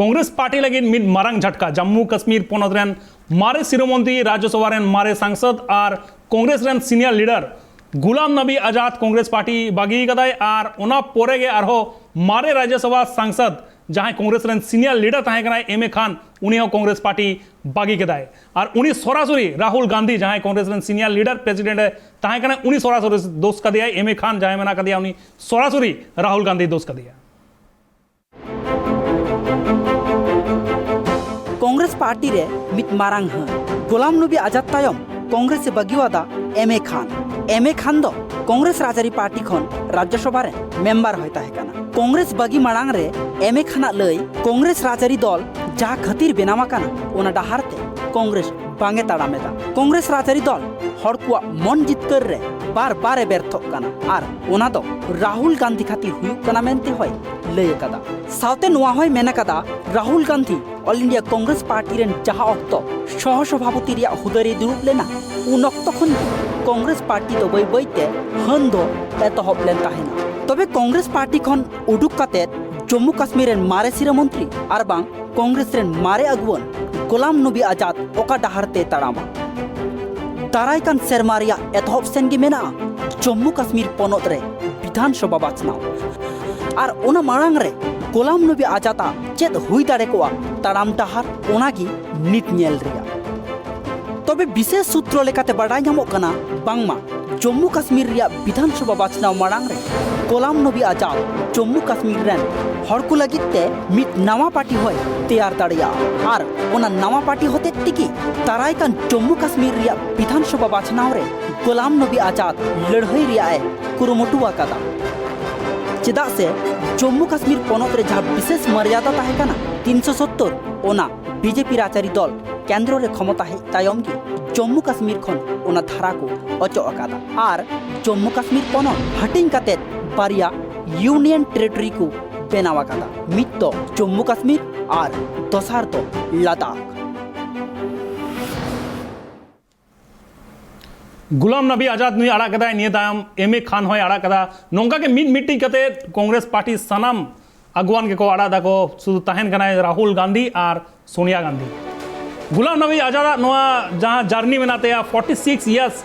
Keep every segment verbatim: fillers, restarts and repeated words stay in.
Congress party ᱞᱟᱹᱜᱤᱫ ᱢᱤᱫ ᱢᱟᱨᱟᱝ ᱡᱷᱟᱴᱠᱟ᱾ ᱡᱟᱢᱢᱩ ᱠᱟᱥᱢᱤᱨ ᱯᱚᱱᱚᱛ ᱨᱮᱱ ᱢᱟᱨᱮ ᱥᱤᱨᱟᱹ ᱢᱚᱱᱛᱨᱤ, ᱨᱟᱡᱽᱡᱚᱥᱚᱵᱷᱟ ᱨᱮᱱ ᱢᱟᱨᱮ ᱥᱟᱝᱥᱚᱫ ᱟᱨ ᱠᱚᱝᱜᱨᱮᱥ ᱨᱮᱱ senior leader Gulam Nabi Azad Congress party ᱵᱟᱹᱜᱤ ᱠᱟᱫᱟᱭ᱾ ᱟᱨ ᱚᱱᱟ ᱯᱚᱨᱮ ᱜᱮ ᱟᱨᱦᱚᱸ ᱢᱟᱨᱮ ᱨᱟᱡᱽᱡᱚᱥᱚᱵᱷᱟ ᱥᱟᱝᱥᱚᱫ, ᱡᱟᱦᱟᱸᱭ ᱠᱚᱝᱜᱨᱮᱥ ᱨᱮᱱ ᱥᱤᱱᱤᱭᱟᱨ ᱞᱤᱰᱟᱨ ᱛᱟᱦᱮᱸ ᱠᱟᱱᱟᱭ, ᱮᱢ ᱮ ᱠᱷᱟᱱ, ᱩᱱᱤ ᱦᱚᱸ ᱠᱚᱝᱜᱨᱮᱥ ᱯᱟᱨᱴᱤ ᱵᱟᱹᱜᱤ ᱠᱮᱫᱟᱭ᱾ ᱟᱨ ᱩᱱᱤ ᱥᱚᱨᱟᱥᱚᱨᱤ ᱨᱟᱦᱩᱞ ᱜᱟᱱᱫᱷᱤ, ᱡᱟᱦᱟᱸᱭ ᱠᱚᱝᱜᱨᱮᱥ ᱨᱮᱱ ᱥᱤᱱᱤᱭᱟᱨ ᱞᱤᱰᱟᱨ, ᱯᱨᱮᱥᱤᱰᱮᱱᱴ ᱮ ᱛᱟᱦᱮᱸ ᱠᱟᱱᱟ, ᱩᱱᱤ ᱥᱚᱨᱟᱥᱚᱨᱤ ᱫᱳᱥ ᱠᱟᱫᱮᱭᱟᱭ᱾ ᱮᱢ ᱮ ᱠᱷᱟᱱ ᱡᱟᱦᱟᱸᱭ ᱢᱮᱱᱟᱜ ᱠᱟᱫᱮᱭᱟ, ᱩᱱᱤ ᱥᱚᱨᱟᱥᱚᱨᱤ ᱨᱟᱦᱩᱞ ᱜᱟᱱᱫᱷᱤ ᱫᱳᱥ ᱠᱟᱫᱮᱭᱟ᱾ ᱠᱚᱝᱜᱨᱮᱥ ᱯᱟᱨᱴᱤ ᱨᱮ ᱢᱤᱫ ᱢᱟᱨᱟᱝ ᱦᱟᱹᱱ᱾ ᱜᱳᱞᱟᱢ ᱱᱚᱵᱤ ᱟᱡᱟᱫ ᱛᱟᱭᱚᱢ ᱠᱚᱝᱜᱨᱮᱥ ᱮ ᱵᱟᱹᱜᱤᱣᱟᱫᱟ ᱮᱢ ᱮ ᱠᱷᱟᱱ᱾ ᱮᱢ ᱮ ᱠᱷᱟᱱ ᱫᱚ ᱠᱚᱝᱜᱨᱮᱥ ᱨᱟᱡᱽᱟᱹᱨᱤ ᱯᱟᱨᱴᱤ ᱠᱷᱚᱱ ᱨᱟᱡᱽᱡᱚᱥᱚᱵᱷᱟ ᱨᱮ ᱢᱮᱢᱵᱟᱨ ᱦᱚᱸᱭ ᱛᱟᱦᱮᱸ ᱠᱟᱱᱟ᱾ ᱠᱚᱝᱜᱨᱮᱥ ᱵᱟᱹᱜᱤ ᱢᱟᱲᱟᱝ ᱨᱮ ᱮᱢ ᱮ ᱠᱷᱟᱱᱟᱜ ᱞᱟᱹᱭ, ᱠᱚᱝᱜᱨᱮᱥ ᱨᱟᱡᱽᱟᱹᱨᱤ ᱫᱚᱞ ᱡᱟᱦᱟᱸ ᱠᱷᱟᱹᱛᱤᱨ ᱵᱮᱱᱟᱣ ᱟᱠᱟᱱᱟ, ᱚᱱᱟ ᱰᱟᱦᱟᱨ ᱛᱮ ᱠᱚᱝᱜᱨᱮᱥ ᱵᱟᱝ ᱮ ᱛᱟᱲᱟᱢ ᱮᱫᱟ᱾ ᱠᱚᱝᱜᱨᱮᱥ ᱨᱟᱡᱽᱟᱹᱨᱤ ᱫᱚᱞ ᱦᱚᱲ ᱠᱚᱣᱟᱜ ᱢᱚᱱ ᱡᱤᱛᱠᱟᱹᱨ ᱨᱮ ᱵᱟᱨ ᱵᱟᱨ ᱮ ᱵᱮᱨᱛᱷᱚᱜ ᱠᱟᱱᱟ ᱟᱨ ᱚᱱᱟ ᱫᱚ ᱨᱟᱦᱩᱞ ᱜᱟᱱᱫᱷᱤ ᱠᱷᱟᱹᱛᱤᱨ ᱦᱩᱭᱩᱜ ᱠᱟᱱᱟ ᱢᱮᱱᱛᱮ ᱦᱚᱸᱭ ᱞᱟᱹᱭ ᱟᱠᱟᱫᱟ᱾ ᱥᱟᱶᱛᱮ ᱱᱚᱣᱟ ᱦᱚᱸᱭ ᱢᱮᱱ ᱟᱠᱟᱫᱟ, Rahul Gandhi all India Congress party ᱨᱮᱱ ᱡᱟᱦᱟᱸ ᱚᱠᱛᱚ ᱥᱚᱦᱚ ᱥᱚᱵᱷᱟᱯᱚᱛᱤ ᱨᱮᱭᱟᱜ ᱦᱩᱫᱟᱹ ᱨᱮᱭ ᱫᱩᱲᱩᱵ ᱞᱮᱱᱟ, ᱩᱱ ᱚᱠᱛᱚ ᱠᱷᱚᱱ ᱜᱮ ᱠᱚᱝᱜᱨᱮᱥ ᱯᱟᱨᱴᱤ ᱫᱚ ᱵᱟᱹᱭ ᱵᱟᱹᱭ ᱛᱮ ᱦᱟᱹᱱ ᱫᱚ ᱮᱛᱚᱦᱚᱵ ᱞᱮᱱ ᱛᱟᱦᱮᱱᱟ᱾ ᱛᱚᱵᱮ ᱠᱚᱝᱜᱨᱮᱥ ᱯᱟᱨᱴᱤ ᱠᱷᱚᱱ ᱩᱰᱩᱠ ᱠᱟᱛᱮ ᱡᱚᱢᱢᱩ ᱠᱟᱥᱢᱤᱨ ᱨᱮᱱ ᱢᱟᱨᱮ ᱥᱤᱨᱟᱹ ᱢᱚᱱᱛᱨᱤ ᱟᱨ ᱵᱟᱝ ᱠᱚᱝᱜᱨᱮᱥ ᱨᱮᱱ ᱢᱟᱨᱮ ᱟᱹᱜᱩᱣᱟᱹᱱ ᱜᱳᱞᱟᱢ ᱱᱚᱵᱤ ᱟᱡᱟᱫ ᱚᱠᱟ ᱰᱟᱦᱟᱨ ᱛᱮᱭ ᱛᱟᱲᱟᱢᱟ? ᱫᱟᱨᱟᱭ ᱠᱟᱱ ᱥᱮᱨᱢᱟ ᱨᱮᱭᱟᱜ ᱮᱛᱚᱦᱚᱵ ᱥᱮᱱ ᱜᱮ ᱢᱮᱱᱟᱜᱼᱟ ᱡᱚᱢᱢᱩ ᱠᱟᱥᱢᱤᱨ ᱯᱚᱱᱚᱛ ᱨᱮ ᱵᱤᱫᱷᱟᱱ ᱥᱚᱵᱷᱟ ᱵᱟᱪᱷᱱᱟᱣ᱾ ᱟᱨ ᱚᱱᱟ ᱢᱟᱲᱟᱝ ᱨᱮ ᱜᱳᱞᱟᱢ ᱱᱚᱵᱤ ᱟᱡᱟᱫᱟᱜ ᱪᱮᱫ ᱦᱩᱭ ᱫᱟᱲᱮ ᱠᱚᱜᱼᱟ ᱛᱟᱲᱟᱢ ᱰᱟᱦᱟᱨ, ᱚᱱᱟ ᱜᱮ ᱱᱤᱛ ᱧᱮᱞ ᱨᱮᱭᱟᱜ᱾ ᱛᱚᱵᱮ ᱵᱤᱥᱮᱥ ᱥᱩᱛᱨᱚ ᱞᱮᱠᱟᱛᱮ ᱵᱟᱰᱟᱭ ᱧᱟᱢᱚᱜ ᱠᱟᱱᱟ ᱵᱟᱝᱢᱟ ᱡᱚᱢᱢᱩ ᱠᱟᱥᱢᱤᱨ ᱨᱮᱭᱟᱜ ᱵᱤᱫᱷᱟᱱ ᱥᱚᱵᱷᱟ ᱵᱟᱪᱷᱱᱟᱣ ᱢᱟᱲᱟᱝ ᱨᱮ ᱜᱳᱞᱟᱢ ᱱᱚᱵᱤ ᱟᱡᱟᱫ ᱡᱚᱢᱢᱩ ᱠᱟᱥᱢᱤᱨ ᱨᱮᱱ ᱦᱚᱲ ᱠᱚ ᱞᱟᱹᱜᱤᱫ ᱛᱮ ᱢᱤᱫ ᱱᱟᱣᱟ ᱯᱟᱨᱴᱤ ᱦᱚᱸᱭ ᱛᱮᱭᱟᱨ ᱫᱟᱲᱮᱭᱟᱜᱼᱟ ᱟᱨ ᱚᱱᱟ ᱱᱟᱣᱟ ᱯᱟᱨᱴᱤ ᱦᱚᱛᱮᱡ ᱛᱮᱜᱮ ᱫᱟᱨᱟᱭ ᱠᱟᱱ ᱡᱚᱢᱢᱩ ᱠᱟᱥᱢᱤᱨ ᱨᱮᱭᱟᱜ ᱵᱤᱫᱷᱟᱱ ᱥᱚᱵᱷᱟ ᱵᱟᱪᱷᱱᱟᱣ ᱨᱮ ᱜᱳᱞᱟᱢ ᱱᱚᱵᱤ ᱟᱡᱟᱫ ᱞᱟᱹᱲᱦᱟᱹᱭ ᱨᱮᱭᱟᱜ ᱮ ᱠᱩᱨᱩᱢᱩᱴᱩ ᱟᱠᱟᱫᱟ᱾ ᱪᱮᱫᱟᱜ ᱥᱮ ᱡᱚᱢᱢᱩ ᱠᱟᱥᱢᱤᱨ ᱯᱚᱱᱚᱛ ᱨᱮ ᱡᱟᱦᱟᱸ ᱵᱤᱥᱮᱥ ᱢᱚᱨᱭᱟᱫᱟ ᱛᱟᱦᱮᱸ ᱠᱟᱱᱟ ᱛᱤᱱᱥᱚ ᱥᱚᱛᱛᱚᱨ, ᱚᱱᱟ ᱵᱤᱡᱮᱯᱤ ᱨᱟᱡᱽᱟᱹᱨᱤ ᱫᱚᱞ ᱠᱮᱱᱫᱨᱚ ᱨᱮ ᱠᱷᱚᱢᱚᱛᱟ ᱦᱮᱡ ᱛᱟᱭᱚᱢ ᱜᱮ ᱡᱚᱢᱢᱩ ᱠᱟᱥᱢᱤᱨ ᱠᱷᱚᱱ ᱚᱱᱟ ᱫᱷᱟᱨᱟ ᱠᱚ ᱚᱪᱚᱜ ᱟᱠᱟᱫᱟ ᱟᱨ ᱡᱚᱢᱢᱩ ᱠᱟᱥᱢᱤᱨ ᱯᱚᱱᱚᱛ ᱦᱟᱹᱴᱤᱧ ᱠᱟᱛᱮ ᱵᱟᱨᱭᱟ ᱤᱭᱩᱱᱤᱭᱚᱱ ᱴᱮᱨᱤᱴᱚᱨᱤ ᱠᱚ ᱵᱮᱱᱟᱣ ᱟᱠᱟᱫᱟ, ᱢᱤᱫ ᱫᱚ ᱡᱚᱢᱢᱩ ᱠᱟᱥᱢᱤᱨ ᱟᱨ ᱫᱚᱥᱟᱨ ᱫᱚ ᱞᱟᱫᱟᱠᱷ᱾ ᱜᱩᱞᱟᱢ ᱱᱟᱵᱤ ᱟᱡᱟᱫ ᱱᱩᱭ ᱟᱲᱟᱜ ᱠᱟᱫᱟᱭ, ᱱᱤᱭᱟᱹ ᱛᱟᱭᱚᱢ ᱮᱢ ᱮ ᱠᱷᱟᱱ ᱦᱚᱸᱭ ᱟᱲᱟᱜ ᱠᱟᱫᱟ᱾ ᱱᱚᱝᱠᱟ ᱜᱮ ᱢᱤᱫ ᱢᱤᱫᱴᱤᱡ ᱠᱟᱛᱮ ᱠᱚᱝᱜᱨᱮᱥ ᱯᱟᱨᱴᱤ ᱥᱟᱱᱟᱢ ᱟᱜᱩᱣᱟᱱ ᱜᱮᱠᱚ ᱟᱲᱟᱜ ᱫᱟᱠᱚ, ᱥᱩᱫᱷᱩ ᱛᱟᱦᱮᱱ ᱠᱟᱱᱟᱭ ᱨᱟᱦᱩᱞ ᱜᱟᱱᱫᱷᱤ ᱟᱨ ᱥᱳᱱᱤᱭᱟ ᱜᱟᱱᱫᱷᱤ᱾ ᱜᱩᱞᱟᱢ ᱱᱟᱵᱤ ᱟᱡᱟᱫᱟᱜ ᱱᱚᱣᱟ ᱡᱟᱦᱟᱸ ᱡᱟᱨᱱᱤ ᱢᱮᱱᱟᱜ ᱛᱟᱭᱟ, ᱯᱷᱳᱨᱴᱤ ᱥᱤᱠᱥ ᱤᱭᱟᱨᱥ,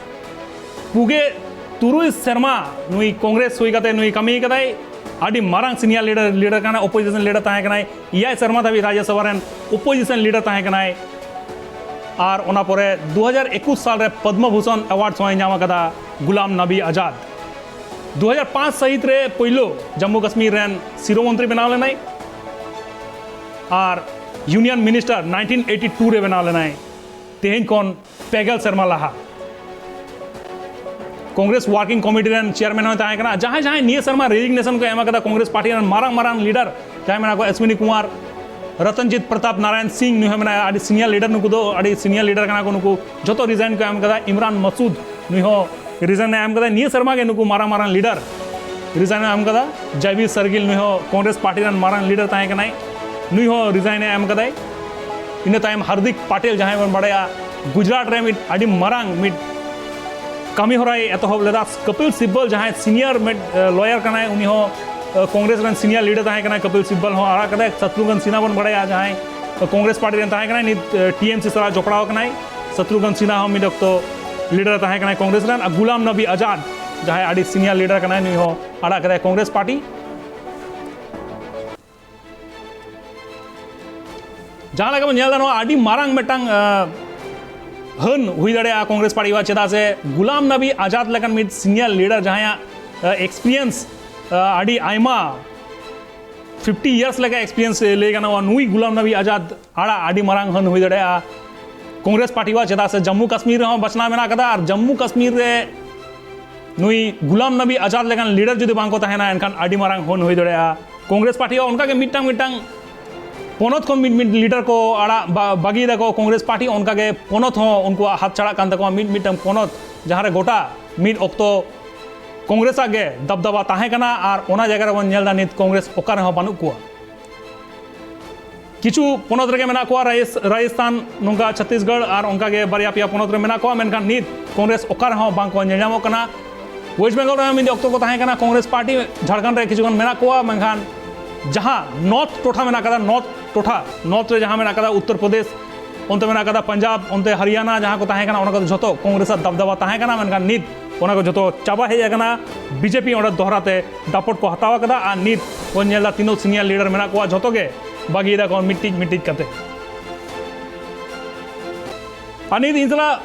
ᱯᱩᱜᱮ ᱛᱩᱨᱩᱭ ᱥᱮᱨᱢᱟ ᱱᱩᱭ ᱠᱚᱝᱜᱨᱮᱥ ᱦᱩᱭ ᱠᱟᱛᱮ ᱱᱩᱭ ᱠᱟᱹᱢᱤ ᱠᱟᱫᱟᱭ᱾ ᱟᱹᱰᱤ ᱢᱟᱨᱟᱝ ᱥᱤᱱᱤᱭᱟᱨ ᱞᱤᱰᱟᱨ, ᱞᱤᱰᱟᱨ ᱠᱟᱱᱟᱭ, ᱚᱯᱳᱡᱤᱥᱚᱱ ᱞᱤᱰᱟᱨ ᱛᱟᱦᱮᱸ ᱠᱟᱱᱟᱭ, ᱮᱭᱟᱭ ᱥᱮᱨᱢᱟ ᱫᱷᱟᱹᱵᱤᱡ ᱨᱟᱡᱽᱡᱚᱥᱚᱵᱷᱟ ᱨᱮᱱ ᱚᱯᱳᱡᱤᱥᱚᱱ ᱞᱤᱰᱟᱨ ᱛᱟᱦᱮᱸ ᱠᱟᱱᱟᱭ᱾ ᱟᱨ ᱚᱱᱟ ᱯᱚᱨᱮ ᱫᱩ ᱦᱟᱡᱟᱨ ᱮᱠᱩᱥ ᱥᱟᱞ ᱨᱮ ᱯᱚᱫᱽᱢᱚ ᱵᱷᱩᱥᱚᱱ ᱮᱣᱟᱨᱰ ᱦᱚᱸᱭ ᱧᱟᱢ ᱟᱠᱟᱫᱟ ᱜᱩᱞᱟᱢ ᱱᱟᱵᱤ ᱟᱡᱟᱫ᱾ ᱫᱩ ᱦᱟᱡᱟᱨ ᱯᱟᱸᱪ ᱥᱟᱹᱦᱤᱛ ᱨᱮ ᱯᱳᱭᱞᱳ ᱡᱟᱢᱢᱩ ᱠᱟᱥᱢᱤᱨ ᱨᱮᱱ ᱥᱤᱨᱟᱹ ᱢᱚᱱᱛᱨᱤ ᱵᱮᱱᱟᱣ ᱞᱮᱱᱟᱭ ᱟᱨ union minister nineteen eighty two ᱨᱮ ᱵᱮᱱᱟᱣ ᱞᱮᱱᱟᱭ, ᱛᱮᱦᱮᱧ ᱠᱷᱚᱱ ᱯᱮᱜᱮᱞ ᱥᱮᱨᱢᱟ ᱞᱟᱦᱟ᱾ ᱠᱚᱝᱜᱨᱮᱥ ᱣᱟᱨᱠᱤᱝ ᱠᱚᱢᱤᱴᱤ ᱨᱮᱱ ᱪᱮᱭᱟᱨᱢᱮᱱ ᱦᱚᱸᱭ ᱛᱟᱦᱮᱸ ᱠᱟᱱᱟ᱾ ᱡᱟᱦᱟᱸᱭ ᱡᱟᱦᱟᱸᱭ ᱱᱤᱭᱟᱹ ᱥᱮᱨᱢᱟ ᱨᱮᱡᱤᱜᱱᱮᱥᱚᱱ ᱠᱚ ᱮᱢ ᱟᱠᱟᱫᱟ ᱠᱚᱝᱜᱨᱮᱥ ᱯᱟᱨᱴᱤ ᱨᱮᱱ ᱢᱟᱨᱟᱝ ᱢᱟᱨᱟᱝ ᱞᱤᱰᱟᱨ ᱡᱟᱦᱟᱸᱭ ᱢᱮᱱᱟᱜ ᱠᱚᱣᱟ, ᱚᱥᱣᱤᱱᱤ ᱠᱩᱢᱟᱨ, ᱨᱚᱛᱚᱱᱡᱤᱛ ᱯᱨᱚᱛᱟᱯ ᱱᱟᱨᱟᱭᱚᱱ ᱥᱤᱝ, ᱱᱩᱭ ᱦᱚᱸ ᱢᱮᱱᱟᱭᱟ, ᱟᱹᱰᱤ ᱥᱤᱱᱤᱭᱟᱨ ᱞᱤᱰᱟᱨ ᱱᱩᱠᱩ ᱫᱚ, ᱟᱹᱰᱤ ᱥᱤᱱᱤᱭᱟᱨ ᱞᱤᱰᱟᱨ ᱠᱟᱱᱟ ᱠᱚ ᱱᱩᱠᱩ, ᱡᱷᱚᱛᱚ ᱨᱤᱡᱟᱭᱤᱱ ᱠᱚ ᱮᱢ ᱠᱟᱫᱟ᱾ ᱤᱢᱨᱟᱱ ᱢᱟᱥᱩᱫ, ᱱᱩᱭ ᱦᱚᱸ ᱨᱤᱡᱟᱭᱤᱱ ᱮ ᱮᱢ ᱠᱟᱫᱟ᱾ ᱱᱤᱭᱟᱹ ᱥᱮᱨᱢᱟ ᱜᱮ ᱱᱩᱠᱩ ᱢᱟᱨᱟᱝ ᱢᱟᱨᱟᱝ ᱞᱤᱰᱟᱨ ᱨᱤᱡᱟᱭᱤᱱ ᱮ ᱮᱢ ᱠᱟᱫᱟ᱾ ᱡᱟᱭᱵᱤᱨ ᱥᱟᱨᱜᱤᱞ, ᱱᱩᱭ ᱦᱚᱸ ᱠᱚᱝᱜᱨᱮᱥ ᱯᱟᱨᱴᱤ ᱨᱮᱱ ᱢᱟᱨᱟᱝ ᱞᱤᱰᱟᱨ ᱛᱟᱦᱮᱸ ᱠᱟᱱᱟᱭ, ᱱᱩᱭ ᱦᱚᱸ ᱨᱤᱡᱟᱭᱤᱱ ᱮ ᱮᱢ ᱠᱟᱫᱟᱭ᱾ ᱤᱱᱟᱹ ᱛᱟᱭᱚᱢ ᱦᱟᱨᱫᱤᱠ ᱯᱟᱴᱮᱞ, ᱡᱟᱦᱟᱸᱭ ᱵᱚᱱ ᱵᱟᱲᱟᱭᱟ ᱜᱩᱡᱽᱨᱟᱴ ᱨᱮ ᱢᱤᱫ ᱟᱹᱰᱤ ᱢᱟᱨᱟᱝ ᱢᱤᱫ ᱠᱟᱹᱢᱤ ᱦᱚᱨᱟᱭ ᱮᱛᱚᱦᱚᱵ ᱞᱮᱫᱟ᱾ ᱠᱟᱯᱤᱞ ᱥᱤᱵᱵᱚᱞ, ᱡᱟᱦᱟᱸᱭ ᱥᱤᱱᱤᱭᱟᱨ ᱢᱤᱫ ᱞᱚᱭᱟᱨ ᱠᱟᱱᱟᱭ, ᱩᱱᱤ ᱦᱚᱸ ᱠᱚᱝᱜᱨᱮᱥ ᱨᱮᱱ ᱥᱤᱱᱤᱭᱟᱨ ᱞᱤᱰᱟᱨ ᱛᱟᱦᱮᱸ ᱠᱟᱱᱟᱭ, ᱠᱟᱯᱤᱞ ᱥᱤᱵᱵᱚᱞ ᱦᱚᱸ ᱟᱲᱟᱜ ᱠᱟᱫᱟᱭ᱾ ᱥᱟᱛᱨᱩᱜᱷᱱ ᱥᱤᱱᱦᱟ ᱵᱚᱱ ᱵᱟᱲᱟᱭᱟ, ᱡᱟᱦᱟᱸᱭ ᱠᱚᱝᱜᱨᱮᱥ ᱯᱟᱨᱴᱤ ᱨᱮᱱ ᱛᱟᱦᱮᱸ ᱠᱟᱱᱟᱭ, ᱱᱤᱛ ᱴᱤ ᱮᱢ ᱥᱤ ᱥᱟᱞᱟᱜ ᱡᱚᱯᱲᱟᱣ ᱠᱟᱱᱟᱭ᱾ ᱥᱟᱛᱨᱩᱜᱷᱱ ᱥᱤᱱᱦᱟ ᱦᱚᱸ ᱢᱤᱫ ᱚᱠᱛᱚ ᱞᱤᱰᱟᱨ ᱛᱟᱦᱮᱸ ᱠᱟᱱᱟᱭ ᱠᱚᱝᱜᱨᱮᱥ ᱨᱮᱱ᱾ ᱟᱨ ᱜᱩᱞᱟᱢ ᱱᱟᱵᱤ ᱟᱡᱟᱫ, ᱡᱟᱦᱟᱸᱭ ᱟᱹᱰᱤ ᱥᱤᱱᱤᱭᱟᱨ ᱞᱤᱰᱟᱨ ᱠᱟᱱᱟᱭ, ᱱᱩᱭ ᱦᱚᱸ ᱟᱲᱟᱜ ᱠᱟᱫᱟᱭ ᱠᱚᱝᱜᱨᱮᱥ ᱯᱟᱨᱴᱤ᱾ ᱡᱟᱦᱟᱸ ᱞᱮᱠᱟ ᱵᱚᱱ ᱧᱮᱞ ᱮᱫᱟ, ᱱᱚᱣᱟ ᱟᱹᱰᱤ ᱢᱟᱨᱟᱝ ᱢᱤᱫᱴᱟᱝ, ᱟᱸ, ᱦᱟᱹᱱ ᱦᱩᱭ ᱫᱟᱲᱮᱭᱟᱜᱼᱟ ᱠᱚᱝᱜᱨᱮᱥ ᱯᱟᱨᱴᱤ ᱣᱟᱜ, ᱪᱮᱫᱟᱜ ᱥᱮ ᱜᱩᱞᱟᱢ ᱱᱟᱵᱤ ᱟᱡᱟᱫ ᱞᱮᱠᱟᱱ ᱢᱤᱫ ᱥᱤᱱᱤᱭᱟᱨ ᱞᱤᱰᱟᱨ ᱡᱟᱦᱟᱸᱭᱟᱜ, ᱟᱸ, ᱮᱠᱥᱯᱤᱨᱤᱭᱮᱱᱥ, ᱟᱸ, ᱟᱹᱰᱤ ᱟᱭᱢᱟ, ᱯᱷᱤᱯᱴᱤ ᱤᱭᱟᱨᱥ ᱞᱮᱠᱟ ᱮᱠᱥᱯᱤᱨᱤᱭᱮᱱᱥ ᱞᱟᱹᱭ ᱜᱟᱱᱚᱜᱼᱟ, ᱱᱩᱭ ᱜᱩᱞᱟᱢ ᱱᱟᱵᱤ ᱟᱡᱟᱫ ᱟᱲᱟᱜ ᱟᱹᱰᱤ ᱢᱟᱨᱟᱝ ᱦᱟᱹᱱ ᱦᱩᱭ ᱫᱟᱲᱮᱭᱟᱜᱼᱟ ᱠᱚᱝᱜᱨᱮᱥ ᱯᱟᱨᱴᱤ ᱣᱟᱜ, ᱪᱮᱫᱟᱜ ᱥᱮ ᱡᱟᱢᱢᱩ ᱠᱟᱥᱢᱤᱨ ᱨᱮᱦᱚᱸ ᱵᱟᱪᱷᱱᱟᱣ ᱢᱮᱱᱟᱜ ᱠᱟᱫᱟ᱾ ᱟᱨ ᱡᱟᱢᱢᱩ ᱠᱟᱥᱢᱤᱨ ᱨᱮ ᱱᱩᱭ ᱜᱩᱞᱟᱢ ᱱᱟᱵᱤ ᱟᱡᱟᱫ ᱞᱮᱠᱟᱱ ᱞᱤᱰᱟᱨ ᱡᱩᱫᱤ ᱵᱟᱝ ᱠᱚ ᱛᱟᱦᱮᱱᱟ, ᱮᱱᱠᱷᱟᱱ ᱟᱹᱰᱤ ᱢᱟᱨᱟᱝ ᱦᱟᱹᱱ ᱦᱩᱭ ᱫᱟᱲᱮᱭᱟᱜᱼᱟ᱾ ᱠᱚᱝᱜᱨᱮᱥ ᱯᱟᱨᱴᱤ ᱦᱚᱸ ᱚᱱᱠᱟᱜᱮ ᱢᱤᱫᱴᱟᱝ ᱢᱤᱫᱴᱟᱝ ᱯᱚᱱᱚᱛ ᱠᱷᱚᱱ ᱢᱤᱫ ᱢᱤᱫ ᱞᱤᱰᱟᱨ ᱠᱚ ᱟᱲᱟᱜ ᱵᱟ-, ᱵᱟᱹᱜᱤᱭ ᱫᱟᱠᱚ ᱠᱚᱝᱜᱨᱮᱥ ᱯᱟᱨᱴᱤ, ᱚᱱᱠᱟᱜᱮ ᱯᱚᱱᱚᱛ ᱦᱚᱸ ᱩᱱᱠᱩᱣᱟᱜ ᱦᱟᱛ ᱪᱷᱟᱲᱟᱜ ᱠᱟᱱ ᱛᱟᱠᱚᱣᱟ᱾ ᱢᱤᱫ ᱢᱤᱫᱴᱟᱝ ᱯᱚᱱᱚᱛ ᱡᱟᱦᱟᱸᱨᱮ ᱜᱚᱴᱟ ᱢᱤᱫ ᱚᱠᱛᱚ ᱠᱚᱝᱜᱨᱮᱥ ᱟᱜ ᱜᱮ ᱫᱟᱵᱫᱟᱵᱟ ᱛᱟᱦᱮᱸ ᱠᱟᱱᱟ, ᱟᱨ ᱚᱱᱟ ᱡᱟᱭᱜᱟ ᱨᱮᱵᱚᱱ ᱧᱮᱞ ᱮᱫᱟ ᱱᱤᱛ ᱠᱚᱝᱜᱨᱮᱥ ᱚᱠᱟ ᱨᱮᱦᱚᱸ ᱵᱟᱹᱱᱩᱜ ᱠᱚᱣᱟ᱾ ᱠᱤᱪᱷᱩ ᱯᱚᱱᱚᱛ ᱨᱮᱜᱮ ᱢᱮᱱᱟᱜ ᱠᱚᱣᱟ, ᱨᱟᱡᱮᱥ-, ᱨᱟᱡᱚᱥᱛᱷᱟᱱ, ᱱᱚᱝᱠᱟ ᱪᱷᱚᱛᱛᱤᱥᱜᱚᱲ, ᱟᱨ ᱚᱱᱠᱟᱜᱮ ᱵᱟᱨᱭᱟ ᱯᱮᱭᱟ ᱯᱚᱱᱚᱛ ᱨᱮ ᱢᱮᱱᱟᱜ ᱠᱚᱣᱟ, ᱢᱮᱱᱠᱷᱟᱱ ᱱᱤᱛ ᱠᱚᱝᱜᱨᱮᱥ ᱚᱠᱟ ᱨᱮᱦᱚᱸ ᱵᱟᱝ ᱠᱚ ᱧᱮᱞ ᱧᱟᱢᱚᱜ ᱠᱟᱱᱟ᱾ ᱳᱭᱮᱥᱴ ᱵᱮᱝᱜᱚᱞ ᱨᱮᱦᱚᱸ ᱢᱤᱫ ᱚᱠᱛᱚ ᱠᱚ ᱛᱟᱦᱮᱸ ᱠᱟᱱᱟ ᱠᱚᱝᱜᱨᱮᱥ ᱯᱟᱨᱴᱤ, ᱡᱷᱟᱲᱠᱷᱚᱸᱰ ᱨᱮ ᱠᱤᱪᱷᱩ ᱜᱟᱱ ᱢᱮᱱᱟᱜ ᱠᱚᱣᱟ, ᱢᱮᱱᱠᱷᱟᱱ ᱡᱟᱦᱟᱸ ᱱᱚᱨᱛᱷ ᱴᱚᱴᱷᱟ ᱢᱮᱱᱟᱜ ᱠᱟᱫᱟ, ᱱᱚᱨᱛᱷ ᱴᱚᱴᱷᱟ, ᱱᱚᱨᱛᱷ ᱨᱮ ᱡᱟᱦᱟᱸ ᱢᱮᱱᱟᱜ ᱠᱟᱫᱟ, ᱩᱛᱛᱚᱨ ᱯᱨᱚᱫᱮᱥ, ᱚᱱᱛᱮ ᱢᱮᱱᱟᱜ ᱠᱟᱫᱟ ᱯᱟᱧᱡᱟᱵᱽ, ᱚᱱᱛᱮ ᱦᱚᱨᱤᱭᱟᱱᱟ, ᱡᱟᱦᱟᱸ ᱠᱚ ᱛᱟᱦᱮᱸ ᱠᱟᱱᱟ, ᱚᱱᱟ ᱠᱚᱫᱚ ᱡᱷᱚᱛᱚ ᱠᱚᱝᱜᱨᱮᱥ ᱟᱜ ᱫᱟᱵᱫᱟᱵᱟ ᱛᱟᱦᱮᱸ ᱠᱟᱱᱟ᱾ ᱢᱮᱱᱠᱷᱟᱱ ᱱᱤᱛ ᱚᱱᱟ ᱠᱚ ᱡᱷᱚᱛᱚ ᱪᱟᱵᱟ ᱦᱮᱡ ᱟᱠᱟᱱᱟ᱾ ᱵᱤᱡᱮᱯᱤ ᱚᱸᱰᱮ ᱫᱚᱦᱨᱟ ᱛᱮ ᱫᱟᱯᱚᱴ ᱠᱚ ᱦᱟᱛᱟᱣ ᱟᱠᱟᱫᱟ᱾ ᱟᱨ ᱱᱤᱛ ᱵᱚᱱ ᱧᱮᱞ ᱮᱫᱟ, ᱛᱤᱱᱟᱹᱜ ᱥᱤᱱᱤᱭᱟᱨ ᱞᱤᱰᱟᱨ ᱢᱮᱱᱟᱜ ᱠᱚᱣᱟ, ᱡᱷᱚᱛᱚ ᱜᱮ ᱵᱟᱹᱜᱤᱭᱮᱫᱟ ᱠᱚ ᱢᱤᱫᱴᱤᱡ ᱢᱤᱫᱴᱤᱡ ᱠᱟᱛᱮ᱾ ᱟᱨ ᱱᱤᱛ ᱤᱧ ᱥᱟᱞᱟᱜ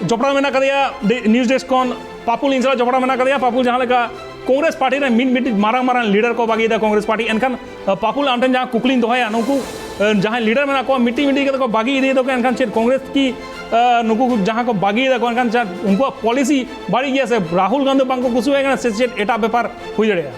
ᱡᱚᱯᱲᱟᱣ ᱢᱮᱱᱟᱜ ᱟᱠᱟᱫᱮᱭᱟ ᱰᱮ-, ᱱᱤᱭᱩᱡᱽ ᱰᱮᱥᱠ ᱠᱷᱚᱱ ᱯᱟᱯᱩᱞ ᱤᱧ ᱥᱟᱞᱟᱜ ᱡᱚᱯᱲᱟᱣ ᱢᱮᱱᱟᱜ ᱟᱠᱟᱫᱮᱭᱟ᱾ ᱯᱟᱯᱩᱞ, ᱡᱟᱦᱟᱸ ᱞᱮᱠᱟ ᱠᱚᱝᱜᱨᱮᱥ ᱯᱟᱨᱴᱤ ᱨᱮᱱ ᱢᱤᱫ ᱢᱤᱫᱴᱤᱡ ᱢᱟᱨᱟᱝ ᱢᱟᱨᱟᱝ ᱞᱤᱰᱟᱨ ᱠᱚ ᱵᱟᱹᱜᱤᱭᱮᱫᱟ ᱠᱚᱝᱜᱨᱮᱥ ᱯᱟᱨᱴᱤ, ᱮᱱᱠᱷᱟᱱ, ᱟ, ᱯᱟᱯᱩᱞ, ᱟᱢ ᱴᱷᱮᱱ ᱡᱟᱦᱟᱸ ᱠᱩᱠᱞᱤᱧ ᱫᱚᱦᱚᱭᱟ, ᱱᱩᱠᱩ, ᱟ, ᱡᱟᱦᱟᱸᱭ ᱞᱤᱰᱟᱨ ᱢᱮᱱᱟᱜ ᱠᱚᱣᱟ, ᱢᱤᱫᱴᱤᱡ ᱢᱤᱫᱴᱤᱡ ᱠᱟᱛᱮ ᱠᱚ ᱵᱟᱹᱜᱤ ᱤᱫᱤᱭᱮᱫᱟ ᱠᱚ, ᱮᱱᱠᱷᱟᱱ ᱪᱮᱫ ᱠᱚᱝᱜᱨᱮᱥ ᱠᱤ, ᱟ, ᱱᱩᱠᱩ ᱡᱟᱦᱟᱸ ᱠᱚ ᱵᱟᱹᱜᱤᱭᱮᱫᱟ ᱠᱚ, ᱮᱱᱠᱷᱟᱱ ᱪᱮᱫ ᱩᱱᱠᱩᱣᱟᱜ ᱯᱚᱞᱤᱥᱤ ᱵᱟᱹᱲᱤᱡ ᱜᱮᱭᱟ, ᱥᱮ ᱨᱟᱦᱩᱞ ᱜᱟᱱᱫᱷᱤ ᱵᱟᱝ ᱠᱚ ᱠᱩᱥᱤᱣᱟᱭ ᱠᱟᱱᱟ, ᱥᱮ ᱪᱮᱫ ᱮᱴᱟᱜ ᱵᱮᱯᱟᱨ ᱦᱩᱭ ᱫᱟᱲᱮᱭᱟᱜᱼᱟ?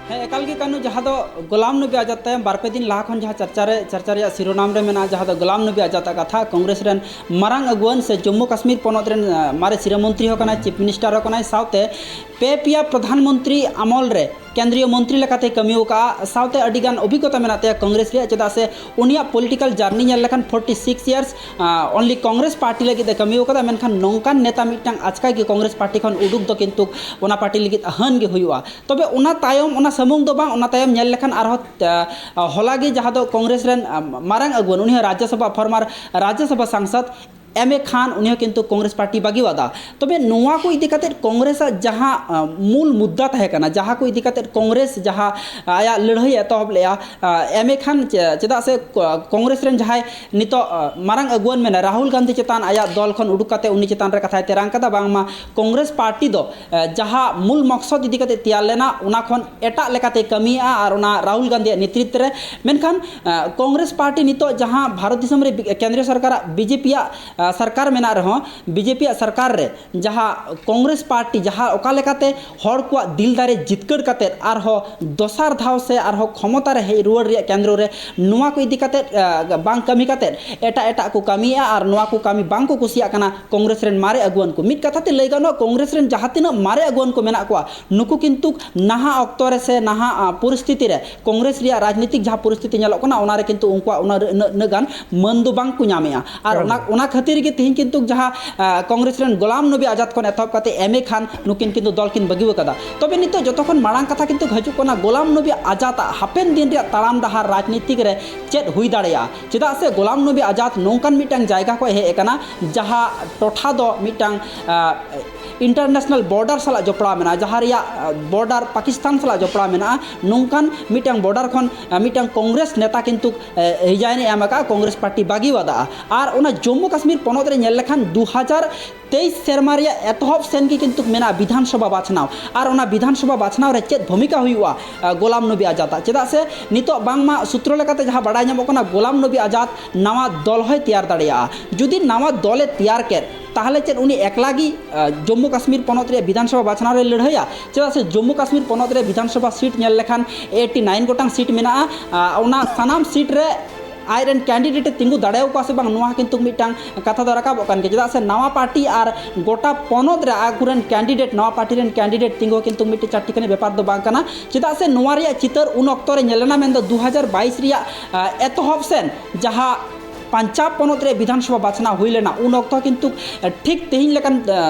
ᱦᱮᱸ, ᱮᱠᱟᱞ ᱜᱮ ᱠᱟᱹᱱᱩ, ᱡᱟᱦᱟᱸ ᱫᱚ ᱜᱳᱞᱟᱢ ᱱᱚᱵᱤ ᱟᱡᱟᱫ ᱛᱟᱭᱚᱢ ᱵᱟᱨ ᱯᱮ ᱫᱤᱱ ᱞᱟᱦᱟ ᱠᱷᱚᱱ ᱡᱟᱦᱟᱸ ᱪᱟᱨᱪᱟ ᱨᱮ, ᱪᱟᱨᱪᱟ ᱨᱮᱭᱟᱜ ᱥᱤᱨᱳᱱᱟᱢ ᱨᱮ ᱢᱮᱱᱟᱜᱼᱟ, ᱡᱟᱦᱟᱸ ᱫᱚ ᱜᱳᱞᱟᱢ ᱱᱚᱵᱤ ᱟᱡᱟᱫ ᱟᱜ ᱠᱟᱛᱷᱟ, ᱠᱚᱝᱜᱨᱮᱥ ᱨᱮᱱ ᱢᱟᱨᱟᱝ ᱟᱹᱜᱩᱣᱟᱹᱱ ᱥᱮ ᱡᱚᱢᱢᱩ ᱠᱟᱥᱢᱤᱨ ᱯᱚᱱᱚᱛ ᱨᱮᱱ, ᱟᱸ, ᱢᱟᱨᱮ ᱥᱤᱨᱟᱹ ᱢᱚᱱᱛᱨᱤ ᱦᱚᱸ ᱠᱟᱱᱟᱭ, ᱪᱤᱯ ᱢᱤᱱᱤᱥᱴᱟᱨ ᱦᱚᱸ ᱠᱟᱱᱟᱭ, ᱥᱟᱶᱛᱮ ᱯᱮ ᱯᱮᱭᱟ ᱯᱨᱚᱫᱷᱟᱱ ᱢᱚᱱᱛᱨᱤ ᱟᱢᱚᱞ ᱨᱮ ᱠᱮᱱᱫᱨᱤᱭᱚ ᱢᱚᱱᱛᱨᱤ ᱞᱮᱠᱟᱛᱮᱭ ᱠᱟᱹᱢᱤ ᱟᱠᱟᱫᱼᱟ, ᱥᱟᱶᱛᱮ ᱟᱹᱰᱤᱜᱟᱱ ᱚᱵᱷᱤᱜᱽᱜᱚᱛᱟ ᱢᱮᱱᱟᱜ ᱛᱟᱭᱟ ᱠᱚᱝᱜᱨᱮᱥ ᱨᱮᱭᱟᱜ, ᱪᱮᱫᱟᱜ ᱥᱮ ᱩᱱᱤᱭᱟᱜ ᱯᱚᱞᱤᱴᱤᱠᱟᱞ ᱡᱟᱨᱱᱤ ᱧᱮᱞ ᱞᱮᱠᱷᱟᱱ ᱯᱷᱳᱨᱴᱤ ᱥᱤᱠᱥ ᱤᱭᱟᱨᱥ, ᱟᱸ, ᱚᱱᱞᱤ ᱠᱚᱝᱜᱨᱮᱥ ᱯᱟᱨᱴᱤ ᱞᱟᱹᱜᱤᱫ ᱮ ᱠᱟᱹᱢᱤ ᱟᱠᱟᱫᱟ, ᱢᱮᱱᱠᱷᱟᱱ ᱱᱚᱝᱠᱟᱱ ᱱᱮᱛᱟ ᱢᱤᱫᱴᱟᱝ ᱟᱪᱠᱟ ᱜᱮ ᱠᱚᱝᱜᱨᱮᱥ ᱯᱟᱨᱴᱤ ᱠᱷᱚᱱ ᱩᱰᱩᱠ ᱫᱚ ᱠᱤᱱᱛᱩ ᱚᱱᱟ ᱯᱟᱨᱴᱤ ᱞᱟᱹᱜᱤᱫ ᱟᱹᱦᱟᱹᱱ ᱜᱮ ᱦᱩᱭᱩᱜᱼᱟ᱾ ᱛᱚᱵᱮ ᱚᱱᱟ ᱛᱟᱭᱚᱢ, ᱚᱱᱟ ᱥᱩᱢᱩᱝ ᱫᱚ ᱵᱟᱝ, ᱚᱱᱟ ᱛᱟᱭᱚᱢ ᱧᱮᱞ ᱞᱮᱠᱷᱟᱱ ᱟᱨᱦᱚᱸ, ᱟ, ᱦᱚᱞᱟ ᱜᱮ ᱡᱟᱦᱟᱸ ᱫᱚ ᱠᱚᱝᱜᱨᱮᱥ ᱨᱮᱱ, ᱟ, ᱢᱟᱨᱟᱝ ᱟᱹᱜᱩᱣᱟᱹᱱ, ᱩᱱᱤ ᱦᱚᱸ ᱨᱟᱡᱽᱡᱚᱥᱚᱵᱷᱟ, ᱯᱷᱚᱨᱢᱟᱨ ᱨᱟᱡᱽᱡᱚᱥᱚᱵᱷᱟ ᱥᱟᱝᱥᱚᱫ ᱮᱢ ᱮ ᱠᱷᱟᱱ, ᱩᱱᱤ ᱦᱚᱸ ᱠᱤᱱᱛᱩ ᱠᱚᱝᱜᱨᱮᱥ ᱯᱟᱨᱴᱤ ᱵᱟᱹᱜᱤᱣᱟᱫᱟ᱾ ᱛᱚᱵᱮ ᱱᱚᱣᱟ ᱠᱚ ᱤᱫᱤ ᱠᱟᱛᱮᱫ ᱠᱚᱝᱜᱨᱮᱥ ᱟᱜ ᱡᱟᱦᱟᱸ, ᱟ, ᱢᱩᱞ ᱢᱩᱫᱽᱫᱟ ᱛᱟᱦᱮᱸ ᱠᱟᱱᱟ, ᱡᱟᱦᱟᱸ ᱠᱚ ᱤᱫᱤ ᱠᱟᱛᱮᱫ ᱠᱚᱝᱜᱨᱮᱥ ᱡᱟᱦᱟᱸ, ᱟ, ᱟᱭᱟᱜ ᱞᱟᱹᱲᱦᱟᱹᱭ ᱮ ᱮᱛᱚᱦᱚᱵ ᱞᱮᱫᱼᱟ, ᱟ, ᱮᱢ ᱮ ᱠᱷᱟᱱ ᱪᱮ-, ᱪᱮᱫᱟᱜ ᱥᱮ ᱠᱚ-, ᱠᱚᱝᱜᱨᱮᱥ ᱨᱮᱱ ᱡᱟᱦᱟᱸᱭ ᱱᱤᱛᱚᱜ, ᱟ, ᱢᱟᱨᱟᱝ ᱟᱹᱜᱩᱣᱟᱹᱱ ᱢᱮᱱᱟᱭ, ᱨᱟᱦᱩᱞ ᱜᱟᱱᱫᱷᱤ ᱪᱮᱛᱟᱱ ᱟᱭᱟᱜ ᱫᱚᱞ ᱠᱷᱚᱱ ᱩᱰᱩᱠ ᱠᱟᱛᱮ ᱩᱱᱤ ᱪᱮᱛᱟᱱ ᱨᱮ ᱠᱟᱛᱷᱟᱭ ᱛᱮᱨᱟᱝ ᱠᱟᱫᱟ, ᱵᱟᱝᱢᱟ ᱠᱚᱝᱜᱨᱮᱥ ᱯᱟᱨᱴᱤ ᱫᱚ, ᱟ, ᱡᱟᱦᱟᱸ ᱢᱩᱞ ᱢᱚᱠᱥᱚᱫ ᱤᱫᱤ ᱠᱟᱛᱮ ᱛᱮᱭᱟᱨ ᱞᱮᱱᱟ, ᱚᱱᱟ ᱠᱷᱚᱱ ᱮᱴᱟᱜ ᱞᱮᱠᱟᱛᱮ ᱠᱟᱹᱢᱤᱭᱮᱫᱼᱟ ᱟᱨ ᱚᱱᱟ ᱨᱟᱦᱩᱞ ᱜᱟᱱᱫᱷᱤᱭᱟᱜ ᱱᱮᱛᱨᱤᱛᱵ ᱨᱮ᱾ ᱢᱮᱱᱠᱷᱟᱱ, ᱟ, ᱠᱚᱝᱜᱨᱮᱥ ᱯᱟᱨᱴᱤ ᱱᱤᱛᱚᱜ ᱡᱟᱦᱟᱸ ᱵᱷᱟᱨᱚᱛ ᱫᱤᱥᱚᱢ ᱨᱮ ᱵᱤ-, ᱠᱮᱱᱫᱨᱤᱭᱚ ᱥᱚᱨᱠᱟᱨᱟᱜ, ᱵᱤᱡᱮᱯᱤᱭᱟᱜ, ᱟ, ᱥᱚᱨᱠᱟᱨ ᱢᱮᱱᱟᱜ ᱨᱮᱦᱚᱸ, ᱵᱤᱡᱮᱯᱤᱭᱟᱜ ᱥᱚᱨᱠᱟᱨ ᱨᱮ ᱡᱟᱦᱟᱸ ᱠᱚᱝᱜᱨᱮᱥ ᱯᱟᱨᱴᱤ ᱡᱟᱦᱟᱸ ᱚᱠᱟ ᱞᱮᱠᱟᱛᱮ ᱦᱚᱲ ᱠᱚᱣᱟᱜ ᱫᱤᱞ ᱫᱟᱲᱮ ᱡᱤᱛᱠᱟᱹᱨ ᱠᱟᱛᱮᱫ ᱟᱨᱦᱚᱸ ᱫᱚᱥᱟᱨ ᱫᱷᱟᱣ ᱥᱮ ᱟᱨᱦᱚᱸ ᱠᱷᱚᱢᱚᱛᱟ ᱨᱮ ᱦᱮᱡ ᱨᱩᱣᱟᱹᱲ ᱨᱮᱭᱟᱜ ᱠᱮᱱᱫᱨᱚ ᱨᱮ, ᱱᱚᱣᱟ ᱠᱚ ᱤᱫᱤ ᱠᱟᱛᱮᱫ, ᱟ, ᱵᱟᱝ ᱠᱟᱹᱢᱤ ᱠᱟᱛᱮᱫ ᱮᱴᱟᱜ ᱮᱴᱟᱜ ᱠᱚ ᱠᱟᱹᱢᱤᱭᱮᱫᱼᱟ ᱟᱨ ᱱᱚᱣᱟ ᱠᱚ ᱠᱟᱹᱢᱤ ᱵᱟᱝ ᱠᱚ ᱠᱩᱥᱤᱭᱟᱜ ᱠᱟᱱᱟ ᱠᱚᱝᱜᱨᱮᱥ ᱨᱮᱱ ᱢᱟᱨᱮ ᱟᱹᱜᱩᱣᱟᱹᱱ ᱠᱚ᱾ ᱢᱤᱫ ᱠᱟᱛᱷᱟ ᱛᱮ ᱞᱟᱹᱭ ᱜᱟᱱᱚᱜᱼᱟ, ᱠᱚᱝᱜᱨᱮᱥ ᱨᱮᱱ ᱡᱟᱦᱟᱸ ᱛᱤᱱᱟᱹᱜ ᱢᱟᱨᱮ ᱟᱹᱜᱩᱣᱟᱹᱱ ᱠᱚ ᱢᱮᱱᱟᱜ ᱠᱚᱣᱟ, ᱱᱩᱠᱩ ᱠᱤᱱᱛᱩ ᱱᱟᱦᱟᱜ ᱚᱠᱛᱚ ᱨᱮ ᱥᱮ ᱱᱟᱦᱟᱜ, ᱟ, ᱯᱚᱨᱤᱥᱛᱷᱤᱛᱤ ᱨᱮ ᱠᱚᱝᱜᱨᱮᱥ ᱨᱮᱭᱟᱜ ᱨᱟᱡᱽᱱᱤᱛᱤᱠ ᱡᱟᱦᱟᱸ ᱯᱚᱨᱤᱥᱛᱷᱤᱛᱤ ᱧᱮᱞᱚᱜ ᱠᱟᱱᱟ, ᱚᱱᱟ ᱨᱮ ᱠᱤᱱᱛᱩ ᱩᱱᱠᱩᱣᱟᱜ ᱩᱱᱟᱹᱜ, ᱩᱱᱟᱹᱜ, ᱩᱱᱟᱹᱜ ᱜᱟᱱ ᱢᱟᱹᱱ ᱫᱚ ᱵᱟᱝ ᱠᱚ ᱧᱟᱢᱮᱜᱼᱟ᱾ ᱟᱨ ᱮᱠᱟᱞ᱾ ᱚᱱᱟ, ᱚᱱᱟ ᱠᱷᱟᱹᱛᱤᱨ ᱠᱷᱟᱹᱛᱤᱨ ᱜᱮ ᱛᱮᱦᱮᱧ ᱠᱤᱱᱛᱩ ᱡᱟᱦᱟᱸ ᱠᱚᱝᱜᱨᱮᱥ ᱨᱮᱱ ᱜᱳᱞᱟᱢ ᱱᱚᱵᱤ ᱟᱡᱟᱫ ᱠᱷᱚᱱ ᱮᱛᱚᱦᱚᱵ ᱠᱟᱛᱮ ᱮᱢ ᱮ ᱠᱷᱟᱱ, ᱱᱩᱠᱤᱱ ᱠᱤᱱᱛᱩ ᱫᱚᱞ ᱠᱤᱱ ᱵᱟᱹᱜᱤ ᱟᱠᱟᱫᱟ᱾ ᱛᱚᱵᱮ ᱱᱤᱛᱚᱜ ᱡᱚᱛᱚ ᱠᱷᱚᱱ ᱢᱟᱲᱟᱝ ᱠᱟᱛᱷᱟ ᱠᱤᱱᱛᱩ ᱦᱤᱡᱩᱜ ᱠᱟᱱᱟ ᱜᱳᱞᱟᱢ ᱱᱚᱵᱤ ᱟᱡᱟᱫ ᱟᱜ ᱦᱟᱯᱮᱱ ᱫᱤᱱ ᱨᱮᱭᱟᱜ ᱛᱟᱲᱟᱢ ᱰᱟᱦᱟᱨ ᱨᱟᱡᱽᱱᱤᱛᱤ ᱨᱮ ᱪᱮᱫ ᱦᱩᱭ ᱫᱟᱲᱮᱭᱟᱜᱼᱟ᱾ ᱪᱮᱫᱟᱜ ᱥᱮ ᱜᱳᱞᱟᱢ ᱱᱚᱵᱤ ᱟᱡᱟᱫ ᱱᱚᱝᱠᱟᱱ ᱢᱤᱫᱴᱟᱝ ᱡᱟᱭᱜᱟ ᱠᱷᱚᱱ ᱦᱮᱡ ᱟᱠᱟᱱᱟ, ᱡᱟᱦᱟᱸ ᱴᱚᱴᱷᱟ ᱫᱚ ᱢᱤᱫᱴᱟᱝ ᱤᱱᱴᱟᱨᱱᱮᱥᱱᱟᱞ ᱵᱚᱨᱰᱟᱨ ᱥᱟᱞᱟᱜ ᱡᱚᱯᱲᱟᱣ ᱢᱮᱱᱟᱜᱼᱟ, ᱡᱟᱦᱟᱸ ᱨᱮᱭᱟᱜ ᱵᱚᱨᱰᱟᱨ ᱯᱟᱠᱤᱥᱛᱟᱱ ᱥᱟᱞᱟᱜ ᱡᱚᱯᱲᱟᱣ ᱢᱮᱱᱟᱜᱼᱟ᱾ ᱱᱚᱝᱠᱟᱱ ᱢᱤᱫᱴᱟᱝ ᱵᱚᱨᱰᱟᱨ ᱠᱷᱚᱱ ᱢᱤᱫᱴᱟᱝ ᱠᱚᱝᱜᱨᱮᱥ ᱱᱮᱛᱟ ᱠᱤᱱᱛᱩ ᱨᱤᱡᱟᱭᱤᱱ ᱮ ᱮᱢ ᱟᱠᱟᱫᱼᱟ, ᱠᱚᱝᱜᱨᱮᱥ ᱯᱟᱨᱴᱤ ᱵᱟᱹᱜᱤᱣᱟᱫᱟ᱾ ᱟᱨ ᱚᱱᱟ ᱡᱚᱢᱢᱩ ᱠᱟᱥᱢᱤᱨ ᱯᱚᱱᱚᱛ ᱨᱮ ᱧᱮᱞ ᱞᱮᱠᱷᱟᱱ ᱫᱩ ᱦᱟᱡᱟᱨ ᱛᱮᱭᱤᱥ ᱥᱮᱨᱢᱟ ᱨᱮᱭᱟᱜ ᱮᱛᱚᱦᱚᱵ ᱥᱮᱱ ᱜᱮ ᱠᱤᱱᱛᱩ ᱢᱮᱱᱟᱜᱼᱟ ᱵᱤᱫᱷᱟᱱ ᱥᱚᱵᱷᱟ ᱵᱟᱪᱷᱱᱟᱣ᱾ ᱟᱨ ᱚᱱᱟ ᱵᱤᱫᱷᱟᱱ ᱥᱚᱵᱷᱟ ᱵᱟᱪᱷᱱᱟᱣ ᱨᱮ ᱪᱮᱫ ᱵᱷᱩᱢᱤᱠᱟ ᱦᱩᱭᱩᱜᱼᱟ ᱜᱳᱞᱟᱢ ᱱᱚᱵᱤ ᱟᱡᱟᱫᱟᱜ? ᱪᱮᱫᱟᱜ ᱥᱮ ᱱᱤᱛᱚᱜ ᱵᱟᱝᱢᱟ ᱥᱩᱛᱨᱚ ᱞᱮᱠᱟᱛᱮ ᱡᱟᱦᱟᱸ ᱵᱟᱲᱟᱭ ᱧᱟᱢᱚᱜ ᱠᱟᱱᱟ, ᱜᱳᱞᱟᱢ ᱱᱚᱵᱤ ᱟᱡᱟᱫ ᱱᱟᱣᱟ ᱫᱚᱞ ᱦᱚᱸᱭ ᱛᱮᱭᱟᱨ ᱫᱟᱲᱮᱭᱟᱜᱼᱟ᱾ ᱡᱩᱫᱤ ᱱᱟᱣᱟ ᱫᱚᱞᱮ ᱛᱮᱭᱟᱨ ᱠᱮᱫ, ᱛᱟᱦᱚᱞᱮ ᱪᱮᱫ ᱩᱱᱤ ᱮᱠᱞᱟ ᱜᱮ ᱡᱚᱢᱢᱩ ᱠᱟᱥᱢᱤᱨ ᱯᱚᱱᱚᱛ ᱨᱮᱭᱟᱜ ᱵᱤᱫᱷᱟᱱ ᱥᱚᱵᱷᱟ ᱵᱟᱪᱷᱱᱟᱣ ᱨᱮ ᱞᱟᱹᱲᱦᱟᱹᱭᱟ? ᱪᱮᱫᱟᱜ ᱥᱮ ᱡᱚᱢᱢᱩ ᱠᱟᱥᱢᱤᱨ ᱯᱚᱱᱚᱛ ᱨᱮ ᱵᱤᱫᱷᱟᱱ ᱥᱚᱵᱷᱟ ᱥᱤᱴ ᱧᱮᱞ ᱞᱮᱠᱷᱟᱱ ᱮᱭᱤᱴᱤ ᱱᱟᱭᱤᱱ ᱜᱚᱴᱟᱝ ᱥᱤᱴ ᱢᱮᱱᱟᱜᱼᱟ᱾ ᱚᱱᱟ ᱥᱟᱱᱟᱢ ᱥᱤᱴ ᱨᱮ ᱟᱡᱨᱮᱱ ᱠᱮᱱᱰᱤᱰᱮᱴ ᱮ ᱛᱤᱸᱜᱩ ᱫᱟᱲᱮᱭᱟᱠᱚᱣᱟ ᱥᱮ ᱵᱟᱝ, ᱱᱚᱣᱟ ᱦᱚᱸ ᱠᱤᱱᱛᱩ ᱢᱤᱫᱴᱟᱝ ᱠᱟᱛᱷᱟ ᱫᱚ ᱨᱟᱠᱟᱵᱚᱜ ᱠᱟᱱ ᱜᱮᱭᱟ᱾ ᱪᱮᱫᱟᱜ ᱥᱮ ᱱᱟᱣᱟ ᱯᱟᱨᱴᱤ ᱟᱨ ᱜᱚᱴᱟ ᱯᱚᱱᱚᱛ ᱨᱮ ᱟᱠᱚᱨᱮᱱ ᱠᱮᱱᱰᱤᱰᱮᱴ, ᱱᱟᱣᱟ ᱯᱟᱨᱴᱤ ᱨᱮᱱ ᱠᱮᱱᱰᱤᱰᱮᱴ ᱛᱤᱸᱜᱩ ᱠᱤᱱᱛᱩ ᱢᱤᱫᱴᱮᱱ ᱪᱟᱨᱴᱤ ᱠᱷᱟᱱᱤ ᱵᱮᱯᱟᱨ ᱫᱚ ᱵᱟᱝ ᱠᱟᱱᱟ᱾ ᱪᱮᱫᱟᱜ ᱥᱮ ᱱᱚᱣᱟ ᱨᱮᱭᱟᱜ ᱪᱤᱛᱟᱹᱨ ᱩᱱ ᱚᱠᱛᱚ ᱨᱮ ᱧᱮᱞ ᱞᱮᱱᱟ, ᱢᱮᱱᱫᱚ ᱫᱩ ᱦᱟᱡᱟᱨ ᱵᱟᱭᱤᱥ ᱨᱮᱭᱟᱜ ᱮᱛᱚᱦᱚᱵ ᱥᱮᱱ ᱡᱟᱦᱟᱸ ᱯᱟᱧᱡᱟᱵᱽ ᱯᱚᱱᱚᱛ ᱨᱮ ᱵᱤᱫᱷᱟᱱ ᱥᱚᱵᱷᱟ ᱵᱟᱪᱷᱱᱟᱣ ᱦᱩᱭ ᱞᱮᱱᱟ, ᱩᱱ ᱚᱠᱛᱚ ᱠᱤᱱᱛᱩ ᱴᱷᱤᱠ ᱛᱮᱦᱮᱧ ᱞᱮᱠᱟᱱ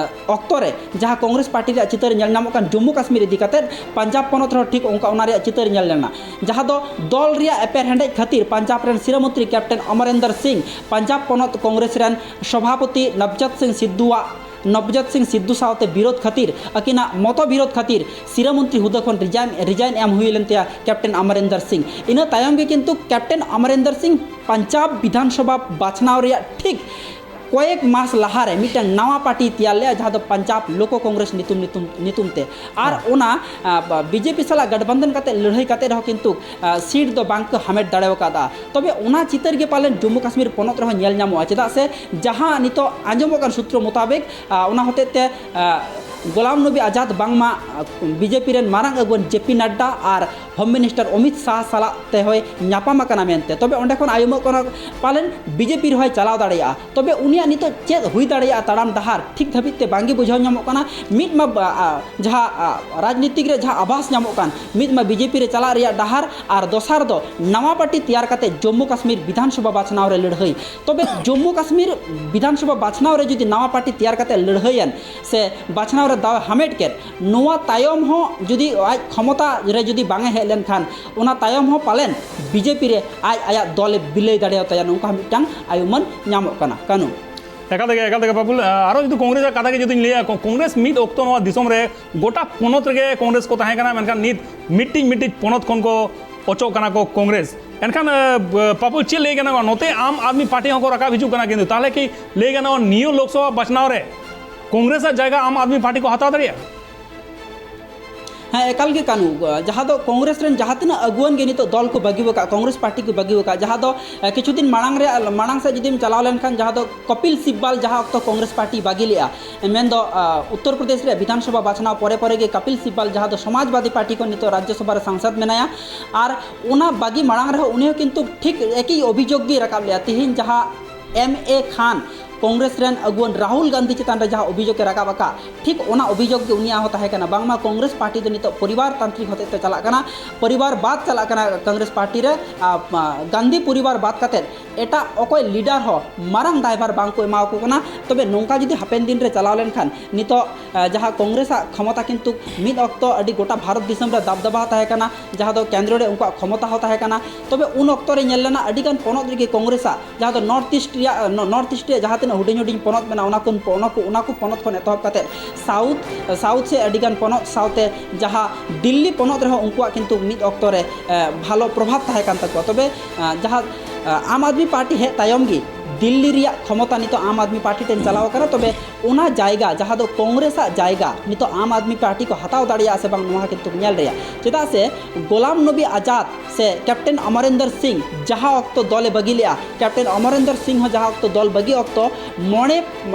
ᱚᱠᱛᱚ ᱨᱮ ᱡᱟᱦᱟᱸ ᱠᱚᱝᱜᱨᱮᱥ ᱯᱟᱨᱴᱤ ᱨᱮᱭᱟᱜ ᱪᱤᱛᱟᱹᱨ ᱧᱮᱞ ᱧᱟᱢᱚᱜ ᱠᱟᱱ, ᱡᱚᱢᱢᱩ ᱠᱟᱥᱢᱤᱨ ᱤᱫᱤ ᱠᱟᱛᱮ ᱯᱟᱧᱡᱟᱵᱽ ᱯᱚᱱᱚᱛ ᱨᱮᱦᱚᱸ ᱴᱷᱤᱠ ᱚᱱᱠᱟ ᱚᱱᱟ ᱨᱮᱭᱟᱜ ᱪᱤᱛᱟᱹᱨ ᱧᱮᱞ ᱞᱮᱱᱟ, ᱡᱟᱦᱟᱸ ᱫᱚ ᱫᱚᱞ ᱨᱮᱭᱟᱜ ᱮᱯᱮᱨᱦᱮᱸᱰᱮᱡ ᱠᱷᱟᱹᱛᱤᱨ ᱯᱟᱧᱡᱟᱵᱽ ᱨᱮᱱ ᱥᱤᱨᱟᱹ ᱢᱚᱱᱛᱨᱤ ᱠᱮᱯᱴᱮᱱ ᱚᱢᱚᱨᱮᱱᱫᱚᱨ ᱥᱤᱝ, ᱯᱟᱧᱡᱟᱵᱽ ᱯᱚᱱᱚᱛ ᱠᱚᱝᱜᱨᱮᱥ ᱨᱮᱱ ᱥᱚᱵᱷᱟᱯᱚᱛᱤ ᱱᱚᱵᱡᱚᱛ ᱥᱤᱝ ᱥᱤᱫᱷᱩᱣᱟᱜ ᱱᱚᱵᱡᱚᱛ ᱥᱤᱝ ᱥᱤᱫᱷᱩ ᱥᱟᱶᱛᱮ ᱵᱤᱨᱳᱫᱷ ᱠᱷᱟᱹᱛᱤᱨ, ᱟᱹᱠᱤᱱᱟᱜ ᱢᱚᱛᱚ ᱵᱤᱨᱳᱫᱷ ᱠᱷᱟᱹᱛᱤᱨ ᱥᱤᱨᱟᱹ ᱢᱚᱱᱛᱨᱤ ᱦᱩᱫᱟᱹ ᱠᱷᱚᱱ ᱨᱤᱡᱟᱭᱤᱱ, ᱨᱤᱡᱟᱭᱤᱱ ᱮᱢ ᱦᱩᱭ ᱞᱮᱱ ᱛᱟᱭᱟ ᱠᱮᱯᱴᱮᱱ ᱚᱢᱚᱨᱮᱱᱫᱚᱨ ᱥᱤᱝ᱾ ᱤᱱᱟᱹ ᱛᱟᱭᱚᱢ ᱜᱮ ᱠᱤᱱᱛᱩ ᱠᱮᱯᱴᱮᱱ ᱚᱢᱚᱨᱮᱱᱫᱚᱨ ᱥᱤᱝ ᱯᱟᱧᱡᱟᱵᱽ ᱵᱤᱫᱷᱟᱱ ᱥᱚᱵᱷᱟ ᱵᱟᱪᱷᱱᱟᱣ ᱨᱮᱭᱟᱜ ᱴᱷᱤᱠ ᱠᱚᱭᱮᱠ ᱢᱟᱥ ᱞᱟᱦᱟᱨᱮ ᱢᱤᱫᱴᱟᱝ ᱱᱟᱣᱟ ᱯᱟᱨᱴᱤᱭ ᱛᱮᱭᱟᱨ ᱞᱮᱫᱼᱟ, ᱡᱟᱦᱟᱸ ᱫᱚ ᱯᱟᱧᱡᱟᱵᱽ ᱞᱳᱠᱚ ᱠᱚᱝᱜᱨᱮᱥ ᱧᱩᱛᱩᱢ, ᱧᱩᱛᱩᱢ, ᱧᱩᱛᱩᱢ ᱛᱮ᱾ ᱟᱨ ᱦᱮᱸ᱾ ᱚᱱᱟ, ᱟ, ᱵᱟ-, ᱵᱤᱡᱮᱯᱤ ᱥᱟᱞᱟᱜ ᱜᱟᱴᱵᱟᱱᱫᱷᱚᱱ ᱠᱟᱛᱮ ᱞᱟᱹᱲᱦᱟᱹᱭ ᱠᱟᱛᱮ ᱨᱮᱦᱚᱸ ᱠᱤᱱᱛᱩ, ᱟ, ᱥᱤᱴ ᱫᱚ ᱵᱟᱝ ᱠᱚ ᱦᱟᱢᱮᱴ ᱫᱟᱲᱮ ᱟᱠᱟᱫᱟ᱾ ᱛᱚᱵᱮ ᱚᱱᱟ ᱪᱤᱛᱟᱹᱨ ᱜᱮ ᱯᱟᱞᱮᱱ ᱡᱚᱢᱢᱩ ᱠᱟᱥᱢᱤᱨ ᱯᱚᱱᱚᱛ ᱨᱮᱦᱚᱸ ᱧᱮᱞ ᱧᱟᱢᱚᱜᱼᱟ, ᱪᱮᱫᱟᱜ ᱥᱮ ᱡᱟᱦᱟᱸ ᱱᱤᱛᱚᱜ ᱟᱸᱡᱚᱢᱚᱜ ᱠᱟᱱ ᱥᱩᱛᱨᱚ ᱢᱳᱛᱟᱵᱮᱠ, ᱟ, ᱚᱱᱟ ᱦᱚᱛᱮᱡ ᱛᱮ, ᱟ, ᱜᱳᱞᱟᱢ ᱱᱚᱵᱤ ᱟᱡᱟᱫ ᱵᱟᱝᱢᱟ ᱵᱤᱡᱮᱯᱤ ᱨᱮᱱ ᱢᱟᱨᱟᱝ ᱟᱹᱜᱩᱣᱟᱹᱱ ᱡᱮ ᱯᱤ ᱱᱟᱰᱰᱟ ᱟᱨ ᱦᱳᱢ ᱢᱤᱱᱤᱥᱴᱟᱨ ᱚᱢᱤᱛ ᱥᱟᱦ ᱥᱟᱞᱟᱜ ᱛᱮ ᱦᱚᱸᱭ ᱧᱟᱯᱟᱢ ᱟᱠᱟᱱᱟ ᱢᱮᱱᱛᱮ᱾ ᱛᱚᱵᱮ ᱚᱸᱰᱮ ᱠᱷᱚᱱ ᱟᱭᱚᱢᱚᱜ ᱠᱟᱱᱟ ᱯᱟᱞᱮᱱ ᱵᱤᱡᱮᱯᱤ ᱨᱮᱦᱚᱸᱭ ᱪᱟᱞᱟᱣ ᱫᱟᱲᱮᱭᱟᱜᱼᱟ᱾ ᱛᱚᱵᱮ ᱩᱱᱤᱭᱟᱜ ᱱᱤᱛᱚᱜ ᱪᱮᱫ ᱦᱩᱭ ᱫᱟᱲᱮᱭᱟᱜᱼᱟ ᱛᱟᱲᱟᱢ ᱰᱟᱦᱟᱨ, ᱴᱷᱤᱠ ᱫᱷᱟᱹᱵᱤᱡ ᱛᱮ ᱵᱟᱝᱜᱮ ᱵᱩᱡᱷᱟᱹᱣ ᱧᱟᱢᱚᱜ ᱠᱟᱱᱟ᱾ ᱢᱤᱫ ᱢᱟ ᱵᱟ-, ᱟ, ᱡᱟᱦᱟᱸ, ᱟ, ᱨᱟᱡᱽᱱᱤᱛᱤᱠ ᱨᱮ ᱡᱟᱦᱟᱸ ᱟᱵᱷᱟᱥ ᱧᱟᱢᱚᱜ ᱠᱟᱱ, ᱢᱤᱫ ᱢᱟ ᱵᱤᱡᱮᱯᱤ ᱨᱮ ᱪᱟᱞᱟᱜ ᱨᱮᱭᱟᱜ ᱰᱟᱦᱟᱨ, ᱟᱨ ᱫᱚᱥᱟᱨ ᱫᱚ ᱱᱟᱣᱟ ᱯᱟᱨᱴᱤ ᱛᱮᱭᱟᱨ ᱠᱟᱛᱮ ᱡᱚᱢᱢᱩ ᱠᱟᱥᱢᱤᱨ ᱵᱤᱫᱷᱟᱱ ᱥᱚᱵᱷᱟ ᱵᱟᱪᱷᱱᱟᱣ ᱨᱮ ᱞᱟᱹᱲᱦᱟᱹᱭ᱾ ᱛᱚᱵᱮ ᱡᱚᱢᱢᱩ ᱠᱟᱥᱢᱤᱨ ᱵᱤᱫᱷᱟᱱ ᱥᱚᱵᱷᱟ ᱵᱟᱪᱷᱱᱟᱣ ᱨᱮ ᱡᱩᱫᱤ ᱱᱟᱣᱟ ᱯᱟᱨᱴᱤ ᱛᱮᱭᱟᱨ ᱠᱟᱛᱮ ᱞᱟᱹᱲᱦᱟᱹᱭᱮᱱ ᱥᱮ ᱵᱟᱪᱷᱱᱟᱣ ᱨᱮ ᱫᱟᱣ ᱮ ᱦᱟᱢᱮᱴ ᱠᱮᱫ, ᱱᱚᱣᱟ ᱛᱟᱭᱚᱢ ᱦᱚᱸ ᱡᱩᱫᱤ ᱟᱡ ᱠᱷᱚᱢᱚᱛᱟ ᱨᱮ ᱡᱩᱫᱤ ᱵᱟᱝ ᱮ ᱦᱮᱡ ᱞᱮᱱᱠᱷᱟᱱ, ᱚᱱᱟ ᱛᱟᱭᱚᱢ ᱦᱚᱸ ᱯᱟᱞᱮᱱ ᱵᱤᱡᱮᱯᱤ ᱨᱮ ᱟᱡ ᱟᱭᱟᱜ ᱫᱚᱞ ᱮ ᱵᱤᱞᱟᱹᱭ ᱫᱟᱲᱮᱭᱟᱛᱟᱭᱟ, ᱱᱚᱝᱠᱟ ᱦᱚᱸ ᱢᱤᱫᱴᱟᱝ ᱟᱭᱩᱢᱟᱹᱱ ᱧᱟᱢᱚᱜ ᱠᱟᱱᱟ᱾ ᱠᱟᱹᱱᱩ᱾ ᱮᱠᱟᱞ ᱛᱮᱜᱮ, ᱮᱠᱟᱞ ᱛᱮᱜᱮ ᱯᱟᱯᱩᱞ, ᱟᱨᱚ ᱡᱩᱫᱤ ᱠᱚᱝᱜᱨᱮᱥ ᱟᱜ ᱠᱟᱛᱷᱟ ᱜᱮ ᱡᱩᱫᱤᱧ ᱞᱟᱹᱭᱟ, ᱠᱚ-, ᱠᱚᱝᱜᱨᱮᱥ ᱢᱤᱫ ᱚᱠᱛᱚ ᱱᱚᱣᱟ ᱫᱤᱥᱚᱢ ᱨᱮ ᱜᱚᱴᱟ ᱯᱚᱱᱚᱛ ᱨᱮᱜᱮ ᱠᱚᱝᱜᱨᱮᱥ ᱠᱚ ᱛᱟᱦᱮᱸ ᱠᱟᱱᱟ, ᱢᱮᱱᱠᱷᱟᱱ ᱱᱤᱛ ᱢᱤᱫᱴᱤᱡ ᱢᱤᱫᱴᱤᱡ ᱯᱚᱱᱚᱛ ᱠᱷᱚᱱ ᱠᱚ ᱚᱪᱚᱜ ᱠᱟᱱᱟ ᱠᱚ ᱠᱚᱝᱜᱨᱮᱥ᱾ ᱮᱱᱠᱷᱟᱱ, ᱮ, ᱵ-, ᱯᱟᱯᱩᱞ, ᱪᱮᱫ ᱞᱟᱹᱭ ᱜᱟᱱᱚᱜᱼᱟ, ᱱᱚᱛᱮ ᱟᱢ ᱟᱫᱢᱤ ᱯᱟᱨᱴᱤ ᱦᱚᱸᱠᱚ ᱨᱟᱠᱟᱵ ᱦᱤᱡᱩᱜ ᱠᱟᱱᱟ, ᱠᱤᱱᱛᱩ ᱛᱟᱦᱚᱞᱮ ᱠᱤ ᱞᱟᱹᱭ ᱜᱟᱱᱚᱜᱼᱟ ᱱᱤᱭᱟᱹ ᱞᱳᱠᱥᱚᱵᱷᱟ ᱵᱟᱪᱷᱱᱟᱣ ᱨᱮ ᱠᱚᱝᱜᱨᱮᱥ ᱟᱜ ᱡᱟᱭᱜᱟ ᱟᱢ ᱟᱫᱢᱤ ᱯᱟᱨᱴᱤ ᱠᱚ ᱦᱟᱛᱟᱣ ᱫᱟᱲᱮᱭᱟᱜᱼᱟ? ᱦᱮᱸ, ᱮᱠᱟᱞ ᱜᱮ ᱠᱟᱹᱱᱩ, ᱡᱟᱦᱟᱸ ᱫᱚ ᱠᱚᱝᱜᱨᱮᱥ ᱨᱮᱱ ᱡᱟᱦᱟᱸ ᱛᱤᱱᱟᱹᱜ ᱟᱹᱜᱩᱣᱟᱹᱱ ᱜᱮ ᱱᱤᱛᱚᱜ ᱫᱚᱞ ᱠᱚ ᱵᱟᱹᱜᱤ ᱟᱠᱟᱫ, ᱠᱚᱝᱜᱨᱮᱥ ᱯᱟᱨᱴᱤ ᱠᱚ ᱵᱟᱹᱜᱤ ᱟᱠᱟᱫ, ᱡᱟᱦᱟᱸ ᱫᱚ, ᱮ, ᱠᱤᱪᱷᱩ ᱫᱤᱱ ᱢᱟᱲᱟᱝ ᱨᱮ, ᱢᱟᱲᱟᱝ ᱥᱮᱫ ᱡᱩᱫᱤᱢ ᱪᱟᱞᱟᱣ ᱞᱮᱱᱠᱷᱟᱱ, ᱡᱟᱦᱟᱸ ᱫᱚ ᱠᱚᱯᱤᱞ ᱥᱤᱵᱵᱟᱞ ᱡᱟᱦᱟᱸ ᱚᱠᱛᱚ ᱠᱚᱝᱜᱨᱮᱥ ᱯᱟᱨᱴᱤ ᱵᱟᱹᱜᱤ ᱞᱮᱫᱼᱟ, ᱢᱮᱱᱫᱚ, ᱟ, ᱩᱛᱛᱚᱨ ᱯᱨᱚᱫᱮᱥ ᱨᱮ ᱵᱤᱫᱷᱟᱱ ᱥᱚᱵᱷᱟ ᱵᱟᱪᱷᱱᱟᱣ ᱯᱚᱨᱮ ᱯᱚᱨᱮ ᱜᱮ ᱠᱟᱯᱤᱞ ᱥᱤᱵᱵᱟᱞ, ᱡᱟᱦᱟᱸ ᱫᱚ ᱥᱚᱢᱟᱡᱽᱵᱟᱫᱤ ᱯᱟᱨᱴᱤ ᱠᱷᱚᱱ ᱱᱤᱛᱚᱜ ᱨᱟᱡᱽᱡᱚ ᱥᱚᱵᱷᱟ ᱨᱮ ᱥᱟᱝᱥᱚᱫ ᱢᱮᱱᱟᱭᱟ, ᱟᱨ ᱚᱱᱟ ᱵᱟᱹᱜᱤ ᱢᱟᱲᱟᱝ ᱨᱮᱦᱚᱸ ᱩᱱᱤ ᱦᱚᱸ ᱠᱤᱱᱛᱩ ᱴᱷᱤᱠ ᱮᱠᱤ ᱚᱵᱷᱤᱡᱳᱜᱽ ᱜᱮᱭ ᱨᱟᱠᱟᱵ ᱞᱮᱫᱼᱟ᱾ ᱛᱮᱦᱮᱧ ᱡᱟᱦᱟᱸ ᱮᱢ ᱮ ᱠᱷᱟᱱ ᱠᱚᱝᱜᱨᱮᱥ ᱨᱮᱱ ᱟᱹᱜᱩᱣᱟᱹᱱ ᱨᱟᱦᱩᱞ ᱜᱟᱱᱫᱷᱤ ᱪᱮᱛᱟᱱ ᱨᱮ ᱡᱟᱦᱟᱸ ᱚᱵᱷᱤᱡᱳᱜᱽ ᱮ ᱨᱟᱠᱟᱵ ᱟᱠᱟᱫ, ᱴᱷᱤᱠ ᱚᱱᱟ ᱚᱵᱷᱤᱡᱳᱜᱽ ᱜᱮ ᱩᱱᱤᱭᱟᱜ ᱦᱚᱸ ᱛᱟᱦᱮᱸ ᱠᱟᱱᱟ, ᱵᱟᱝᱢᱟ ᱠᱚᱝᱜᱨᱮᱥ ᱯᱟᱨᱴᱤ ᱫᱚ ᱱᱤᱛᱚᱜ ᱯᱚᱨᱤᱵᱟᱨ ᱛᱟᱱᱛᱨᱤᱠ ᱦᱚᱛᱮᱡ ᱛᱮ ᱪᱟᱞᱟᱜ ᱠᱟᱱᱟ, ᱯᱚᱨᱤᱵᱟᱨ ᱵᱟᱫ ᱪᱟᱞᱟᱜ ᱠᱟᱱᱟ ᱠᱚᱝᱜᱨᱮᱥ ᱯᱟᱨᱴᱤ ᱨᱮ, ᱟ, ᱟ, ᱜᱟᱱᱫᱷᱤ ᱯᱚᱨᱤᱵᱟᱨ ᱵᱟᱫ ᱠᱟᱛᱮᱫ ᱮᱴᱟᱜ ᱚᱠᱚᱭ ᱞᱤᱰᱟᱨ ᱦᱚᱸ ᱢᱟᱨᱟᱝ ᱫᱟᱭᱵᱷᱟᱨ ᱵᱟᱝ ᱠᱚ ᱮᱢᱟ ᱠᱚ ᱠᱟᱱᱟ᱾ ᱛᱚᱵᱮ ᱱᱚᱝᱠᱟ ᱡᱩᱫᱤ ᱦᱟᱯᱮᱱ ᱫᱤᱱ ᱨᱮ ᱪᱟᱞᱟᱣ ᱞᱮᱱᱠᱷᱟᱱ, ᱱᱤᱛᱚᱜ, ᱟ, ᱡᱟᱦᱟᱸ ᱠᱚᱝᱜᱨᱮᱥ ᱟᱜ ᱠᱷᱚᱢᱚᱛᱟ ᱠᱤᱱᱛᱩ ᱢᱤᱫ ᱚᱠᱛᱚ ᱟᱹᱰᱤ ᱜᱚᱴᱟ ᱵᱷᱟᱨᱚᱛ ᱫᱤᱥᱚᱢ ᱨᱮ ᱫᱟᱵᱫᱟᱵᱟ ᱛᱟᱦᱮᱸ ᱠᱟᱱᱟ, ᱡᱟᱦᱟᱸ ᱫᱚ ᱠᱮᱱᱫᱨᱚ ᱨᱮ ᱩᱱᱠᱩᱣᱟᱜ ᱠᱷᱚᱢᱚᱛᱟ ᱦᱚᱸ ᱛᱟᱦᱮᱸ ᱠᱟᱱᱟ᱾ ᱛᱚᱵᱮ ᱩᱱ ᱚᱠᱛᱚ ᱨᱮ ᱧᱮᱞ ᱞᱮᱱᱟ ᱟᱹᱰᱤ ᱜᱟᱱ ᱯᱚᱱᱚᱛ ᱨᱮᱜᱮ ᱠᱚᱝᱜᱨᱮᱥ ᱟᱜ ᱡᱟᱦᱟᱸ ᱫᱚ ᱱᱚᱨᱛᱷ ᱤᱥᱴ ᱨᱮᱭᱟᱜ, ᱱᱚ-, ᱱᱚᱨᱛᱷ ᱤᱥᱴ ᱨᱮᱭᱟᱜ ᱡᱟᱦᱟᱸ ᱛᱤᱱᱟᱹᱜ ᱦᱩᱰᱤᱧ ᱦᱩᱰᱤᱧ ᱯᱚᱱᱚᱛ ᱢᱮᱱᱟᱜᱼᱟ, ᱚᱱᱟ ᱠᱚ, ᱚᱱᱟ ᱠᱚ, ᱚᱱᱟ ᱠᱚ ᱯᱚᱱᱚᱛ ᱠᱷᱚᱱ ᱮᱛᱚᱦᱚᱵ ᱠᱟᱛᱮᱫ ᱥᱟᱣᱩᱛᱷ, ᱥᱟᱣᱩᱛᱷ ᱥᱮ ᱟᱹᱰᱤ ᱜᱟᱱ ᱯᱚᱱᱚᱛ ᱥᱟᱶᱛᱮ ᱡᱟᱦᱟᱸ ᱫᱤᱞᱞᱤ ᱯᱚᱱᱚᱛ ᱨᱮᱦᱚᱸ ᱩᱱᱠᱩᱣᱟᱜ ᱠᱤᱱᱛᱩ ᱢᱤᱫ ᱚᱠᱛᱚ ᱨᱮ, ᱮ, ᱵᱷᱟᱞᱚ ᱯᱨᱚᱵᱷᱟᱵᱽ ᱛᱟᱦᱮᱸ ᱠᱟᱱ ᱛᱟᱠᱚᱣᱟ᱾ ᱛᱚᱵᱮ, ᱮ, ᱡᱟᱦᱟᱸ, ᱮ, ᱟᱢ ᱟᱫᱢᱤ ᱯᱟᱨᱴᱤ ᱦᱮᱡ ᱛᱟᱭᱚᱢ ᱜᱮ ᱫᱤᱞᱞᱤ ᱨᱮᱭᱟᱜ ᱠᱷᱚᱢᱚᱛᱟ ᱱᱤᱛᱚᱜ ᱟᱢ ᱟᱫᱢᱤ ᱯᱟᱨᱴᱤ ᱴᱷᱮᱱ ᱪᱟᱞᱟᱣ ᱟᱠᱟᱱᱟ᱾ ᱛᱚᱵᱮ ᱚᱱᱟ ᱡᱟᱭᱜᱟ ᱡᱟᱦᱟᱸ ᱫᱚ ᱠᱚᱝᱜᱨᱮᱥᱟᱜ ᱡᱟᱭᱜᱟ, ᱱᱤᱛᱚᱜ ᱟᱢ ᱟᱫᱢᱤ ᱯᱟᱨᱴᱤ ᱠᱚ ᱦᱟᱛᱟᱣ ᱫᱟᱲᱮᱭᱟᱜᱼᱟ ᱥᱮ ᱵᱟᱝ, ᱱᱚᱣᱟ ᱠᱤᱱᱛᱩ ᱧᱮᱞ ᱨᱮᱭᱟᱜ᱾ ᱪᱮᱫᱟᱜ ᱥᱮ ᱜᱳᱞᱟᱢ ᱱᱚᱵᱤ ᱟᱡᱟᱫ ᱥᱮ ᱠᱮᱯᱴᱮᱱ ᱚᱢᱚᱨᱤᱱᱫᱚᱨ ᱥᱤᱝ ᱡᱟᱦᱟᱸ ᱚᱠᱛᱚ ᱫᱚᱞᱮ ᱵᱟᱹᱜᱤ ᱞᱮᱜᱼᱟ, ᱠᱮᱯᱴᱮᱱ ᱚᱢᱚᱨᱤᱱᱫᱚᱨ ᱥᱤᱝ ᱦᱚᱸ ᱡᱟᱦᱟᱸ ᱚᱠᱛᱚ ᱫᱚᱞ ᱵᱟᱹᱜᱤ ᱚᱠᱛᱚ ᱢᱚᱬᱮ,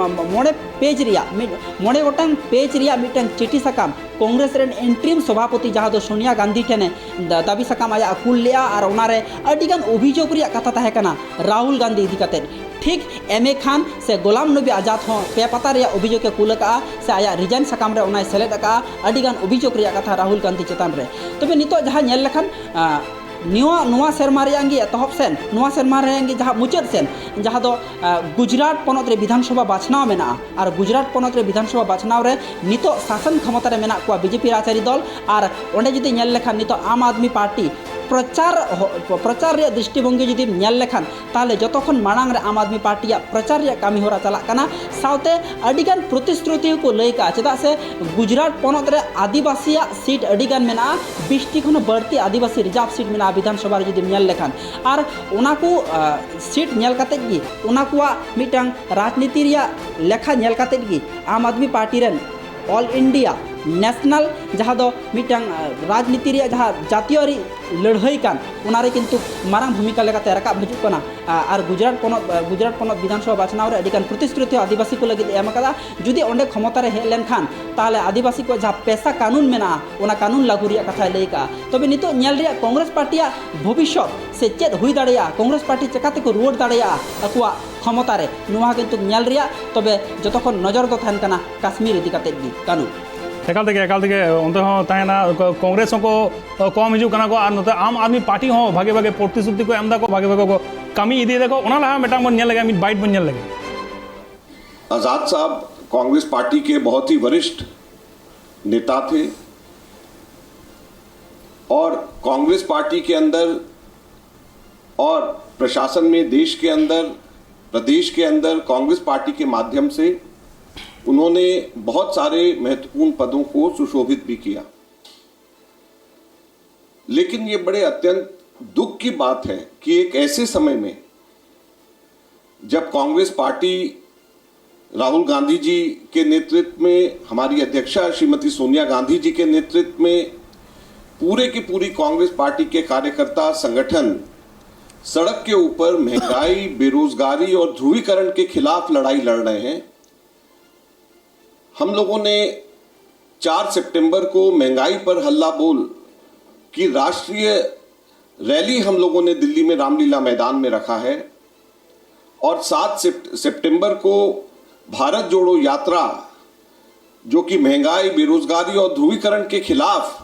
ᱢᱚᱬᱮ ᱯᱮᱡᱽ ᱨᱮᱭᱟᱜ ᱢᱤᱫ, ᱢᱚᱬᱮ ᱜᱚᱴᱟᱝ ᱯᱮᱡᱽ ᱨᱮᱭᱟᱜ ᱢᱤᱫᱴᱟᱝ ᱪᱤᱴᱷᱤ ᱥᱟᱠᱟᱢ ᱠᱚᱝᱜᱨᱮᱥ ᱨᱮᱱ ᱤᱱᱴᱨᱤᱢ ᱥᱚᱵᱷᱟᱯᱚᱛᱤ ᱡᱟᱦᱟᱸ ᱫᱚ ᱥᱳᱱᱤᱭᱟ ᱜᱟᱱᱫᱷᱤ ᱴᱷᱮᱱᱮ ᱫᱟ-, ᱫᱟᱹᱵᱤ ᱥᱟᱠᱟᱢ ᱟᱭᱟᱜ ᱠᱩᱞ ᱞᱮᱜᱼᱟ ᱟᱨ ᱚᱱᱟᱨᱮ ᱟᱹᱰᱤᱜᱟᱱ ᱚᱵᱷᱤᱡᱳᱜᱽ ᱨᱮᱭᱟᱜ ᱠᱟᱛᱷᱟ ᱛᱟᱦᱮᱸ ᱠᱟᱱᱟ ᱨᱟᱦᱩᱞ ᱜᱟᱱᱫᱷᱤ ᱤᱫᱤ ᱠᱟᱛᱮᱫ᱾ ᱴᱷᱤᱠ ᱮᱢ ᱮ ᱠᱷᱟᱱ ᱥᱮ ᱜᱳᱞᱟᱢ ᱱᱚᱵᱤ ᱟᱡᱟᱫ ᱦᱚᱸ ᱯᱮ ᱯᱟᱛᱟ ᱨᱮᱭᱟᱜ ᱚᱵᱷᱤᱡᱳᱜᱽ ᱮ ᱠᱩᱞ ᱟᱠᱟᱫᱼᱟ ᱥᱮ ᱟᱭᱟᱜ ᱨᱤᱡᱟᱭᱤᱱ ᱥᱟᱠᱟᱢ ᱨᱮ ᱚᱱᱟᱭ ᱥᱮᱞᱮᱫ ᱟᱠᱟᱫᱼᱟ ᱟᱹᱰᱤᱜᱟᱱ ᱚᱵᱷᱤᱡᱳᱜᱽ ᱨᱮᱭᱟᱜ ᱠᱟᱛᱷᱟ ᱨᱟᱦᱩᱞ ᱜᱟᱱᱫᱷᱤ ᱪᱮᱛᱟᱱ ᱨᱮ᱾ ᱛᱚᱵᱮ ᱱᱤᱛᱚᱜ ᱡᱟᱦᱟᱸ ᱧᱮᱞ ᱞᱮᱠᱷᱟᱱ, ᱟᱸ, ᱱᱚᱣᱟ, ᱱᱚᱣᱟ ᱥᱮᱨᱢᱟ ᱨᱮᱭᱟᱜ ᱜᱮ ᱮᱛᱚᱦᱚᱵ ᱥᱮᱱ, ᱱᱚᱣᱟ ᱥᱮᱨᱢᱟ ᱨᱮᱭᱟᱜ ᱜᱮ ᱡᱟᱦᱟᱸ ᱢᱩᱪᱟᱹᱫ ᱥᱮᱱ, ᱡᱟᱦᱟᱸ ᱫᱚ, ᱟᱸ, ᱜᱩᱡᱽᱨᱟᱴ ᱯᱚᱱᱚᱛ ᱨᱮ ᱵᱤᱫᱷᱟᱱ ᱥᱚᱵᱷᱟ ᱵᱟᱪᱷᱱᱟᱣ ᱢᱮᱱᱟᱜᱼᱟ, ᱟᱨ ᱜᱩᱡᱽᱨᱟᱴ ᱯᱚᱱᱚᱛ ᱨᱮ ᱵᱤᱫᱷᱟᱱ ᱥᱚᱵᱷᱟ ᱵᱟᱪᱷᱱᱟᱣ ᱨᱮ ᱱᱤᱛᱚᱜ ᱥᱟᱥᱚᱱ ᱠᱷᱚᱢᱚᱛᱟ ᱨᱮ ᱢᱮᱱᱟᱜ ᱠᱚᱣᱟ ᱵᱤᱡᱮᱯᱤ ᱨᱟᱡᱽᱟᱹᱨᱤ ᱫᱚᱞ, ᱟᱨ ᱚᱸᱰᱮ ᱡᱩᱫᱤ ᱧᱮᱞ ᱞᱮᱠᱷᱟᱱ ᱱᱤᱛᱚᱜ ᱟᱢ ᱟᱫᱢᱤ ᱯᱟᱨᱴᱤ ᱯᱨᱚᱪᱟᱨ ᱦᱚ-, ᱯᱨᱚᱪᱟᱨ ᱨᱮᱭᱟᱜ ᱫᱨᱤᱥᱴᱤᱵᱷᱚᱝᱜᱤ ᱡᱩᱫᱤᱢ ᱧᱮᱞ ᱞᱮᱠᱷᱟᱱ, ᱛᱟᱦᱚᱞᱮ ᱡᱚᱛᱚ ᱠᱷᱚᱱ ᱢᱟᱲᱟᱝ ᱨᱮ ᱟᱢ ᱟᱫᱢᱤ ᱯᱟᱨᱴᱤᱭᱟᱜ ᱯᱨᱚᱪᱟᱨ ᱨᱮᱭᱟᱜ ᱠᱟᱹᱢᱤ ᱦᱚᱨᱟ ᱪᱟᱞᱟᱜ ᱠᱟᱱᱟ᱾ ᱥᱟᱶᱛᱮ ᱟᱹᱰᱤᱜᱟᱱ ᱯᱨᱚᱛᱤᱥᱨᱩᱛᱤ ᱦᱚᱸᱠᱚ ᱞᱟᱹᱭ ᱠᱟᱜᱼᱟ, ᱪᱮᱫᱟᱜ ᱥᱮ ᱜᱩᱡᱽᱨᱟᱴ ᱯᱚᱱᱚᱛ ᱨᱮ ᱟᱹᱫᱤᱵᱟᱹᱥᱤᱭᱟᱜ ᱥᱤᱴ ᱟᱹᱰᱤᱜᱟᱱ ᱢᱮᱱᱟᱜᱼᱟ, ᱵᱤᱥᱴᱤ ᱠᱷᱚᱱ ᱦᱚᱸ ᱵᱟᱹᱲᱛᱤ ᱟᱹᱫᱤᱵᱟᱹᱥᱤ ᱨᱤᱡᱟᱨᱵᱷ ᱥᱤᱴ ᱢᱮᱱᱟᱜᱼᱟ ᱵᱤᱫᱷᱟᱱ ᱥᱚᱵᱷᱟ ᱨᱮ ᱡᱩᱫᱤᱢ ᱧᱮᱞ ᱞᱮᱠᱷᱟᱱ᱾ ᱟᱨ ᱚᱱᱟ ᱠᱚ, ᱟ, ᱥᱤᱴ ᱧᱮᱞ ᱠᱟᱛᱮᱫ ᱜᱮ, ᱚᱱᱟ ᱠᱚᱣᱟᱜ ᱢᱤᱫᱴᱟᱝ ᱨᱟᱡᱽᱱᱤᱛᱤ ᱨᱮᱭᱟᱜ ᱞᱮᱠᱷᱟ ᱧᱮᱞ ᱠᱟᱛᱮᱫ ᱜᱮ ᱟᱢ ᱟᱫᱢᱤ ᱯᱟᱨᱴᱤ ᱨᱮᱱ ᱚᱞ ᱤᱱᱰᱤᱭᱟ ᱱᱮᱥᱱᱟᱞ ᱡᱟᱦᱟᱸ ᱫᱚ ᱢᱤᱫᱴᱟᱝ, ᱟ, ᱨᱟᱡᱽᱱᱤᱛᱤ ᱨᱮᱭᱟᱜ ᱡᱟᱦᱟᱸ ᱡᱟᱹᱛᱤᱭᱟᱹᱨᱤ ᱞᱟᱹᱲᱦᱟᱹᱭ ᱠᱟᱱ, ᱚᱱᱟᱨᱮ ᱠᱤᱱᱛᱩ ᱢᱟᱨᱟᱝ ᱵᱷᱩᱢᱤᱠᱟ ᱞᱮᱠᱟᱛᱮ ᱨᱟᱠᱟᱵ ᱦᱤᱡᱩᱜ ᱠᱟᱱᱟ᱾ ᱟ-, ᱟᱨ ᱜᱩᱡᱽᱨᱟᱴ ᱯᱚᱱᱚᱛ, ᱟ, ᱜᱩᱡᱽᱨᱟᱴ ᱯᱚᱱᱚᱛ ᱵᱤᱫᱷᱟᱱ ᱥᱚᱵᱷᱟ ᱵᱟᱪᱷᱱᱟᱣ ᱨᱮ ᱟᱹᱰᱤᱜᱟᱱ ᱯᱨᱚᱛᱤᱥᱨᱩᱛᱤ ᱦᱚᱸ ᱟᱹᱫᱤᱵᱟᱹᱥᱤ ᱠᱚ ᱞᱟᱹᱜᱤᱫ ᱮ ᱮᱢ ᱟᱠᱟᱫᱟ᱾ ᱡᱩᱫᱤ ᱚᱸᱰᱮ ᱠᱷᱚᱢᱚᱛᱟ ᱨᱮ ᱦᱮᱡ ᱞᱮᱱᱠᱷᱟᱱ, ᱛᱟᱦᱚᱞᱮ ᱟᱹᱫᱤᱵᱟᱹᱥᱤ ᱠᱚᱣᱟᱜ ᱡᱟᱦᱟᱸ ᱯᱮᱥᱟ ᱠᱟᱹᱱᱩᱱ ᱢᱮᱱᱟᱜᱼᱟ, ᱚᱱᱟ ᱠᱟᱹᱱᱩᱱ ᱞᱟᱹᱜᱩ ᱨᱮᱭᱟᱜ ᱠᱟᱛᱷᱟᱭ ᱞᱟᱹᱭ ᱠᱟᱜᱼᱟ᱾ ᱛᱚᱵᱮ ᱱᱤᱛᱚᱜ ᱧᱮᱞ ᱨᱮᱭᱟᱜ ᱠᱚᱝᱜᱨᱮᱥ ᱯᱟᱨᱴᱤᱭᱟᱜ ᱵᱷᱚᱵᱤᱥᱥᱚᱛ ᱥᱮ ᱪᱮᱫ ᱦᱩᱭ ᱫᱟᱲᱮᱭᱟᱜᱼᱟ, ᱠᱚᱝᱜᱨᱮᱥ ᱯᱟᱨᱴᱤ ᱪᱮᱠᱟ ᱛᱮᱠᱚ ᱨᱩᱣᱟᱹᱲ ᱫᱟᱲᱮᱭᱟᱜᱼᱟ ᱟᱠᱚᱣᱟᱜ ᱠᱷᱚᱢᱚᱛᱟ ᱨᱮ, ᱱᱚᱣᱟ ᱠᱤᱱᱛᱩ ᱧᱮᱞ ᱨᱮᱭᱟᱜ᱾ ᱛᱚᱵᱮ ᱡᱚᱛᱚ ᱠᱷᱚᱱ ᱱᱚᱡᱚᱨ ᱫᱚ ᱛᱟᱦᱮᱱ ᱠᱟᱱᱟ ᱠᱟᱥᱢᱤᱨ ᱤᱫᱤ ᱠᱟᱛᱮᱫ ᱜᱮ ᱠᱟᱹᱱᱩᱱ᱾ ᱮᱠᱟᱞ ᱛᱮᱜᱮ, ᱮᱠᱟᱞ ᱛᱮᱜᱮ, ᱚᱱᱛᱮ ᱦᱚᱸ ᱛᱟᱦᱮᱱᱟ᱾ ᱠᱚ-, ᱠᱚᱝᱜᱨᱮᱥ ᱦᱚᱸᱠᱚ, ᱠᱚ ᱠᱚᱢ ᱦᱤᱡᱩᱜ ᱠᱟᱱᱟ ᱠᱚ, ᱟᱨ ᱱᱚᱛᱮ ᱟᱢ ᱟᱫᱢᱤ ᱯᱟᱨᱴᱤ ᱦᱚᱸ ᱵᱷᱟᱜᱮ ᱵᱷᱟᱜᱮ ᱯᱨᱚᱛᱤᱥᱨᱩᱛᱤ ᱠᱚ ᱮᱢ ᱫᱟᱠᱚ, ᱵᱷᱟᱜᱮ ᱵᱷᱟᱜᱮ ᱠᱚ ᱠᱟᱹᱢᱤ ᱤᱫᱤᱭᱮᱫᱟ ᱠᱚ᱾ ᱚᱱᱟ ᱞᱟᱦᱟ ᱢᱤᱫᱴᱟᱝ ᱵᱚᱱ ᱧᱮᱞ ᱞᱮᱜᱮ, ᱢᱤᱫ ᱵᱟᱭᱤᱴ ᱵᱚᱱ ᱧᱮᱞ ᱞᱮᱜᱮ᱾ आज़ाद साहब कांग्रेस पार्टी के बहुत ही वरिष्ठ नेता थे और कांग्रेस पार्टी के अंदर और प्रशासन में, देश के अंदर, प्रदेश के अंदर कांग्रेस पार्टी के माध्यम से उन्होंने बहुत सारे महत्वपूर्ण पदों को सुशोभित भी किया। लेकिन ये बड़े अत्यंत दुख की बात है कि एक ऐसे समय में जब कांग्रेस पार्टी राहुल गांधी जी के नेतृत्व में, हमारी अध्यक्षा श्रीमती सोनिया गांधी जी के नेतृत्व में पूरे की पूरी कांग्रेस पार्टी के कार्यकर्ता संगठन सड़क के ऊपर महंगाई, बेरोजगारी और ध्रुवीकरण के खिलाफ लड़ाई लड़ रहे हैं। हम लोगों ने चार सितंबर को महंगाई पर हल्ला बोल की राष्ट्रीय रैली हम लोगों ने दिल्ली में रामलीला मैदान में रखा है और सात सिप-, सितंबर को भारत जोड़ो यात्रा, जो कि महंगाई, बेरोजगारी और ध्रुवीकरण के खिलाफ,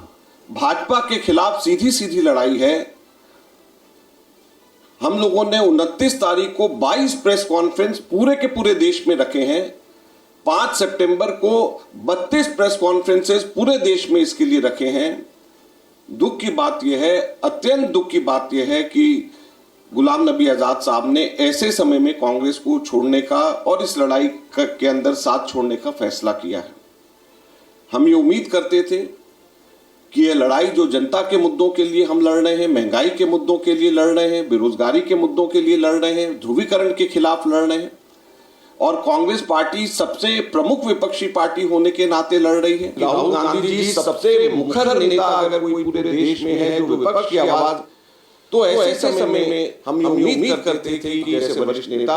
भाजपा के खिलाफ सीधी सीधी लड़ाई है, हम लोगों ने उनतीस तारीख को बाईस प्रेस कॉन्फ्रेंस पूरे के पूरे देश में रखे हैं। पाँच सितंबर को बत्तीस प्रेस कॉन्फ्रेंसेस पूरे देश में इसके लिए रखे हैं। दुख की बात यह है, अत्यंत दुख की बात यह है कि गुलाम नबी आज़ाद साहब ने ऐसे समय में कांग्रेस को छोड़ने का और इस लड़ाई क-, के अंदर साथ छोड़ने का फैसला किया है। हम ये उम्मीद करते थे कि ये लड़ाई जो जनता के मुद्दों के लिए हम लड़ रहे हैं, महंगाई के मुद्दों के लिए लड़ रहे हैं, बेरोजगारी के मुद्दों के लिए लड़ रहे हैं, ध्रुवीकरण के खिलाफ लड़ रहे हैं, और कांग्रेस पार्टी सबसे प्रमुख विपक्षी पार्टी होने के नाते लड़ रही है। राहुल गांधी जी सबसे मुखर नेता अगर कोई पूरे देश में है जो विपक्ष की आवाज, तो ऐसे समय में हम ये उम्मीद करते थे कि ऐसे वरिष्ठ नेता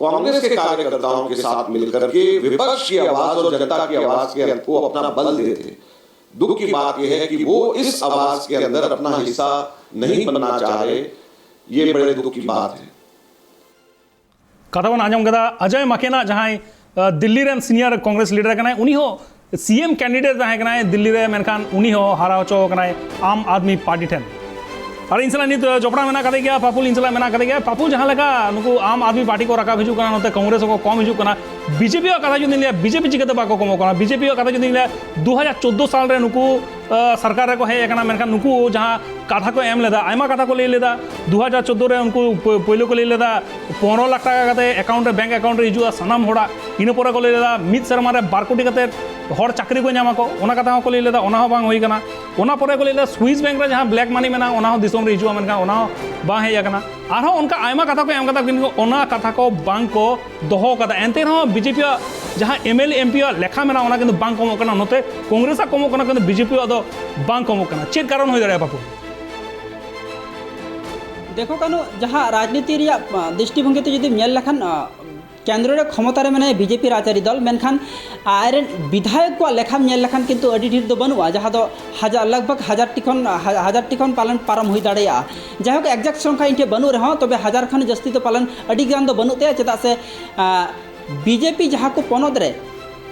कांग्रेस के कार्यकर्ताओं के साथ मिलकर के विपक्ष की आवाज और जनता की आवाज के को अपना बल देते। दुख की बात यह है कि वो इस आवाज के अंदर अपना हिस्सा नहीं बनना चाह रहे। ये बड़े दुख की बात है। ᱠᱟᱛᱷᱟ ᱵᱚᱱ ᱟᱸᱡᱚᱢ ᱠᱮᱫᱟ ᱚᱡᱚᱭ ᱢᱟᱠᱮᱱᱟᱜ, ᱡᱟᱦᱟᱸᱭ ᱫᱤᱞᱞᱤ ᱨᱮᱱ ᱥᱤᱱᱤᱭᱟᱨ ᱠᱚᱝᱜᱨᱮᱥ ᱞᱤᱰᱟᱨ ᱠᱟᱱᱟᱭ, ᱩᱱᱤ ᱦᱚᱸ ᱥᱤ ᱮᱢ ᱠᱮᱱᱰᱤᱰᱮᱴ ᱛᱟᱦᱮᱸ ᱠᱟᱱᱟᱭ ᱫᱤᱞᱞᱤ ᱨᱮ, ᱢᱮᱱᱠᱷᱟᱱ ᱩᱱᱤ ᱦᱚᱸ ᱦᱟᱨᱟᱣ ᱦᱚᱪᱚ ᱟᱠᱟᱱᱟᱭ ᱟᱢ ᱟᱫᱢᱤ ᱯᱟᱨᱴᱤ ᱴᱷᱮᱱ᱾ ᱟᱨ ᱤᱧ ᱥᱟᱞᱟᱜ ᱱᱤᱛ ᱡᱚᱯᱲᱟᱣ ᱢᱮᱱᱟᱜ ᱠᱟᱫᱮ ᱜᱮᱭᱟ ᱯᱟᱯᱩᱞ, ᱤᱧ ᱥᱟᱞᱟᱜ ᱢᱮᱱᱟᱜ ᱠᱟᱫᱮ ᱜᱮᱭᱟ ᱯᱟᱯᱩᱞ᱾ ᱡᱟᱦᱟᱸ ᱞᱮᱠᱟ ᱱᱩᱠᱩ ᱟᱢ ᱟᱫᱢᱤ ᱯᱟᱨᱴᱤ ᱠᱚ ᱨᱟᱠᱟᱵ ᱦᱤᱡᱩᱜ ᱠᱟᱱᱟ, ᱱᱚᱛᱮ ᱠᱚᱝᱜᱨᱮᱥ ᱦᱚᱸᱠᱚ ᱠᱚᱢ ᱦᱤᱡᱩᱜ ᱠᱟᱱᱟ, ᱵᱤᱡᱮᱯᱤ ᱟᱜ ᱠᱟᱛᱷᱟ ᱡᱩᱫᱤᱧ ᱞᱟᱹᱭᱟ, ᱵᱤᱡᱮᱯᱤ ᱪᱤᱠᱟᱹᱛᱮ ᱵᱟᱠᱚ ᱠᱚᱢᱚᱜ ᱠᱟᱱᱟ? ᱵᱤᱡᱮᱯᱤ ᱟᱜ ᱠᱟᱛᱷᱟ ᱡᱩᱫᱤᱧ ᱞᱟᱹᱭᱟ, ᱫᱩ ᱦᱟᱡᱟᱨ ᱪᱳᱫᱽᱫᱳ ᱥᱟᱞ ᱨᱮ ᱱᱩᱠᱩ ᱥᱚᱨᱠᱟᱨ ᱨᱮᱠᱚ ᱦᱮᱡ ᱟᱠᱟᱱᱟ, ᱢᱮᱱᱠᱷᱟᱱ ᱱᱩᱠᱩ ᱡᱟᱦᱟᱸ ᱠᱟᱛᱷᱟ ᱠᱚ ᱮᱢ ᱞᱮᱫᱟ, ᱟᱭᱢᱟ ᱠᱟᱛᱷᱟ ᱠᱚ ᱞᱟᱹᱭ ᱞᱮᱫᱟ᱾ ᱫᱩ ᱦᱟᱡᱟᱨ ᱪᱳᱫᱽᱫᱳ ᱨᱮ ᱩᱱᱠᱩ ᱯᱳᱭᱞᱳ ᱠᱚ ᱞᱟᱹᱭ ᱞᱮᱫᱟ ᱯᱚᱱᱨᱚ ᱞᱟᱠᱷ ᱴᱟᱠᱟ ᱠᱟᱛᱮ ᱮᱠᱟᱣᱩᱱᱴ ᱨᱮ, ᱵᱮᱝᱠ ᱮᱠᱟᱣᱩᱱᱴ ᱨᱮ ᱦᱤᱡᱩᱜᱼᱟ ᱥᱟᱱᱟᱢ ᱦᱚᱲᱟᱜ᱾ ᱤᱱᱟᱹ ᱯᱚᱨᱮ ᱠᱚ ᱞᱟᱹᱭ ᱞᱮᱫᱟ ᱢᱤᱫ ᱥᱮᱨᱢᱟ ᱨᱮ ᱵᱟᱨ ᱠᱳᱴᱤ ᱠᱟᱛᱮ ᱦᱚᱲ ᱪᱟᱹᱠᱨᱤ ᱠᱚ ᱧᱟᱢᱟ ᱠᱚ, ᱚᱱᱟ ᱠᱟᱛᱷᱟ ᱦᱚᱸᱠᱚ ᱞᱟᱹᱭ ᱞᱮᱫᱟ, ᱚᱱᱟ ᱦᱚᱸ ᱵᱟᱝ ᱦᱩᱭ ᱠᱟᱱᱟ᱾ ᱚᱱᱟ ᱯᱚᱨᱮ ᱠᱚ ᱞᱟᱹᱭ ᱞᱮᱫᱟ ᱥᱩᱭᱤᱥ ᱵᱮᱝᱠ ᱨᱮ ᱡᱟᱦᱟᱸ ᱵᱞᱮᱠ ᱢᱟᱱᱤ ᱢᱮᱱᱟᱜᱼᱟ, ᱚᱱᱟ ᱦᱚᱸ ᱫᱤᱥᱚᱢ ᱨᱮ ᱦᱤᱡᱩᱜᱼᱟ, ᱢᱮᱱᱠᱷᱟᱱ ᱚᱱᱟ ᱦᱚᱸ ᱵᱟᱝ ᱦᱮᱡ ᱟᱠᱟᱱᱟ᱾ ᱟᱨᱦᱚᱸ ᱚᱱᱠᱟ ᱟᱭᱢᱟ ᱠᱟᱛᱷᱟ ᱠᱚ ᱮᱢ ᱠᱟᱫᱟ, ᱠᱤᱱᱛᱩ ᱚᱱᱟ ᱠᱟᱛᱷᱟ ᱠᱚ ᱵᱟᱝ ᱠᱚ ᱫᱚᱦᱚ ᱠᱟᱫᱟ᱾ ᱮᱱᱛᱮ ᱨᱮᱦᱚᱸ ᱵᱤᱡᱮᱯᱤᱭᱟᱜ ᱡᱟᱦᱟᱸ ᱮᱢ ᱮᱞ ᱮ ᱮᱢ ᱯᱤᱭᱟᱜ ᱞᱮᱠᱷᱟ ᱢᱮᱱᱟᱜᱼᱟ, ᱚᱱᱟ ᱠᱤᱱᱛᱩ ᱵᱟᱝ ᱠᱚᱢᱚᱜ ᱠᱟᱱᱟ᱾ ᱱᱚᱛᱮ ᱠᱚᱝᱜᱨᱮᱥᱟᱜ ᱠᱚᱢᱚᱜ ᱠᱟᱱᱟ, ᱠᱤᱱᱛᱩ ᱵᱤᱡᱮᱯᱤᱭᱟᱜ ᱫᱚ ᱵᱟᱝ ᱠᱚᱢᱚᱜ ᱠᱟᱱᱟ᱾ ᱪᱮᱫ ᱠᱟᱨᱚᱱ ᱦᱩᱭ ᱫᱟᱲᱮᱭᱟᱜᱼᱟ ᱯᱟᱯᱩ? ᱫᱮᱠᱷᱚ ᱠᱟᱱᱩ, ᱡᱟᱦᱟᱸ ᱨᱟᱡᱽᱱᱤᱛᱤ ᱨᱮᱭᱟᱜ ᱫᱨᱤᱥᱴᱤᱵᱷᱚᱝᱜᱤ ᱛᱮ ᱡᱩᱫᱤᱢ ᱧᱮᱞ ᱞᱮᱠᱷᱟᱱ, ᱠᱮᱱᱫᱨᱚ ᱨᱮ ᱠᱷᱚᱢᱚᱛᱟ ᱨᱮ ᱢᱮᱱᱟᱭᱟ ᱵᱤᱡᱮᱯᱤ ᱨᱟᱡᱽᱟᱹᱨᱤ ᱫᱚᱞ, ᱢᱮᱱᱠᱷᱟᱱ ᱟᱡᱨᱮᱱ ᱵᱤᱫᱷᱟᱭᱚᱠ ᱠᱚᱣᱟᱜ ᱞᱮᱠᱷᱟᱢ ᱧᱮᱞ ᱞᱮᱠᱷᱟᱱ ᱠᱤᱱᱛᱩ ᱟᱹᱰᱤ ᱰᱷᱮᱨ ᱫᱚ ᱵᱟᱹᱱᱩᱜᱼᱟ, ᱡᱟᱦᱟᱸ ᱫᱚ ᱦᱟᱡᱟᱨ, ᱞᱟᱜᱽ ᱵᱷᱟᱜᱽ ᱦᱟᱡᱟᱨ ᱴᱤ ᱠᱷᱚᱱ, ᱦᱟ-, ᱦᱟᱡᱟᱨ ᱴᱤ ᱠᱷᱚᱱ ᱯᱟᱞᱮᱱ ᱯᱟᱨᱚᱢ ᱦᱩᱭ ᱫᱟᱲᱮᱭᱟᱜᱼᱟ᱾ ᱡᱟᱭᱦᱳᱠ, exact ᱥᱚᱝᱠᱷᱟ ᱤᱧ ᱴᱷᱮᱱ ᱵᱟᱹᱱᱩᱜ ᱨᱮᱦᱚᱸ, ᱛᱚᱵᱮ ᱦᱟᱡᱟᱨ ᱠᱷᱚᱱ ᱡᱟᱹᱥᱛᱤ ᱫᱚ ᱯᱟᱞᱮᱱ ᱟᱹᱰᱤ ᱜᱟᱱ ᱫᱚ ᱵᱟᱹᱱᱩᱜ ᱛᱟᱭᱟ, ᱪᱮᱫᱟᱜ ᱥᱮ, ᱟ, ᱵᱤᱡᱮᱯᱤ ᱡᱟᱦᱟᱸ ᱠᱚ ᱯᱚᱱᱚᱛ ᱨᱮ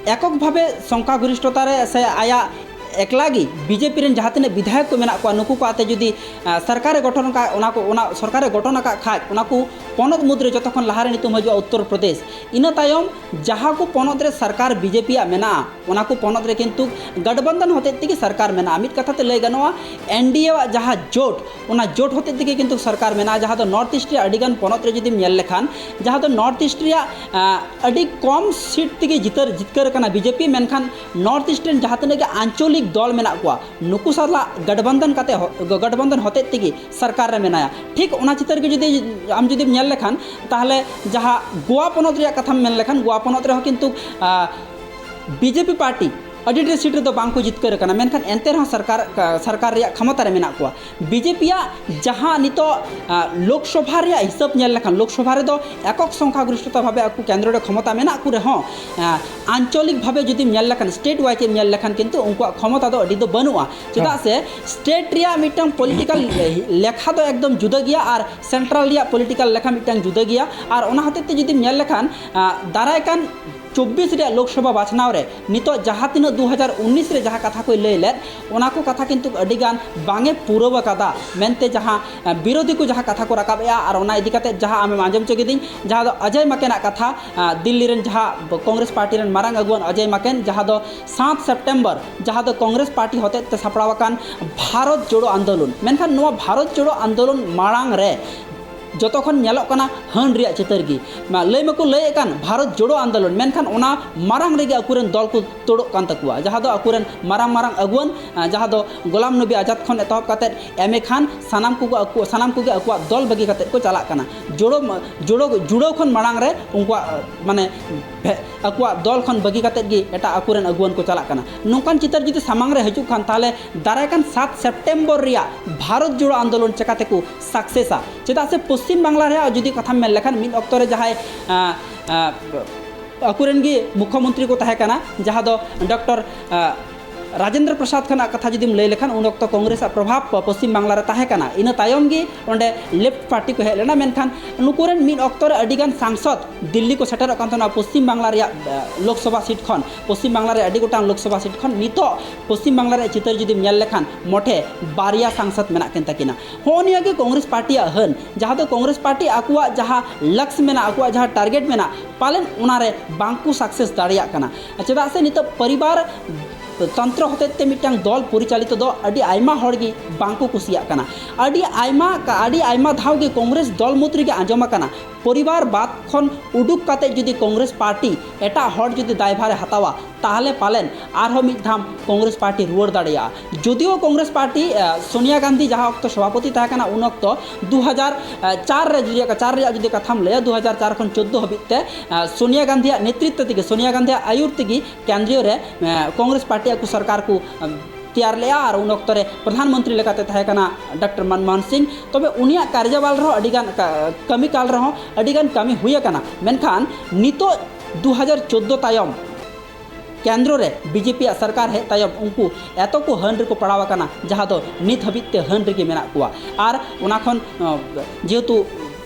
ᱮᱠᱚᱠ ᱵᱷᱟᱵᱮ ᱥᱚᱝᱠᱷᱟ ᱜᱚᱨᱤᱥᱴᱷᱚᱛᱟ ᱨᱮ ᱥᱮ ᱟᱭᱟᱜ ᱮᱠᱞᱟ ᱜᱮ ᱵᱤᱡᱮᱯᱤ ᱨᱮᱱ ᱡᱟᱦᱟᱸ ᱛᱤᱱᱟᱹᱜ ᱵᱤᱫᱷᱟᱭᱚᱠ ᱠᱚ ᱢᱮᱱᱟᱜ ᱠᱚᱣᱟ, ᱱᱩᱠᱩ ᱠᱚ ᱟᱛᱮ ᱡᱩᱫᱤ, ᱟ, ᱥᱚᱨᱠᱟᱨᱮ ᱜᱚᱴᱷᱚᱱ ᱟᱠᱟᱫ, ᱚᱱᱟ ᱠᱚ, ᱚᱱᱟ ᱥᱚᱨᱠᱟᱨᱮ ᱜᱚᱴᱷᱚᱱ ᱟᱠᱟᱫ ᱠᱷᱟᱡ, ᱚᱱᱟ ᱠᱚ ᱯᱚᱱᱚᱛ ᱢᱩᱫᱽᱨᱮ ᱡᱚᱛᱚ ᱠᱷᱚᱱ ᱞᱟᱦᱟᱨᱮ ᱧᱩᱛᱩᱢ ᱦᱤᱡᱩᱜᱼᱟ ᱩᱛᱛᱚᱨ ᱯᱨᱚᱫᱮᱥ᱾ ᱤᱱᱟᱹ ᱛᱟᱭᱚᱢ ᱡᱟᱦᱟᱸ ᱠᱚ ᱯᱚᱱᱚᱛ ᱨᱮ ᱥᱚᱨᱠᱟᱨ ᱵᱤᱡᱮᱯᱤᱭᱟᱜ ᱢᱮᱱᱟᱜᱼᱟ, ᱚᱱᱟ ᱠᱚ ᱯᱚᱱᱚᱛ ᱨᱮ ᱠᱤᱱᱛᱩ ᱜᱟᱴᱵᱟᱱᱫᱷᱚᱱ ᱦᱚᱛᱮᱡ ᱛᱮᱜᱮ ᱥᱚᱨᱠᱟᱨ ᱢᱮᱱᱟᱜᱼᱟ᱾ ᱢᱤᱫ ᱠᱟᱛᱷᱟ ᱛᱮ ᱞᱟᱹᱭ ᱜᱟᱱᱚᱜᱼᱟ, ᱮᱱᱰᱤᱮ ᱟᱜ ᱡᱟᱦᱟᱸ ᱡᱳᱴ, ᱚᱱᱟ ᱡᱳᱴ ᱦᱚᱛᱮᱡ ᱛᱮᱜᱮ ᱠᱤᱱᱛᱩ ᱥᱚᱨᱠᱟᱨ ᱢᱮᱱᱟᱜᱼᱟ, ᱡᱟᱦᱟᱸ ᱫᱚ ᱱᱚᱨᱛᱷ ᱤᱥᱴ ᱨᱮᱭᱟᱜ ᱟᱹᱰᱤᱜᱟᱱ ᱯᱚᱱᱚᱛ ᱨᱮ ᱡᱩᱫᱤᱢ ᱧᱮᱞ ᱞᱮᱠᱷᱟᱱ, ᱡᱟᱦᱟᱸ ᱫᱚ ᱱᱚᱨᱛᱷ ᱤᱥᱴ ᱨᱮᱭᱟᱜ, ᱟ, ᱟᱹᱰᱤ ᱠᱚᱢ ᱥᱤᱴ ᱛᱮᱜᱮ ᱡᱤᱛᱟᱹᱨ, ᱡᱤᱛᱠᱟᱹᱨ ᱟᱠᱟᱱᱟ ᱵᱤᱡᱮᱯᱤ, ᱢᱮᱱᱠᱷᱟᱱ ᱱᱚᱨᱛᱷ ᱤᱥᱴ ᱨᱮᱱ ᱡᱟᱦᱟᱸ ᱛᱤᱱᱟᱹᱜ ᱜᱮ ᱟᱧᱪᱚᱞᱤᱠ ᱫᱚᱞ ᱢᱮᱱᱟᱜ ᱠᱚᱣᱟ, ᱱᱩᱠᱩ ᱥᱟᱞᱟᱜ ᱜᱟᱴᱵᱟᱱᱫᱷᱚᱱ ᱠᱟᱛᱮ ᱦᱚ-, ᱜᱟᱴᱵᱟᱱᱫᱷᱚᱱ ᱦᱚᱛᱮᱡ ᱛᱮᱜᱮ ᱥᱚᱨᱠᱟᱨ ᱨᱮ ᱢᱮᱱᱟᱭᱟ᱾ ᱴᱷᱤᱠ ᱚᱱᱟ ᱪᱤᱛᱟᱹᱨ ᱜᱮ ᱡᱩᱫᱤ ᱟᱢ ᱡᱩᱫᱤᱢ ᱧᱮᱞ ᱞᱮᱠᱷᱟᱱ, ᱛᱟᱦᱚᱞᱮ ᱡᱟᱦᱟᱸ ᱜᱳᱣᱟ ᱯᱚᱱᱚᱛ ᱨᱮᱭᱟᱜ ᱠᱟᱛᱷᱟᱢ ᱢᱮᱱ ᱞᱮᱠᱷᱟᱱ, ᱜᱳᱣᱟ ᱯᱚᱱᱚᱛ ᱨᱮᱦᱚᱸ ᱠᱤᱱᱛᱩ, ᱟ, ᱵᱤᱡᱮᱯᱤ ᱯᱟᱨᱴᱤ ᱟᱹᱰᱤ ᱰᱷᱮᱨ ᱥᱤᱴ ᱨᱮᱫᱚ ᱵᱟᱝ ᱠᱚ ᱡᱤᱛᱠᱟᱹᱨ ᱟᱠᱟᱱᱟ, ᱢᱮᱱᱠᱷᱟᱱ ᱮᱱᱛᱮ ᱨᱮᱦᱚᱸ ᱥᱚᱨᱠᱟᱨ, ᱥᱚᱨᱠᱟᱨ ᱨᱮᱭᱟᱜ ᱠᱷᱚᱢᱚᱛᱟ ᱨᱮ ᱢᱮᱱᱟᱜ ᱠᱚᱣᱟ᱾ ᱵᱤᱡᱮᱯᱤᱭᱟᱜ ᱡᱟᱦᱟᱸ ᱱᱤᱛᱚᱜ, ᱟ, ᱞᱳᱠᱥᱚᱵᱷᱟ ᱨᱮᱭᱟᱜ ᱦᱤᱥᱟᱹᱵ ᱧᱮᱞ ᱞᱮᱠᱷᱟᱱ, ᱞᱳᱠᱥᱚᱵᱷᱟ ᱨᱮᱫᱚ ᱮᱠᱚᱠ ᱥᱚᱝᱠᱷᱟ ᱜᱚᱨᱤᱥᱴᱷᱚᱛᱟ ᱵᱷᱟᱵᱮ ᱟᱠᱚ ᱠᱮᱱᱫᱨᱚ ᱨᱮ ᱠᱷᱚᱢᱚᱛᱟ ᱢᱮᱱᱟᱜ ᱠᱚ ᱨᱮᱦᱚᱸ, ᱟ, ᱟᱧᱪᱚᱞᱤᱠ ᱵᱷᱟᱵᱮ ᱡᱩᱫᱤᱢ ᱧᱮᱞ ᱞᱮᱠᱷᱟᱱ, ᱥᱴᱮᱴ ᱣᱟᱭᱤᱡ ᱮᱢ ᱧᱮᱞ ᱞᱮᱠᱷᱟᱱ ᱠᱤᱱᱛᱩ ᱩᱱᱠᱩᱣᱟᱜ ᱠᱷᱚᱢᱚᱛᱟ ᱫᱚ ᱟᱹᱰᱤ ᱫᱚ ᱵᱟᱹᱱᱩᱜᱼᱟ᱾ ᱪᱮᱫᱟᱜ ᱥᱮ ᱥᱴᱮᱴ ᱨᱮᱭᱟᱜ ᱢᱤᱫᱴᱟᱝ ᱯᱚᱞᱤᱴᱤᱠᱟᱞ ᱞᱮᱠᱷᱟ ᱫᱚ ᱮᱠᱫᱚᱢ ᱡᱩᱫᱟᱹ ᱜᱮᱭᱟ ᱟᱨ ᱥᱮᱱᱴᱨᱟᱞ ᱨᱮᱭᱟᱜ ᱯᱚᱞᱤᱴᱤᱠᱟᱞ ᱞᱮᱠᱷᱟ ᱢᱤᱫᱴᱟᱝ ᱡᱩᱫᱟᱹ ᱜᱮᱭᱟ᱾ ᱟᱨ ᱚᱱᱟ ᱦᱚᱛᱮᱡ ᱛᱮ ᱡᱩᱫᱤᱢ ᱧᱮᱞ ᱞᱮᱠᱷᱟᱱ, ᱟ, ᱫᱟᱨᱟᱭ ᱠᱟᱱ ᱪᱚᱵᱵᱤᱥ ᱨᱮᱭᱟᱜ ᱞᱳᱠᱥᱚᱵᱷᱟ ᱵᱟᱪᱷᱱᱟᱣ ᱨᱮ ᱱᱤᱛᱚᱜ ᱡᱟᱦᱟᱸ ᱛᱤᱱᱟᱹᱜ ᱫᱩ ᱦᱟᱡᱟᱨ ᱩᱱᱤᱥ ᱨᱮ ᱡᱟᱦᱟᱸ ᱠᱟᱛᱷᱟ ᱠᱚᱭ ᱞᱟᱹᱭ ᱞᱮᱫ, ᱚᱱᱟ ᱠᱚ ᱠᱟᱛᱷᱟ ᱠᱤᱱᱛᱩ ᱟᱹᱰᱤ ᱜᱟᱱ ᱵᱟᱝ ᱮ ᱯᱩᱨᱟᱹᱣ ᱟᱠᱟᱫᱟ ᱢᱮᱱᱛᱮ ᱡᱟᱦᱟᱸ, ᱮ, ᱵᱤᱨᱳᱫᱷᱤ ᱠᱚ ᱡᱟᱦᱟᱸ ᱠᱟᱛᱷᱟ ᱠᱚ ᱨᱟᱠᱟᱵ ᱮᱜᱼᱟ, ᱟᱨ ᱚᱱᱟ ᱤᱫᱤ ᱠᱟᱛᱮ ᱡᱟᱦᱟᱸ ᱟᱢᱮᱢ ᱟᱸᱡᱚᱢ ᱦᱚᱪᱚ ᱠᱤᱫᱤᱧ, ᱡᱟᱦᱟᱸ ᱫᱚ ᱚᱡᱚᱭ ᱢᱟᱠᱮᱱᱟᱜ ᱠᱟᱛᱷᱟ, ᱟ, ᱫᱤᱞᱞᱤ ᱨᱮᱱ ᱡᱟᱦᱟᱸ ᱠᱚᱝᱜᱨᱮᱥ ᱯᱟᱨᱴᱤ ᱨᱮᱱ ᱢᱟᱨᱟᱝ ᱟᱹᱜᱩᱣᱟᱹᱱ ᱚᱡᱚᱭ ᱢᱟᱠᱮᱱ, ᱡᱟᱦᱟᱸ ᱫᱚ ᱥᱟᱛ ᱥᱮᱯᱴᱮᱢᱵᱚᱨ, ᱡᱟᱦᱟᱸ ᱫᱚ ᱠᱚᱝᱜᱨᱮᱥ ᱯᱟᱨᱴᱤ ᱦᱚᱛᱮᱛᱮ ᱥᱟᱯᱲᱟᱣ ᱟᱠᱟᱱ ᱵᱷᱟᱨᱚᱛ ᱡᱳᱲᱳ ᱟᱱᱫᱳᱞᱚᱱ, ᱢᱮᱱᱠᱷᱟᱱ ᱱᱚᱣᱟ ᱵᱷᱟᱨᱚᱛ ᱡᱳᱲᱳ ᱟᱱᱫᱳᱞᱚᱱ ᱢᱟᱲᱟᱝ ᱨᱮ ᱡᱚᱛᱚ ᱠᱷᱚᱱ ᱧᱮᱞᱚᱜ ᱠᱟᱱᱟ ᱦᱟᱹᱱ ᱨᱮᱭᱟᱜ ᱪᱤᱛᱟᱹᱨ ᱜᱮ᱾ ᱢᱟ, ᱞᱟᱹᱭ ᱢᱟᱠᱚ ᱞᱟᱹᱭᱮᱫ ᱠᱟᱱ ᱵᱷᱟᱨᱚᱛ ᱡᱳᱲᱳ ᱟᱱᱫᱳᱞᱚᱱ, ᱢᱮᱱᱠᱷᱟᱱ ᱚᱱᱟ ᱢᱟᱨᱟᱝ ᱨᱮᱜᱮ ᱟᱠᱚᱨᱮᱱ ᱫᱚᱞ ᱠᱚ ᱛᱳᱲᱚᱜ ᱠᱟᱱ ᱛᱟᱠᱚᱣᱟ, ᱡᱟᱦᱟᱸ ᱫᱚ ᱟᱠᱚᱨᱮᱱ ᱢᱟᱨᱟᱝ ᱢᱟᱨᱟᱝ ᱟᱹᱜᱩᱣᱟᱹᱱ, ᱟ, ᱡᱟᱦᱟᱸ ᱫᱚ ᱜᱳᱞᱟᱢ ᱱᱚᱵᱤ ᱟᱡᱟᱫ ᱠᱷᱚᱱ ᱮᱛᱚᱦᱚᱵ ᱠᱟᱛᱮᱫ ᱮᱢ ᱮ ᱠᱷᱟᱱ, ᱥᱟᱱᱟᱢ ᱠᱚᱜᱮ ᱟᱠᱚ, ᱥᱟᱱᱟᱢ ᱠᱚᱜᱮ ᱟᱠᱚᱣᱟᱜ ᱫᱚᱞ ᱵᱟᱹᱜᱤ ᱠᱟᱛᱮᱫ ᱠᱚ ᱪᱟᱞᱟᱜ ᱠᱟᱱᱟ᱾ ᱡᱳᱲᱳ, ᱡᱳᱲᱳ, ᱡᱩᱲᱟᱹᱣ ᱠᱷᱚᱱ ᱢᱟᱲᱟᱝ ᱨᱮ ᱩᱱᱠᱩᱣᱟᱜ, ᱟ, ᱢᱟᱱᱮ, ᱵᱷᱮ-, ᱟᱠᱚᱣᱟᱜ ᱫᱚᱞ ᱠᱷᱚᱱ ᱵᱟᱹᱜᱤ ᱠᱟᱛᱮᱫ ᱜᱮ ᱮᱴᱟᱜ ᱟᱠᱚᱨᱮᱱ ᱟᱹᱜᱩᱣᱟᱹᱱ ᱠᱚ ᱪᱟᱞᱟᱜ ᱠᱟᱱᱟ᱾ ᱱᱚᱝᱠᱟᱱ ᱪᱤᱛᱟᱹᱨ ᱡᱩᱫᱤ ᱥᱟᱢᱟᱝ ᱨᱮ ᱦᱤᱡᱩᱜ ᱠᱷᱟᱱ, ᱛᱟᱦᱚᱞᱮ ᱫᱟᱨᱟᱭ ᱠᱟᱱ ᱥᱟᱛ ᱥᱮᱯᱴᱮᱢᱵᱚᱨ ᱨᱮᱭᱟᱜ ᱵᱷᱟᱨᱚᱛ ᱡᱳᱲᱳ ᱟᱱᱫᱳᱞᱚᱱ ᱪᱮᱠᱟ ᱛᱮᱠᱚ ᱥᱟᱠᱥᱮᱥᱟ? ᱪᱮᱫᱟᱜ ᱥᱮ ᱯᱚᱥᱪᱤᱢ ᱵᱟᱝᱞᱟ ᱨᱮᱭᱟᱜ ᱡᱩᱫᱤ ᱠᱟᱛᱷᱟᱢ ᱢᱮᱱ ᱞᱮᱠᱷᱟᱱ, ᱢᱤᱫ ᱚᱠᱛᱚ ᱨᱮ ᱡᱟᱦᱟᱸᱭ, ᱟ, ᱟ, ᱟᱠᱚᱨᱮᱱ ᱜᱮ ᱢᱩᱠᱷᱚᱢᱚᱱᱛᱨᱤ ᱠᱚ ᱛᱟᱦᱮᱸ ᱠᱟᱱᱟ, ᱡᱟᱦᱟᱸ ᱫᱚ ᱰᱚᱠᱴᱚᱨ, ᱟ, ᱨᱟᱡᱮᱱᱫᱨᱚ ᱯᱨᱚᱥᱟᱫᱽ ᱠᱷᱚᱱᱟᱜ ᱠᱟᱛᱷᱟ ᱡᱩᱫᱤᱢ ᱞᱟᱹᱭ ᱞᱮᱠᱷᱟᱱ, ᱩᱱ ᱚᱠᱛᱚ ᱠᱚᱝᱜᱨᱮᱥ ᱟᱜ ᱯᱨᱚᱵᱷᱟᱵᱽ ᱯᱚᱥᱪᱤᱢ ᱵᱟᱝᱞᱟ ᱨᱮ ᱛᱟᱦᱮᱸ ᱠᱟᱱᱟ᱾ ᱤᱱᱟᱹ ᱛᱟᱭᱚᱢ ᱜᱮ ᱚᱸᱰᱮ ᱞᱮᱯᱷᱴ ᱯᱟᱨᱴᱤ ᱠᱚ ᱦᱮᱡ ᱞᱮᱱᱟ, ᱢᱮᱱᱠᱷᱟᱱ ᱱᱩᱠᱩ ᱨᱮᱱ ᱢᱤᱫ ᱚᱠᱛᱚ ᱨᱮ ᱟᱹᱰᱤ ᱜᱟᱱ ᱥᱟᱝᱥᱚᱫᱽ ᱫᱤᱞᱞᱤ ᱠᱚ ᱥᱮᱴᱮᱨᱚᱜ ᱠᱟᱱ ᱛᱟᱦᱮᱱᱟ ᱯᱚᱥᱪᱤᱢ ᱵᱟᱝᱞᱟ ᱨᱮᱭᱟᱜ, ᱟ, ᱞᱳᱠᱥᱚᱵᱷᱟ ᱥᱤᱴ ᱠᱷᱚᱱ, ᱯᱚᱥᱪᱤᱢ ᱵᱟᱝᱞᱟ ᱨᱮ ᱟᱹᱰᱤ ᱜᱚᱴᱟᱝ ᱞᱳᱠᱥᱚᱵᱷᱟ ᱥᱤᱴ ᱠᱷᱚᱱ᱾ ᱱᱤᱛᱚᱜ ᱯᱚᱥᱪᱤᱢ ᱵᱟᱝᱞᱟ ᱨᱮᱭᱟᱜ ᱪᱤᱛᱟᱹᱨ ᱡᱩᱫᱤᱢ ᱧᱮᱞ ᱞᱮᱠᱷᱟᱱ, ᱢᱚᱴᱷᱮ ᱵᱟᱨᱭᱟ ᱥᱟᱝᱥᱚᱫᱽ ᱢᱮᱱᱟᱜ ᱠᱤᱱ ᱛᱟᱹᱠᱤᱱᱟ᱾ ᱦᱚᱸᱜᱼᱚ ᱱᱤᱭᱟᱹ ᱜᱮ ᱠᱚᱝᱜᱨᱮᱥ ᱯᱟᱨᱴᱤᱭᱟᱜ ᱦᱟᱹᱱ, ᱡᱟᱦᱟᱸ ᱫᱚ ᱠᱚᱝᱜᱨᱮᱥ ᱯᱟᱨᱴᱤ ᱟᱠᱚᱣᱟᱜ ᱡᱟᱦᱟᱸ ᱞᱟᱠᱥ ᱢᱮᱱᱟᱜᱼᱟ, ᱟᱠᱚᱣᱟᱜ ᱡᱟᱦᱟᱸ ᱴᱟᱨᱜᱮᱴ ᱢᱮᱱᱟᱜᱼᱟ, ᱯᱟᱞᱮᱱ ᱚᱱᱟᱨᱮ ᱵᱟᱝᱠᱚ ᱥᱟᱠᱥᱮᱥ ᱫᱟᱲᱮᱭᱟᱜ ᱠᱟᱱᱟ᱾ ᱪᱮᱫᱟᱜ ᱥᱮ ᱱᱤᱛᱚᱜ ᱯᱚᱨᱤᱵᱟᱨ ᱛᱚᱱᱛᱨᱚ ᱦᱚᱛᱮᱡ ᱛᱮ ᱢᱤᱫᱴᱟᱝ ᱫᱚᱞ ᱯᱚᱨᱤᱪᱟᱞᱤᱛᱚ ᱫᱚ ᱟᱹᱰᱤ ᱟᱭᱢᱟ ᱦᱚᱲ ᱜᱮ ᱵᱟᱝᱠᱚ ᱠᱩᱥᱤᱭᱟᱜ ᱠᱟᱱᱟ᱾ ᱟᱹᱰᱤ ᱟᱭᱢᱟ ᱠᱟ-, ᱟᱹᱰᱤ ᱟᱭᱢᱟ ᱫᱷᱟᱣ ᱜᱮ ᱠᱚᱝᱜᱨᱮᱥ ᱫᱚᱞ ᱢᱩᱫᱽ ᱨᱮᱜᱮ ᱟᱸᱡᱚᱢ ᱟᱠᱟᱱᱟ, ᱯᱚᱨᱤᱵᱟᱨ ᱵᱟᱫ ᱠᱷᱚᱱ ᱩᱰᱩᱠ ᱠᱟᱛᱮ ᱡᱩᱫᱤ ᱠᱚᱝᱜᱨᱮᱥ ᱯᱟᱨᱴᱤ ᱮᱴᱟᱜ ᱦᱚᱲ ᱡᱩᱫᱤ ᱫᱟᱭᱵᱷᱟᱨᱮ ᱦᱟᱛᱟᱣᱟ, ᱛᱟᱦᱚᱞᱮ ᱯᱟᱞᱮᱱ ᱟᱨᱦᱚᱸ ᱢᱤᱫ ᱫᱷᱟᱢ ᱠᱚᱝᱜᱨᱮᱥ ᱯᱟᱨᱴᱤ ᱨᱩᱣᱟᱹᱲ ᱫᱟᱲᱮᱭᱟᱜᱼᱟ᱾ ᱡᱩᱫᱤᱭᱳ ᱠᱚᱝᱜᱨᱮᱥ ᱯᱟᱨᱴᱤ, ᱟ, ᱥᱳᱱᱤᱭᱟ ᱜᱟᱱᱫᱷᱤ ᱡᱟᱦᱟᱸ ᱚᱠᱛᱚ ᱥᱚᱵᱷᱟᱯᱚᱛᱤ ᱛᱟᱦᱮᱸ ᱠᱟᱱᱟ, ᱩᱱ ᱚᱠᱛᱚ ᱫᱩ ᱦᱟᱡᱟᱨ ᱪᱟᱨ ᱨᱮ ᱡᱩᱫᱤ, ᱪᱟᱨ ᱨᱮᱭᱟᱜ ᱡᱩᱫᱤ ᱠᱟᱛᱷᱟᱢ ᱞᱟᱹᱭᱟ, ᱫᱩ ᱦᱟᱡᱟᱨ ᱪᱟᱨ ᱠᱷᱚᱱ ᱪᱳᱫᱽᱫᱳ ᱦᱟᱹᱵᱤᱡ ᱛᱮ, ᱟ, ᱥᱳᱱᱤᱭᱟ ᱜᱟᱱᱫᱷᱤᱭᱟᱜ ᱱᱮᱛᱨᱤᱛᱛᱚ ᱛᱮᱜᱮ, ᱥᱳᱱᱤᱭᱟ ᱜᱟᱱᱫᱷᱤᱭᱟᱜ ᱟᱹᱭᱩᱨ ᱛᱮᱜᱮ ᱠᱮᱱᱫᱨᱤᱭᱚ ᱨᱮ, ᱟ, ᱠᱚᱝᱜᱨᱮᱥ ᱯᱟᱨᱴᱤ ᱟᱠᱚ ᱥᱚᱨᱠᱟᱨ ᱠᱚ, ᱟ, ᱛᱮᱭᱟᱨ ᱞᱮᱜᱼᱟ, ᱟᱨ ᱩᱱ ᱚᱠᱛᱚ ᱨᱮ ᱯᱨᱚᱫᱷᱟᱱ ᱢᱚᱱᱛᱨᱤ ᱞᱮᱠᱟᱛᱮ ᱛᱟᱦᱮᱸ ᱠᱟᱱᱟ ᱰᱚᱠᱴᱚᱨ ᱢᱚᱱᱢᱳᱦᱚᱱ ᱥᱤᱝ᱾ ᱛᱚᱵᱮ ᱩᱱᱤᱭᱟᱜ ᱠᱟᱨᱡᱚᱵᱟᱞ ᱨᱮᱦᱚᱸ ᱟᱹᱰᱤ ᱜᱟᱱ ᱠᱟ-, ᱠᱟᱹᱢᱤ ᱠᱟᱞ ᱨᱮᱦᱚᱸ ᱟᱹᱰᱤ ᱜᱟᱱ ᱠᱟᱹᱢᱤ ᱦᱩᱭ ᱟᱠᱟᱱᱟ, ᱢᱮᱱᱠᱷᱟᱱ ᱱᱤᱛᱚᱜ ᱫᱩ ᱦᱟᱡᱟᱨ ᱪᱳᱫᱽᱫᱳ ᱛᱟᱭᱚᱢ ᱠᱮᱱᱫᱨᱚ ᱨᱮ ᱵᱤᱡᱮᱯᱤ ᱟᱜ ᱥᱚᱨᱠᱟᱨ ᱦᱮᱡ ᱛᱟᱭᱚᱢ ᱩᱱᱠᱩ ᱮᱛᱚ ᱠᱚ ᱦᱟᱹᱱ ᱨᱮᱠᱚ ᱯᱟᱲᱟᱣ ᱟᱠᱟᱱᱟ, ᱡᱟᱦᱟᱸ ᱫᱚ ᱱᱤᱛ ᱦᱟᱹᱵᱤᱡ ᱛᱮ ᱦᱟᱹᱱ ᱨᱮᱜᱮ ᱢᱮᱱᱟᱜ ᱠᱚᱣᱟ᱾ ᱟᱨ ᱚᱱᱟ ᱠᱷᱚᱱ, ᱟᱸ, ᱡᱮᱦᱮᱛᱩ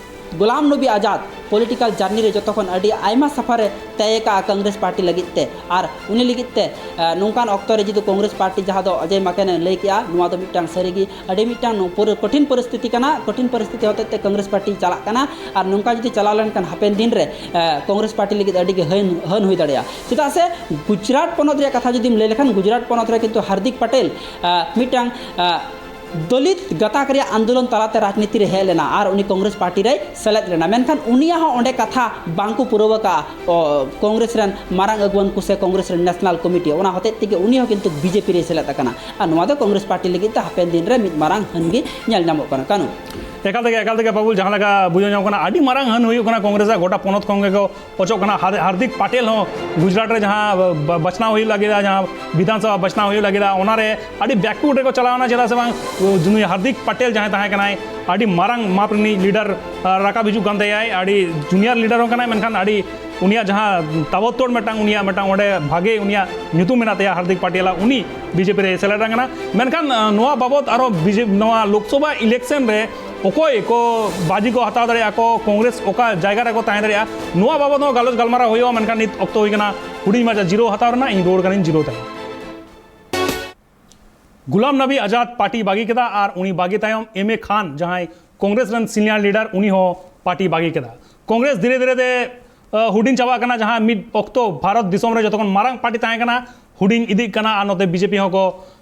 ᱜᱳᱞᱟᱢ ᱱᱚᱵᱤ ᱟᱡᱟᱫ ᱯᱚᱞᱤᱴᱤᱠᱟᱞ ᱡᱟᱨᱱᱤ ᱨᱮ ᱡᱚᱛᱚ ᱠᱷᱚᱱ ᱟᱹᱰᱤ ᱟᱭᱢᱟ ᱥᱟᱯᱷᱟᱨ ᱮ ᱛᱮᱭ ᱟᱠᱟᱫᱼᱟ ᱠᱚᱝᱜᱨᱮᱥ ᱯᱟᱨᱴᱤ ᱞᱟᱹᱜᱤᱫ ᱛᱮ᱾ ᱟᱨ ᱩᱱᱤ ᱞᱟᱹᱜᱤᱫ ᱛᱮ ᱱᱚᱝᱠᱟᱱ ᱚᱠᱛᱚ ᱨᱮ ᱡᱩᱫᱤ ᱠᱚᱝᱜᱨᱮᱥ ᱯᱟᱨᱴᱤ, ᱡᱟᱦᱟᱸ ᱫᱚ ᱚᱡᱚᱭ ᱢᱟᱠᱮᱱ ᱮ ᱞᱟᱹᱭ ᱠᱮᱜᱼᱟ, ᱱᱚᱣᱟ ᱫᱚ ᱢᱤᱫᱴᱟᱝ ᱥᱟᱹᱨᱤᱜᱮ ᱟᱹᱰᱤ ᱢᱤᱫᱴᱟᱝ ᱠᱚᱴᱷᱤᱱ ᱯᱚᱨᱤᱥᱛᱷᱤᱛᱤ ᱠᱟᱱᱟ᱾ ᱠᱚᱴᱷᱤᱱ ᱯᱚᱨᱤᱥᱛᱷᱤᱛᱤ ᱦᱚᱛᱮᱡ ᱛᱮ ᱠᱚᱝᱜᱨᱮᱥ ᱯᱟᱨᱴᱤ ᱪᱟᱞᱟᱜ ᱠᱟᱱᱟ᱾ ᱟᱨ ᱱᱚᱝᱠᱟ ᱡᱩᱫᱤ ᱪᱟᱞᱟᱣ ᱞᱮᱱᱠᱷᱟᱱ ᱦᱟᱯᱮᱱ ᱫᱤᱱ ᱨᱮ ᱠᱚᱝᱜᱨᱮᱥ ᱯᱟᱨᱴᱤ ᱞᱟᱹᱜᱤᱫ ᱟᱹᱰᱤ ᱜᱮ ᱦᱟᱹᱱ ᱦᱟᱹᱱ ᱦᱩᱭ ᱫᱟᱲᱮᱭᱟᱜᱼᱟ᱾ ᱪᱮᱫᱟᱜ ᱥᱮ ᱜᱩᱡᱽᱨᱟᱴ ᱯᱚᱱᱚᱛ ᱨᱮᱭᱟᱜ ᱠᱟᱛᱷᱟ ᱡᱩᱫᱤᱢ ᱞᱟᱹᱭ ᱞᱮᱠᱷᱟᱱ, ᱜᱩᱡᱽᱨᱟᱴ ᱯᱚᱱᱚᱛ ᱨᱮ ᱠᱤᱱᱛᱩ ᱦᱟᱨᱫᱤᱠ ᱯᱟᱴᱮᱞ ᱢᱤᱫᱴᱟᱝ ᱫᱚᱞᱤᱛ ᱜᱟᱛᱟᱠ ᱨᱮᱭᱟᱜ ᱟᱱᱫᱳᱞᱚᱱ ᱛᱟᱞᱟᱛᱮ ᱨᱟᱡᱽᱱᱤᱛᱤ ᱨᱮ ᱦᱮᱡ ᱞᱮᱱᱟ ᱟᱨ ᱩᱱᱤ ᱠᱚᱝᱜᱨᱮᱥ ᱯᱟᱨᱴᱤ ᱨᱮᱭ ᱥᱮᱞᱮᱫ ᱞᱮᱱᱟ᱾ ᱢᱮᱱᱠᱷᱟᱱ ᱩᱱᱤᱭᱟᱜ ᱦᱚᱸ ᱚᱸᱰᱮ ᱠᱟᱛᱷᱟ ᱵᱟᱝᱠᱚ ᱯᱩᱨᱟᱹᱣ ᱟᱠᱟᱫᱼᱟ ᱠᱚᱝᱜᱨᱮᱥ ᱨᱮᱱ ᱢᱟᱨᱟᱝ ᱟᱹᱜᱩᱣᱟᱹᱱ ᱠᱚ ᱥᱮ ᱠᱚᱝᱜᱨᱮᱥ ᱨᱮᱱ ᱱᱮᱥᱱᱟᱞ ᱠᱚᱢᱤᱴᱤ᱾ ᱚᱱᱟ ᱦᱚᱛᱮᱡ ᱛᱮᱜᱮ ᱩᱱᱤ ᱦᱚᱸ ᱠᱤᱱᱛᱩ ᱵᱤᱡᱮᱯᱤ ᱨᱮᱭ ᱥᱮᱞᱮᱫ ᱟᱠᱟᱱᱟ᱾ ᱟᱨ ᱱᱚᱣᱟ ᱫᱚ ᱠᱚᱝᱜᱨᱮᱥ ᱯᱟᱨᱴᱤ ᱞᱟᱹᱜᱤᱫ ᱛᱮ ᱦᱟᱯᱮᱱ ᱫᱤᱱ ᱨᱮ ᱢᱤᱫ ᱢᱟᱨᱟᱝ ᱦᱟᱹᱱ ᱜᱮ ᱧᱮᱞ ᱧᱟᱢᱚᱜ ᱠᱟᱱᱟ᱾ ᱠᱟᱹᱱᱩ᱾ ᱮᱠᱟᱞ ᱛᱮᱜᱮ, ᱮᱠᱟᱞ ᱛᱮᱜᱮ ᱯᱟᱵᱩᱞ, ᱡᱟᱦᱟᱸ ᱞᱮᱠᱟ ᱵᱩᱡᱷᱟᱹᱣ ᱧᱟᱢᱚᱜ ᱠᱟᱱᱟ, ᱟᱹᱰᱤ ᱢᱟᱨᱟᱝ ᱦᱟᱹᱱ ᱦᱩᱭᱩᱜ ᱠᱟᱱᱟ ᱠᱚᱝᱜᱨᱮᱥ ᱟᱜ᱾ ᱜᱚᱴᱟ ᱯᱚᱱᱚᱛ ᱠᱷᱚᱱ ᱜᱮᱠᱚ ᱚᱪᱚᱜ ᱠᱟᱱᱟ᱾ ᱦᱟᱨ- ᱦᱟᱨᱫᱤᱠ ᱯᱟᱴᱮᱞ ᱦᱚᱸ ᱜᱩᱡᱽᱨᱟᱴ ᱨᱮ ᱡᱟᱦᱟᱸ ᱵᱟ- ᱵᱟᱪᱷᱱᱟᱣ ᱦᱩᱭᱩᱜ ᱞᱟᱹᱜᱤᱫ, ᱡᱟᱦᱟᱸ ᱵᱤᱫᱷᱟᱱ ᱥᱚᱵᱷᱟ ᱵᱟᱪᱷᱱᱟᱣ ᱦᱩᱭᱩᱜ ᱞᱟᱹᱜᱤᱫ, ᱚᱱᱟᱨᱮ ᱟᱹᱰᱤ ᱵᱮᱠᱣᱟᱨᱰ ᱨᱮᱠᱚ ᱪᱟᱞᱟᱣ ᱮᱱᱟ᱾ ᱪᱮᱫᱟᱜ ᱥᱮ ᱵᱟᱝ, ᱱᱩᱭ ᱦᱟᱨᱫᱤᱠ ᱯᱟᱴᱮᱞ ᱡᱟᱦᱟᱸᱭ ᱛᱟᱦᱮᱸ ᱠᱟᱱᱟᱭ, ᱟᱹᱰᱤ ᱢᱟᱨᱟᱝ ᱢᱟᱯ ᱨᱤᱱᱤᱡ ᱞᱤᱰᱟᱨ ᱨᱟᱠᱟᱵ ᱦᱤᱡᱩᱜ ᱠᱟᱱ ᱛᱟᱭᱟᱭ᱾ ᱟᱹᱰᱤ ᱡᱩᱱᱤᱭᱟᱨ ᱞᱤᱰᱟᱨ ᱦᱚᱸ ᱠᱟᱱᱟᱭ, ᱢᱮᱱᱠᱷᱟᱱ ᱟᱹᱰᱤ ᱩᱱᱤᱭᱟᱜ ᱡᱟᱦᱟᱸ ᱛᱟᱵᱚᱛᱛᱚᱲ ᱢᱤᱫᱴᱟᱝ, ᱩᱱᱤᱭᱟᱜ ᱢᱤᱫᱴᱟᱝ ᱚᱸᱰᱮ ᱵᱷᱟᱜᱮ ᱩᱱᱤᱭᱟᱜ ᱧᱩᱛᱩᱢ ᱢᱮᱱᱟᱜ ᱛᱟᱭᱟ, ᱦᱟᱨᱫᱤᱠ ᱯᱟᱴᱮᱞᱟᱜ, ᱩᱱᱤ ᱵᱤᱡᱮᱯᱤ ᱨᱮ ᱥᱮᱞᱮᱫ ᱟᱠᱟᱱᱟ᱾ ᱢᱮᱱᱠᱷᱟᱱ ᱱᱚᱣᱟ ᱵᱟᱵᱚᱛ ᱟᱨᱚ ᱵᱤᱡᱮ- ᱱᱚᱣᱟ ᱞᱳᱠᱥᱚᱵᱷᱟ ᱤᱞᱮᱠᱥᱚᱱ ᱨᱮ ᱚᱠᱚᱭ ᱠᱚ ᱵᱟᱡᱤ ᱠᱚ ᱦᱟᱛᱟᱣ ᱫᱟᱲᱮᱭᱟᱜᱼᱟ ᱠᱚ, ᱠᱚᱝᱜᱨᱮᱥ ᱚᱠᱟ ᱡᱟᱭᱜᱟ ᱨᱮᱠᱚ ᱛᱟᱦᱮᱸ ᱫᱟᱲᱮᱭᱟᱜᱼᱟ, ᱱᱚᱣᱟ ᱵᱟᱵᱚᱛ ᱦᱚᱸ ᱜᱟᱞᱚᱪ ᱜᱟᱞᱢᱟᱨᱟᱣ ᱦᱩᱭᱩᱜᱼᱟ᱾ ᱢᱮᱱᱠᱷᱟᱱ ᱱᱤᱛ ᱚᱠᱛᱚ ᱦᱩᱭ ᱠᱟᱱᱟ ᱦᱩᱰᱤᱧ ᱢᱟᱪᱷᱟ ᱡᱤᱨᱟᱹᱣ ᱦᱟᱛᱟᱣ ᱨᱮᱱᱟᱜ᱾ ᱤᱧ ᱨᱩᱣᱟᱹᱲ ᱠᱟᱹᱱᱟᱹᱧ ᱡᱤᱨᱟᱹᱣ ᱛᱟᱭᱚᱢ᱾ ᱜᱩᱞᱟᱢ ᱱᱟᱵᱤ ᱟᱡᱟᱫ ᱯᱟᱨᱴᱤ ᱵᱟᱹᱜᱤ ᱠᱮᱫᱟ ᱟᱨ ᱩᱱᱤ ᱵᱟᱹᱜᱤ ᱛᱟᱭᱚᱢ ᱮᱢ ᱮ ᱠᱷᱟᱱ, ᱡᱟᱦᱟᱸᱭ ᱠᱚᱝᱜᱨᱮᱥ ᱨᱮᱱ ᱥᱤᱱᱤᱭᱟᱨ ᱞᱤᱰᱟᱨ, ᱩᱱᱤ ᱦᱚᱸ ᱯᱟᱨᱴᱤ ᱵᱟᱹᱜᱤ ᱠᱮᱫᱟ᱾ ᱠᱚᱝᱜᱨᱮᱥ ᱫᱷᱤᱨᱮ ᱫᱷᱤᱨᱮ ᱛᱮ ᱦᱩᱰᱤᱧ ᱪᱟᱵᱟᱜ ᱠᱟᱱᱟ, ᱡᱟᱦᱟᱸ ᱢᱤᱫ ᱚᱠᱛᱚ ᱵᱷᱟᱨᱚᱛ ᱫᱤᱥᱚᱢ ᱨᱮ ᱡᱚᱛᱚ ᱠᱷᱚᱱ ᱢᱟᱨᱟᱝ ᱯᱟᱨᱴᱤ ᱛᱟᱦᱮᱸ ᱠᱟᱱᱟ, ᱦᱩᱰᱤᱧ ᱤᱫᱤᱜ ᱠᱟᱱᱟ᱾ ᱟᱨ ᱱᱚᱛᱮ ᱵᱤᱡᱮᱯᱤ ᱦᱚᱸᱠᱚ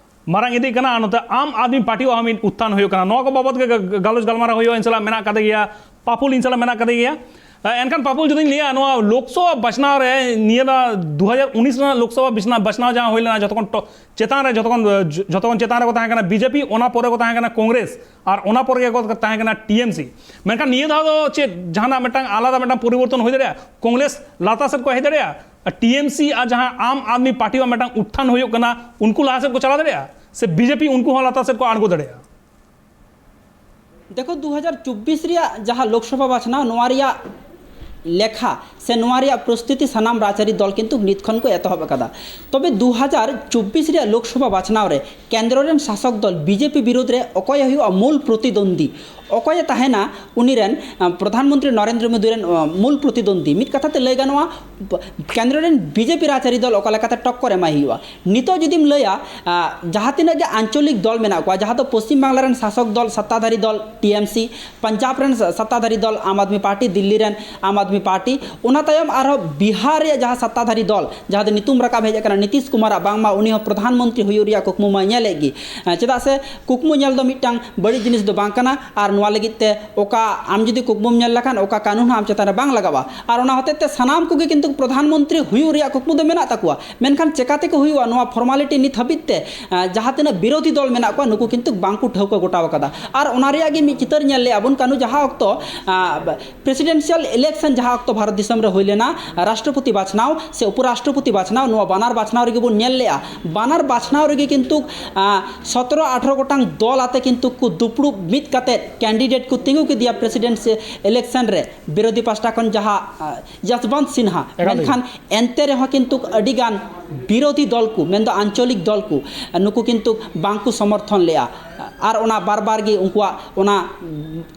ᱢᱟᱨᱟᱝ ᱤᱫᱤᱜ ᱠᱟᱱᱟ ᱟᱨ ᱱᱚᱛᱮ ᱟᱢ ᱟᱫᱢᱤ ᱯᱟᱨᱴᱤ ᱦᱚᱸ ᱢᱤᱫ ᱩᱛᱛᱷᱟᱱ ᱦᱩᱭᱩᱜ ᱠᱟᱱᱟ᱾ ᱱᱚᱣᱟ ᱠᱚ ᱵᱟᱵᱚᱛ ᱜᱮ ᱜᱟᱞᱚᱪ ᱜᱟᱞᱢᱟᱨᱟᱣ ᱦᱩᱭᱩᱜᱼᱟ᱾ ᱤᱧ ᱥᱟᱞᱟᱜ ᱢᱮᱱᱟᱜ ᱠᱟᱫᱮ ᱜᱮᱭᱟ ᱯᱟᱯᱩᱞ, ᱤᱧ ᱥᱟᱞᱟᱜ ᱢᱮᱱᱟᱜ ᱠᱟᱫᱮ ᱜᱮᱭᱟ᱾ ᱮᱱᱠᱷᱟᱱ ᱯᱟᱯᱩᱞ, ᱡᱩᱫᱤᱧ ᱞᱟᱹᱭᱟ, ᱱᱚᱣᱟ ᱞᱳᱠᱥᱚᱵᱷᱟ ᱵᱟᱪᱷᱱᱟᱣ ᱨᱮ, ᱱᱤᱭᱟᱹ ᱫᱷᱟᱣ ᱫᱩ ᱦᱟᱡᱟᱨ ᱩᱱᱤᱥ ᱨᱮᱱᱟᱜ ᱞᱳᱠᱥᱚᱵᱷᱟ ᱵᱟᱪᱷᱱᱟᱣ ᱡᱟᱦᱟᱸ ᱦᱩᱭ ᱞᱮᱱᱟ, ᱡᱚᱛᱚ ᱠᱷᱚᱱ ᱪᱮᱛᱟᱱ ᱨᱮ, ᱡᱚᱛᱚ ᱠᱷᱚᱱ ᱡᱚᱛᱚ ᱠᱷᱚᱱ ᱪᱮᱛᱟᱱ ᱨᱮᱠᱚ ᱛᱟᱦᱮᱸ ᱠᱟᱱᱟ ᱵᱤᱡᱮᱯᱤ, ᱚᱱᱟ ᱯᱚᱨᱮ ᱠᱚ ᱛᱟᱦᱮᱸ ᱠᱟᱱᱟ ᱠᱚᱝᱜᱨᱮᱥ, ᱟᱨ ᱚᱱᱟ ᱯᱚᱨᱮ ᱜᱮᱠᱚ ᱛᱟᱦᱮᱸ ᱠᱟᱱᱟ ᱴᱤ ᱮᱢ ᱥᱤ᱾ ᱢᱮᱱᱠᱷᱟᱱ ᱱᱤᱭᱟᱹ ᱫᱷᱟᱣ ᱫᱚ ᱪᱮᱫ ᱡᱟᱦᱟᱱᱟᱜ ᱢᱤᱫᱴᱟᱝ ᱟᱞᱟᱫᱟ ᱢᱤᱫᱴᱟᱝ ᱯᱚᱨᱤᱵᱚᱨᱛᱚᱱ ᱦᱩᱭ ᱫᱟᱲᱮᱭᱟᱜᱼᱟ? ᱠᱚᱝᱜᱨᱮᱥ ᱞᱟᱛᱟᱨ ᱥᱮᱫ ᱠᱚ ᱦᱮᱡ ᱫᱟᱲᱮᱭᱟᱜᱼᱟ? ᱴᱤ ᱮᱢ ᱥᱤ ᱟᱨ ᱡᱟᱦᱟᱸ ᱟᱢ ᱟᱫᱢᱤ ᱯᱟᱨᱴᱤ ᱦᱚᱸ ᱢᱤᱫᱴᱟᱝ ᱩᱛᱛᱷᱟᱱ ᱦᱩᱭᱩᱜ ᱠᱟᱱᱟ, ᱩᱱᱠᱩ ᱞᱟᱦᱟ ᱥᱮᱫ ᱠᱚ ᱪᱟᱞᱟᱣ ᱫᱟᱲᱮᱭᱟᱜᱼᱟ, ᱥᱮ ᱵᱤᱡᱮᱯᱤ ᱩᱱᱠᱩ ᱦᱚᱸ ᱞᱟᱛᱟᱨ ᱥᱮᱫ ᱠᱚ ᱟᱬᱜᱚ ᱫᱟᱲᱮᱭᱟᱜᱼᱟ? ᱫᱮᱠᱷᱚ, ᱫᱩ ᱦᱟᱡᱟᱨ ᱪᱚᱵᱵᱤᱥ ᱨᱮᱭᱟᱜ ᱡᱟᱦᱟᱸ ᱞᱳᱠᱥᱚᱵᱷᱟ ᱵᱟᱪᱷᱱᱟᱣ, ᱱᱚᱣᱟ ᱨᱮᱭᱟᱜ ᱞᱮᱠᱷᱟ ᱥᱮ ᱱᱚᱣᱟ ᱨᱮᱭᱟᱜ ᱯᱨᱚᱥᱛᱩᱛᱤ ᱥᱟᱱᱟᱢ ᱨᱟᱡᱽᱟᱹᱨᱤ ᱫᱚᱞ ᱠᱤᱱᱛᱩ ᱱᱤᱛ ᱠᱷᱚᱱ ᱠᱚ ᱮᱛᱚᱦᱚᱵ ᱟᱠᱟᱫᱟ᱾ ᱛᱚᱵᱮ ᱫᱩ ᱦᱟᱡᱟᱨ ᱪᱚᱵᱵᱤᱥ ᱨᱮᱭᱟᱜ ᱞᱳᱠᱥᱚᱵᱷᱟ ᱵᱟᱪᱷᱱᱟᱣ ᱨᱮ ᱠᱮᱱᱫᱨᱚ ᱨᱮᱱ ᱥᱟᱥᱚᱠ ᱫᱚᱞ ᱵᱤᱡᱮᱯᱤ ᱵᱤᱨᱩᱫᱽ ᱨᱮ ᱚᱠᱚᱭ ᱦᱩᱭᱩᱜᱼᱟ ᱢᱩᱞ ᱯᱨᱚᱛᱤᱫᱚᱱᱫᱤ, ᱚᱠᱚᱭᱮ ᱛᱟᱦᱮᱱᱟ ᱩᱱᱤ ᱨᱮᱱ, ᱟᱸ, ᱯᱨᱚᱫᱷᱟᱱ ᱢᱚᱱᱛᱨᱤ ᱱᱚᱨᱮᱱᱫᱨᱚ ᱢᱳᱫᱤ ᱨᱮᱱ, ᱟᱸ, ᱢᱩᱞ ᱯᱨᱚᱛᱤᱫᱚᱱᱫᱤ? ᱢᱤᱫ ᱠᱟᱛᱷᱟ ᱛᱮ ᱞᱟᱹᱭ ᱜᱟᱱᱚᱜᱼᱟ, ᱵ-, ᱠᱮᱱᱫᱨᱚ ᱨᱮᱱ ᱵᱤᱡᱮᱯᱤ ᱨᱟᱡᱽᱟᱹᱨᱤ ᱫᱚᱞ ᱚᱠᱟ ᱞᱮᱠᱟᱛᱮ ᱴᱚᱠᱠᱚᱨ ᱮᱢᱟᱭ ᱦᱩᱭᱩᱜᱼᱟ᱾ ᱱᱤᱛᱚᱜ ᱡᱩᱫᱤᱢ ᱞᱟᱹᱭᱟ, ᱟᱸ, ᱡᱟᱦᱟᱸ ᱛᱤᱱᱟᱹᱜ ᱜᱮ ᱟᱧᱪᱚᱞᱤᱠ ᱫᱚᱞ ᱢᱮᱱᱟᱜ ᱠᱚᱣᱟ, ᱡᱟᱦᱟᱸ ᱫᱚ ᱯᱚᱥᱪᱤᱢ ᱵᱟᱝᱞᱟ ᱨᱮᱱ ᱥᱟᱥᱚᱠ ᱫᱚᱞ, ᱥᱟᱛᱛᱟᱫᱷᱟᱨᱤ ᱫᱚᱞ ᱴᱤ ᱮᱢ ᱥᱤ, ᱯᱟᱧᱡᱟᱵᱽ ᱨᱮᱱ ᱥᱟ-, ᱥᱟᱛᱛᱟᱫᱷᱟᱨᱤ ᱫᱚᱞ ᱟᱢ ᱟᱫᱢᱤ ᱯᱟᱨᱴᱤ, ᱫᱤᱞᱞᱤ ᱨᱮᱱ ᱟᱢ ᱟᱫᱢᱤ ᱯᱟᱨᱴᱤ, ᱚᱱᱟ ᱛᱟᱭᱚᱢ ᱟᱨᱦᱚᱸ ᱵᱤᱦᱟᱨ ᱨᱮᱭᱟᱜ ᱡᱟᱦᱟᱸ ᱥᱟᱛᱛᱟᱫᱷᱟᱨᱤ ᱫᱚᱞ, ᱡᱟᱦᱟᱸ ᱫᱚ ᱧᱩᱛᱩᱢ ᱨᱟᱠᱟᱵ ᱦᱮᱡ ᱟᱠᱟᱱᱟ ᱱᱤᱛᱤᱥ ᱠᱩᱢᱟᱨᱟᱜ, ᱵᱟᱝᱢᱟ ᱩᱱᱤ ᱦᱚᱸ ᱯᱨᱚᱫᱷᱟᱱ ᱢᱚᱱᱛᱨᱤ ᱦᱩᱭᱩᱜ ᱨᱮᱭᱟᱜ ᱠᱩᱠᱢᱩ ᱢᱟᱭ ᱧᱮᱞᱮᱫ ᱜᱮ᱾ ᱮᱸ, ᱪᱮᱫᱟᱜ ᱥᱮ ᱠᱩᱠᱢᱩ ᱧᱮᱞ ᱫᱚ ᱢᱤᱫᱴᱟᱝ ᱵᱟᱹᱲᱤᱡ ᱡᱤᱱᱤᱥ ᱫᱚ ᱵᱟᱝ ᱠᱟᱱᱟ, ᱟᱨ ᱱᱚᱣᱟ ᱞᱟᱹᱜᱤᱫ ᱛᱮ ᱚᱠᱟ ᱟᱢ ᱡᱩᱫᱤ ᱠᱩᱠᱢᱩᱢ ᱧᱮᱞ ᱞᱮᱠᱷᱟᱱ ᱚᱠᱟ ᱠᱟᱹᱱᱩᱱ ᱦᱚᱸ ᱟᱢ ᱪᱮᱛᱟᱱ ᱨᱮ ᱵᱟᱝ ᱞᱟᱜᱟᱜᱼᱟ᱾ ᱟᱨ ᱚᱱᱟ ᱦᱚᱛᱮᱡ ᱛᱮ ᱥᱟᱱᱟᱢ ᱠᱚᱜᱮ ᱠᱤᱱᱛᱩ ᱯᱨᱚᱫᱷᱟᱱ ᱢᱚᱱᱛᱨᱤ ᱦᱩᱭᱩᱜ ᱨᱮᱭᱟᱜ ᱠᱩᱠᱢᱩ ᱫᱚ ᱢᱮᱱᱟᱜ ᱛᱟᱠᱚᱣᱟ, ᱢᱮᱱᱠᱷᱟᱱ ᱪᱮᱠᱟ ᱛᱮᱠᱚ ᱦᱩᱭᱩᱜᱼᱟ, ᱱᱚᱣᱟ ᱯᱷᱚᱨᱢᱟᱞᱤᱴᱤ ᱱᱤᱛ ᱦᱟᱹᱵᱤᱡ ᱛᱮ, ᱟᱸ, ᱡᱟᱦᱟᱸ ᱛᱤᱱᱟᱹᱜ ᱵᱤᱨᱳᱫᱷᱤ ᱫᱚᱞ ᱢᱮᱱᱟᱜ ᱠᱚᱣᱟ, ᱱᱩᱠᱩ ᱠᱤᱱᱛᱩ ᱵᱟᱝ ᱠᱚ ᱴᱷᱟᱹᱣᱠᱟᱹ ᱜᱚᱴᱟ ᱟᱠᱟᱫᱟ᱾ ᱟᱨ ᱚᱱᱟ ᱨᱮᱭᱟᱜ ᱜᱮ ᱢᱤᱫ ᱪᱤᱛᱟᱹᱨ ᱧᱮᱞ ᱞᱮᱜᱼᱟ ᱵᱚᱱ, ᱠᱟᱹᱱᱩ, ᱡᱟᱦᱟᱸ ᱚᱠᱛᱚ, ᱟᱸ, ᱯᱨᱮᱥᱤᱰᱮᱱᱥᱤᱭᱟᱞ ᱤᱞᱮᱠᱥᱚᱱ ᱡᱟᱦᱟᱸ ᱚᱠᱛᱚ ᱵᱷᱟᱨᱚᱛ ᱫᱤᱥᱚᱢ ᱨᱮ ᱦᱩᱭ ᱞᱮᱱᱟ, ᱨᱟᱥᱴᱨᱚᱯᱚᱛᱤ ᱵᱟᱪᱷᱱᱟᱣ ᱥᱮ ᱩᱯᱚᱨᱟᱥᱴᱨᱚᱯᱚᱛᱤ ᱵᱟᱪᱷᱱᱟᱣ, ᱱᱚᱣᱟ ᱵᱟᱱᱟᱨ ᱵᱟᱪᱷᱱᱟᱣ ᱨᱮᱜᱮ ᱵᱚᱱ ᱧᱮᱞ ᱞᱮᱜᱼᱟ, ᱵᱟᱱᱟᱨ ᱵᱟᱪᱷᱱᱟᱣ ᱨᱮᱜᱮ ᱠᱤᱱᱛᱩ, ᱟᱸ, ᱥᱚᱛᱨᱚ ᱟᱴᱷᱨᱚ ᱜᱚᱴᱟᱝ ᱫᱚᱞ ᱟᱛᱮ ᱠᱤᱱᱛᱩ ᱠᱚ ᱫᱩᱯᱲᱩᱵ ᱢᱤᱫ ᱠᱟᱛᱮ ᱠᱮᱱᱰᱤᱰᱮᱴ ᱠᱚ ᱛᱤᱸᱜᱩ ᱠᱮᱫᱮᱭᱟ ᱯᱨᱮᱥᱤᱰᱮᱱᱥᱤ ᱤᱞᱮᱠᱥᱚᱱ ᱨᱮ ᱵᱤᱨᱳᱫᱷᱤ ᱯᱟᱥᱴᱟ ᱠᱷᱚᱱ ᱡᱟᱦᱟᱸ, ᱟᱸ, ᱡᱚᱥᱵᱚᱱᱛ ᱥᱤᱱᱦᱟ᱾ ᱮᱠᱟᱞ ᱜᱮ᱾ ᱢᱮᱱᱠᱷᱟᱱ ᱮᱱᱛᱮ ᱨᱮᱦᱚᱸ ᱠᱤᱱᱛᱩ ᱟᱹᱰᱤᱜᱟᱱ ᱵᱤᱨᱳᱫᱷᱤ ᱫᱚᱞ ᱠᱚ, ᱢᱮᱱᱫᱚ ᱟᱧᱪᱚᱞᱤᱠ ᱫᱚᱞ ᱠᱚ, ᱱᱩᱠᱩ ᱠᱤᱱᱛᱩ ᱵᱟᱝ ᱠᱚ ᱥᱚᱢᱚᱨᱛᱷᱚᱱ ᱞᱮᱜᱼᱟ᱾ ᱟᱨ ᱚᱱᱟ ᱵᱟᱨ ᱵᱟᱨ ᱜᱮ ᱩᱱᱠᱩᱣᱟᱜ ᱚᱱᱟ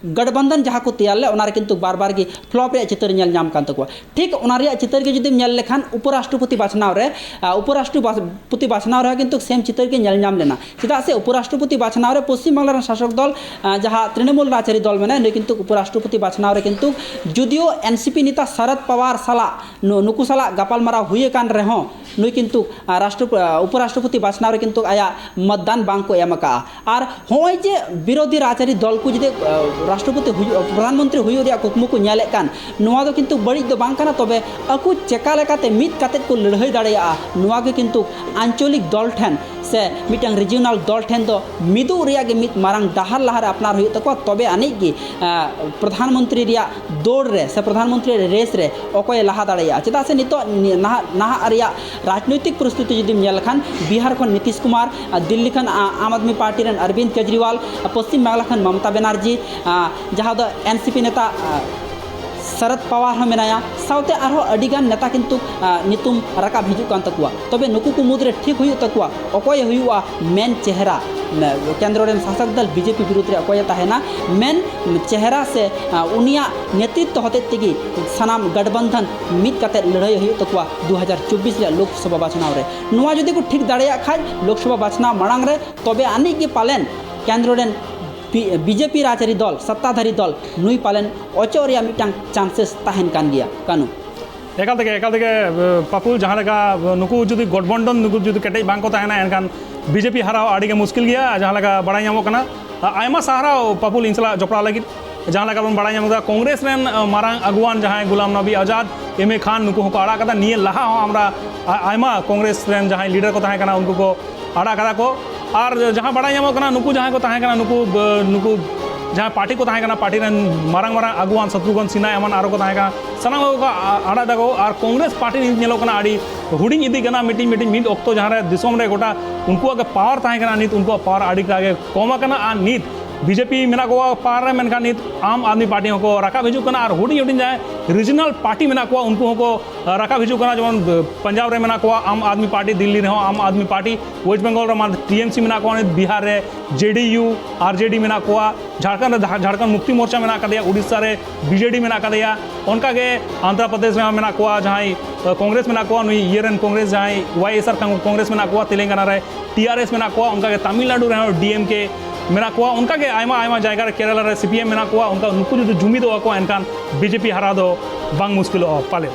ᱜᱚᱴᱵᱚᱱᱫᱷᱚᱱ ᱡᱟᱦᱟᱸ ᱠᱚ ᱛᱮᱭᱟᱨ ᱞᱮᱫ, ᱚᱱᱟ ᱨᱮ ᱠᱤᱱᱛᱩ ᱵᱟᱨ ᱵᱟᱨ ᱜᱮ ᱯᱷᱞᱚᱯ ᱨᱮᱭᱟᱜ ᱪᱤᱛᱟᱹᱨ ᱧᱮᱞ ᱧᱟᱢ ᱠᱟᱱ ᱛᱟᱠᱚᱣᱟ᱾ ᱴᱷᱤᱠ ᱚᱱᱟ ᱨᱮᱭᱟᱜ ᱪᱤᱛᱟᱹᱨ ᱜᱮ ᱡᱩᱫᱤᱢ ᱧᱮᱞ ᱞᱮᱠᱷᱟᱱ, ᱩᱯᱚᱨᱟᱥᱴᱨᱚᱯᱚᱛᱤ ᱵᱟᱪᱷᱱᱟᱣ ᱨᱮ, ᱟᱸ, ᱩᱯᱚᱨᱟᱥᱴᱨᱚᱯᱚᱛᱤ ᱵᱟᱪᱷᱱᱟᱣ ᱨᱮᱦᱚᱸ ᱠᱤᱱᱛᱩ ᱥᱮᱢ ᱪᱤᱛᱟᱹᱨ ᱜᱮ ᱧᱮᱞ ᱧᱟᱢ ᱞᱮᱱᱟ᱾ ᱪᱮᱫᱟᱜ ᱥᱮ ᱩᱯᱚᱨᱟᱥᱴᱨᱚᱯᱚᱛᱤ ᱵᱟᱪᱷᱱᱟᱣ ᱨᱮ ᱯᱚᱥᱪᱤᱢ ᱵᱟᱝᱞᱟ ᱨᱮᱱ ᱥᱟᱥᱚᱠ ᱫᱚᱞ, ᱟᱸ, ᱡᱟᱦᱟᱸ ᱛᱨᱤᱱᱚᱢᱩᱞ ᱨᱟᱡᱽᱟᱹᱨᱤ ᱫᱚᱞ ᱢᱮᱱᱟᱭᱟ, ᱱᱩᱭ ᱠᱤᱱᱛᱩ ᱩᱯᱚᱨᱟᱥᱴᱨᱚᱯᱚᱛᱤ ᱵᱟᱪᱷᱱᱟᱣ ᱨᱮ ᱠᱤᱱᱛᱩ ᱡᱩᱫᱤᱭᱳ ᱮᱱ ᱥᱤ ᱯᱤ ᱱᱮᱛᱟ ᱥᱚᱨᱚᱫ ᱯᱟᱣᱟᱨ ᱥᱟᱞᱟᱜ ᱱᱩ-, ᱱᱩᱠᱩ ᱥᱟᱞᱟᱜ ᱜᱟᱯᱟᱞᱢᱟᱨᱟᱣ ᱦᱩᱭ ᱟᱠᱟᱱ ᱨᱮᱦᱚᱸ, ᱱᱩᱭ ᱠᱤᱱᱛᱩ, ᱟᱸ, ᱨᱟᱥᱴᱨᱚᱯ-, ᱟᱸ, ᱩᱯᱚᱨᱟᱥᱴᱨᱚᱯᱚᱛᱤ ᱵᱟᱪᱷᱱᱟᱣ ᱨᱮ ᱠᱤᱱᱛᱩ ᱟᱭᱟᱜ ᱢᱚᱛᱫᱟᱱ ᱵᱟᱝ ᱠᱚ ᱮᱢ ᱟᱠᱟᱫᱼᱟ᱾ ᱟᱨ ᱦᱚᱸᱜᱼᱚᱭ ᱡᱮ ᱵᱤᱨᱳᱫᱷᱤ ᱨᱟᱡᱽᱟᱹᱨᱤ ᱫᱚᱞ ᱠᱚ ᱡᱩᱫᱤ, ᱟᱸ, ᱨᱟᱥᱴᱨᱚᱯᱚᱛᱤ ᱦᱩᱭᱩᱜ, ᱯᱨᱚᱫᱷᱟᱱ ᱢᱚᱱᱛᱨᱤ ᱦᱩᱭᱩᱜ ᱨᱮᱭᱟᱜ ᱠᱩᱠᱢᱩ ᱠᱚ ᱧᱮᱞᱮᱫ ᱠᱟᱱ, ᱱᱚᱣᱟ ᱫᱚ ᱠᱤᱱᱛᱩ ᱵᱟᱹᱲᱤᱡ ᱫᱚ ᱵᱟᱝ ᱠᱟᱱᱟ, ᱛᱚᱵᱮ ᱟᱠᱚ ᱪᱮᱠᱟ ᱞᱮᱠᱟᱛᱮ ᱢᱤᱫ ᱠᱟᱛᱮᱫ ᱠᱚ ᱞᱟᱹᱲᱦᱟᱹᱭ ᱫᱟᱲᱮᱭᱟᱜᱼᱟ, ᱱᱚᱣᱟ ᱜᱮ ᱠᱤᱱᱛᱩ ᱟᱧᱪᱚᱞᱤᱠ ᱫᱚᱞ ᱴᱷᱮᱱ ᱥᱮ ᱢᱤᱫᱴᱟᱝ ᱨᱤᱡᱤᱭᱚᱱᱟᱞ ᱫᱚᱞ ᱴᱷᱮᱱ ᱫᱚ ᱢᱤᱫᱚᱜ ᱨᱮᱭᱟᱜ ᱜᱮ ᱢᱤᱫ ᱢᱟᱨᱟᱝ ᱰᱟᱦᱟᱨ ᱞᱟᱦᱟᱨᱮ ᱟᱯᱱᱟᱨ ᱦᱩᱭᱩᱜ ᱛᱟᱠᱚᱣᱟ, ᱛᱚᱵᱮ ᱟᱹᱱᱤᱡ ᱜᱮ, ᱟᱸ, ᱯᱨᱚᱫᱷᱟᱱ ᱢᱚᱱᱛᱨᱤ ᱨᱮᱭᱟᱜ ᱫᱳᱲ ᱨᱮ ᱥᱮ ᱯᱨᱚᱫᱷᱟᱱ ᱢᱚᱱᱛᱨᱤ ᱨᱮᱥ ᱨᱮ ᱚᱠᱚᱭᱮ ᱞᱟᱦᱟ ᱫᱟᱲᱮᱭᱟᱜᱼᱟ᱾ ᱪᱮᱫᱟᱜ ᱥᱮ ᱱᱤᱛᱚᱜ ᱱᱤ-, ᱱᱟᱦᱟᱜ, ᱱᱟᱦᱟᱜ ᱨᱮᱭᱟᱜ ᱨᱟᱡᱽᱱᱳᱭᱛᱤᱠ ᱯᱚᱨᱤᱥᱛᱷᱤᱛᱤ ᱡᱩᱫᱤᱢ ᱧᱮᱞ ᱞᱮᱠᱷᱟᱱ, ᱵᱤᱦᱟᱨ ᱠᱷᱚᱱ ᱱᱤᱛᱤᱥ ᱠᱩᱢᱟᱨ, ᱟᱨ ᱫᱤᱞᱞᱤ ᱠᱷᱚᱱ, ᱟ-, ᱟᱢ ᱟᱫᱢᱤ ᱯᱟᱨᱴᱤ ᱨᱮᱱ ᱚᱨᱵᱤᱱᱫ ᱠᱮᱡᱨᱤᱣᱟᱞ, ᱟᱨ ᱯᱚᱥᱪᱤᱢ ᱵᱟᱝᱞᱟ ᱠᱷᱚᱱ ᱢᱚᱢᱚᱛᱟ ᱵᱮᱱᱟᱨᱡᱤ, ᱟ, ᱡᱟᱦᱟᱸ ᱫᱚ ᱮᱱ ᱥᱤ ᱯᱤ ᱱᱮᱛᱟ, ᱟ, ᱥᱚᱨᱚᱫ ᱯᱟᱣᱟᱨ ᱦᱚᱸ ᱢᱮᱱᱟᱭᱟ, ᱥᱟᱶᱛᱮ ᱟᱨᱦᱚᱸ ᱟᱹᱰᱤᱜᱟᱱ ᱱᱮᱛᱟ ᱠᱤᱱᱛᱩ ᱧᱩᱛᱩᱢ ᱨᱟᱠᱟᱵ ᱦᱤᱡᱩᱜ ᱠᱟᱱ ᱛᱟᱠᱚᱣᱟ᱾ ᱛᱚᱵᱮ ᱱᱩᱠᱩ ᱠᱚ ᱢᱩᱫᱽᱨᱮ ᱴᱷᱤᱠ ᱦᱩᱭᱩᱜ ᱛᱟᱠᱚᱣᱟ ᱚᱠᱚᱭᱮ ᱦᱩᱭᱩᱜᱼᱟ ᱢᱮᱱ ᱪᱮᱦᱨᱟ, ᱠᱮᱱᱫᱨᱚ ᱨᱮᱱ ᱥᱟᱥᱚᱠ ᱫᱚᱞ ᱵᱤᱡᱮᱯᱤ ᱵᱤᱨᱩᱫᱽ ᱨᱮ ᱚᱠᱚᱭᱮ ᱛᱟᱦᱮᱱᱟ ᱢᱮᱱ ᱪᱮᱦᱨᱟ ᱥᱮ ᱩᱱᱤᱭᱟᱜ ᱱᱮᱛᱨᱤᱛᱛᱚ ᱦᱚᱛᱮᱡ ᱛᱮᱜᱮ ᱥᱟᱱᱟᱢ ᱜᱟᱴᱵᱟᱱᱫᱷᱟᱱ ᱢᱤᱫ ᱠᱟᱛᱮ ᱞᱟᱹᱲᱦᱟᱹᱭ ᱦᱩᱭᱩᱜ ᱛᱟᱠᱚᱣᱟ ᱫᱩ ᱦᱟᱡᱟᱨ ᱪᱚᱵᱵᱤᱥ ᱨᱮᱭᱟᱜ ᱞᱳᱠᱥᱚᱵᱷᱟ ᱵᱟᱪᱷᱱᱟᱣ ᱨᱮ᱾ ᱱᱚᱣᱟ ᱡᱩᱫᱤ ᱠᱚ ᱴᱷᱤᱠ ᱫᱟᱲᱮᱭᱟᱜ ᱠᱷᱟᱡ ᱞᱳᱠᱥᱚᱵᱷᱟ ᱵᱟᱪᱷᱱᱟᱣ ᱢᱟᱲᱟᱝ ᱨᱮ, ᱛᱚᱵᱮ ᱟᱹᱱᱤᱡ ᱜᱮ ᱯᱟᱞᱮᱱ ᱠᱮᱱᱫᱨᱚ ᱨᱮᱱ ᱵᱤᱡᱮᱯᱤ ᱨᱟᱡᱽᱟᱹᱨᱤ ᱫᱚᱞ, ᱥᱟᱛᱛᱟᱫᱷᱟᱨᱤ ᱫᱚᱞ, ᱱᱩᱭ ᱯᱟᱞᱮᱱ ᱚᱪᱚᱜ ᱨᱮᱭᱟᱜ ᱢᱤᱫᱴᱟᱝ ᱪᱟᱱᱥᱮᱥ ᱛᱟᱦᱮᱱ ᱠᱟᱱ ᱜᱮᱭᱟ᱾ ᱠᱟᱹᱱᱩ᱾ ᱮᱠᱟᱞ ᱛᱮᱜᱮ, ᱮᱠᱟᱞ ᱛᱮᱜᱮ, ᱯᱟᱯᱩᱞ, ᱡᱟᱦᱟᱸ ᱞᱮᱠᱟ ᱱᱩᱠᱩ ᱡᱩᱫᱤ ᱜᱚᱴᱵᱚᱱᱰᱚᱱ, ᱱᱩᱠᱩ ᱡᱩᱫᱤ ᱠᱮᱴᱮᱡ ᱵᱟᱝ ᱠᱚ ᱛᱟᱦᱮᱱᱟ, ᱮᱱᱠᱷᱟᱱ ᱵᱤᱡᱮᱯᱤ ᱦᱟᱨᱟᱣ ᱟᱹᱰᱤ ᱜᱮ ᱢᱩᱥᱠᱤᱞ ᱜᱮᱭᱟ᱾ ᱡᱟᱦᱟᱸ ᱞᱮᱠᱟ ᱵᱟᱲᱟᱭ ᱧᱟᱢᱚᱜ ᱠᱟᱱᱟ, ᱟᱭᱢᱟ ᱥᱟᱨᱦᱟᱣ ᱯᱟᱯᱩᱞ ᱤᱧ ᱥᱟᱞᱟᱜ ᱡᱚᱯᱲᱟᱣ ᱞᱟᱹᱜᱤᱫ᱾ ᱡᱟᱦᱟᱸ ᱞᱮᱠᱟ ᱵᱚᱱ ᱵᱟᱲᱟᱭ ᱧᱟᱢ ᱠᱟᱫᱟ, ᱠᱚᱝᱜᱨᱮᱥ ᱨᱮᱱ ᱢᱟᱨᱟᱝ ᱟᱹᱜᱩᱣᱟᱱ ᱡᱟᱦᱟᱸᱭ ᱜᱩᱞᱟᱢ ᱱᱚᱵᱤ ᱟᱡᱟᱫ, ᱮᱢ ᱮ ᱠᱷᱟᱱ, ᱱᱩᱠᱩ ᱦᱚᱸᱠᱚ ᱟᱲᱟᱜ ᱠᱟᱫᱟ᱾ ᱱᱤᱭᱟᱹ ᱞᱟᱦᱟ ᱦᱚᱸ ᱟᱢᱨᱟ ᱟᱭᱢᱟ ᱠᱚᱝᱜᱨᱮᱥ ᱨᱮᱱ ᱡᱟᱦᱟᱸᱭ ᱞᱤᱰᱟᱨ ᱠᱚ ᱛᱟᱦᱮᱸ ᱠᱟᱱᱟ, ᱩᱱᱠᱩ ᱠᱚ ᱟᱲᱟᱜ ᱠᱟᱫᱟ ᱠᱚ᱾ ᱟᱨ ᱡᱟᱦᱟᱸ ᱵᱟᱲᱟᱭ ᱧᱟᱢᱚᱜ ᱠᱟᱱᱟ, ᱱᱩᱠᱩ ᱡᱟᱦᱟᱸᱭ ᱠᱚ ᱛᱟᱦᱮᱸ ᱠᱟᱱᱟ, ᱱᱩᱠᱩ ᱱᱩᱠᱩ ᱡᱟᱦᱟᱸ ᱯᱟᱨᱴᱤ ᱠᱚ ᱛᱟᱦᱮᱸ ᱠᱟᱱᱟ, ᱯᱟᱨᱴᱤ ᱨᱮᱱ ᱢᱟᱨᱟᱝ ᱢᱟᱨᱟᱝ ᱟᱹᱜᱩᱣᱟᱱ ᱥᱟᱛᱨᱩᱜᱷᱚᱱ ᱥᱤᱱᱦᱟ ᱮᱢᱟᱱ ᱟᱨᱚ ᱠᱚ ᱛᱟᱦᱮᱸ ᱠᱟᱱᱟ, ᱥᱟᱱᱟᱢ ᱠᱚ ᱟᱲᱟᱜ ᱫᱟᱠᱚ᱾ ᱟᱨ ᱠᱚᱝᱜᱨᱮᱥ ᱯᱟᱨᱴᱤ ᱱᱤᱛ ᱧᱮᱞᱚᱜ ᱠᱟᱱᱟ ᱟᱹᱰᱤ ᱦᱩᱰᱤᱧ ᱤᱫᱤᱜ ᱠᱟᱱᱟ᱾ ᱢᱤᱫᱴᱤᱡ ᱢᱤᱫᱴᱤᱡ ᱢᱤᱫ ᱚᱠᱛᱚ ᱡᱟᱦᱟᱸ ᱨᱮ ᱫᱤᱥᱚᱢ ᱨᱮ ᱜᱚᱴᱟ ᱩᱱᱠᱩᱣᱟᱜ ᱜᱮ ᱯᱟᱣᱟᱨ ᱛᱟᱦᱮᱸ ᱠᱟᱱᱟ, ᱱᱤᱛ ᱩᱱᱠᱩᱣᱟᱜ ᱯᱟᱣᱟᱨ ᱟᱹᱰᱤ ᱴᱟᱜ ᱜᱮ ᱠᱚᱢ ᱟᱠᱟᱱᱟ᱾ ᱟᱨ ᱱᱤᱛ ᱵᱤᱡᱮᱯᱤ ᱢᱮᱱᱟᱜ ᱠᱚᱣᱟ ᱯᱟᱣᱟᱨ ᱨᱮ, ᱢᱮᱱᱠᱷᱟᱱ ᱱᱤᱛ ᱟᱢ ᱟᱫᱢᱤ ᱯᱟᱨᱴᱤ ᱦᱚᱸᱠᱚ ᱨᱟᱠᱟᱵ ᱦᱤᱡᱩᱜ ᱠᱟᱱᱟ᱾ ᱟᱨ ᱦᱩᱰᱤᱧ ᱦᱩᱰᱤᱧ ᱡᱟᱦᱟᱸᱭ ᱨᱤᱡᱤᱱᱟᱞ ᱯᱟᱨᱴᱤ ᱢᱮᱱᱟᱜ ᱠᱚᱣᱟ, ᱩᱱᱠᱩ ᱦᱚᱸᱠᱚ ᱨᱟᱠᱟᱵ ᱦᱤᱡᱩᱜ ᱠᱟᱱᱟ᱾ ᱡᱮᱢᱚᱱ ᱯᱟᱧᱡᱟᱵᱽ ᱨᱮ ᱢᱮᱱᱟᱜ ᱠᱚᱣᱟ ᱟᱢ ᱟᱫᱢᱤ ᱯᱟᱨᱴᱤ, ᱫᱤᱞᱞᱤ ᱨᱮᱦᱚᱸ ᱟᱢ ᱟᱫᱢᱤ ᱯᱟᱨᱴᱤ, ᱳᱭᱮᱥᱴ ᱵᱮᱝᱜᱚᱞ ᱨᱮ ᱢᱟ ᱴᱤ ᱮᱢ ᱥᱤ ᱢᱮᱱᱟᱜ ᱠᱚᱣᱟ, ᱵᱤᱦᱟᱨ ᱨᱮ ᱡᱮ ᱰᱤ ᱭᱩ, ᱟᱨ ᱡᱮ ᱰᱤ ᱢᱮᱱᱟᱜ ᱠᱚᱣᱟ, ᱡᱷᱟᱲᱠᱷᱚᱸᱰ ᱨᱮ ᱡᱷᱟ- ᱡᱷᱟᱲᱠᱷᱚᱸᱰ ᱢᱩᱠᱛᱤ ᱢᱳᱨᱪᱟ ᱢᱮᱱᱟᱜ ᱠᱟᱫᱮᱭᱟ, ᱩᱲᱤᱥᱥᱟ ᱨᱮ ᱵᱤ ᱡᱮ ᱰᱤ ᱢᱮᱱᱟᱜ ᱠᱟᱫᱮᱭᱟ, ᱚᱱᱠᱟᱜᱮ ᱟᱱᱫᱷᱨᱟ ᱯᱨᱚᱫᱮᱥ ᱨᱮᱦᱚᱸ ᱢᱮᱱᱟᱜ ᱠᱚᱣᱟ ᱡᱟᱦᱟᱸᱭ ᱠᱚᱝᱜᱨᱮᱥ ᱢᱮᱱᱟᱜ ᱠᱚᱣᱟ, ᱱᱩᱭ ᱤᱭᱟᱹ ᱨᱮᱱ ᱠᱚᱝᱜᱨᱮᱥ ᱡᱟᱦᱟᱸᱭ ᱣᱟᱭ ᱮᱥ ᱟᱨ ᱠᱚᱝᱜᱨᱮᱥ ᱢᱮᱱᱟᱜ ᱠᱚᱣᱟ, ᱛᱮᱞᱮᱝᱜᱟᱱᱟ ᱨᱮ ᱴᱤ ᱟᱨ ᱮᱥ ᱢᱮᱱᱟᱜ ᱠᱚᱣᱟ, ᱚᱱᱠᱟᱜᱮ ᱛᱟᱢᱤᱞᱱᱟᱰᱩ ᱨᱮᱦᱚᱸ ᱰᱤ ᱮᱢ ᱠᱮ ᱢᱮᱱᱟᱜ ᱠᱚᱣᱟ, ᱚᱱᱠᱟᱜᱮ ᱟᱭᱢᱟ ᱟᱭᱢᱟ ᱡᱟᱭᱜᱟ ᱨᱮ ᱠᱮᱨᱟᱞᱟ ᱨᱮ ᱥᱤ ᱯᱤ ᱮᱢ ᱢᱮᱱᱟᱜ ᱠᱚᱣᱟ᱾ ᱚᱱᱠᱟ ᱱᱩᱠᱩ ᱡᱩᱫᱤ ᱡᱩᱢᱤᱫᱚᱜᱼᱟ ᱠᱚ, ᱮᱱᱠᱷᱟᱱ ᱵᱤ ᱡᱮ ᱯᱤ ᱦᱟᱨᱟᱣ ᱫᱚ ᱵᱟᱝ ᱢᱩᱥᱠᱤᱞᱚᱜᱼᱟ ᱯᱟᱞᱮ᱾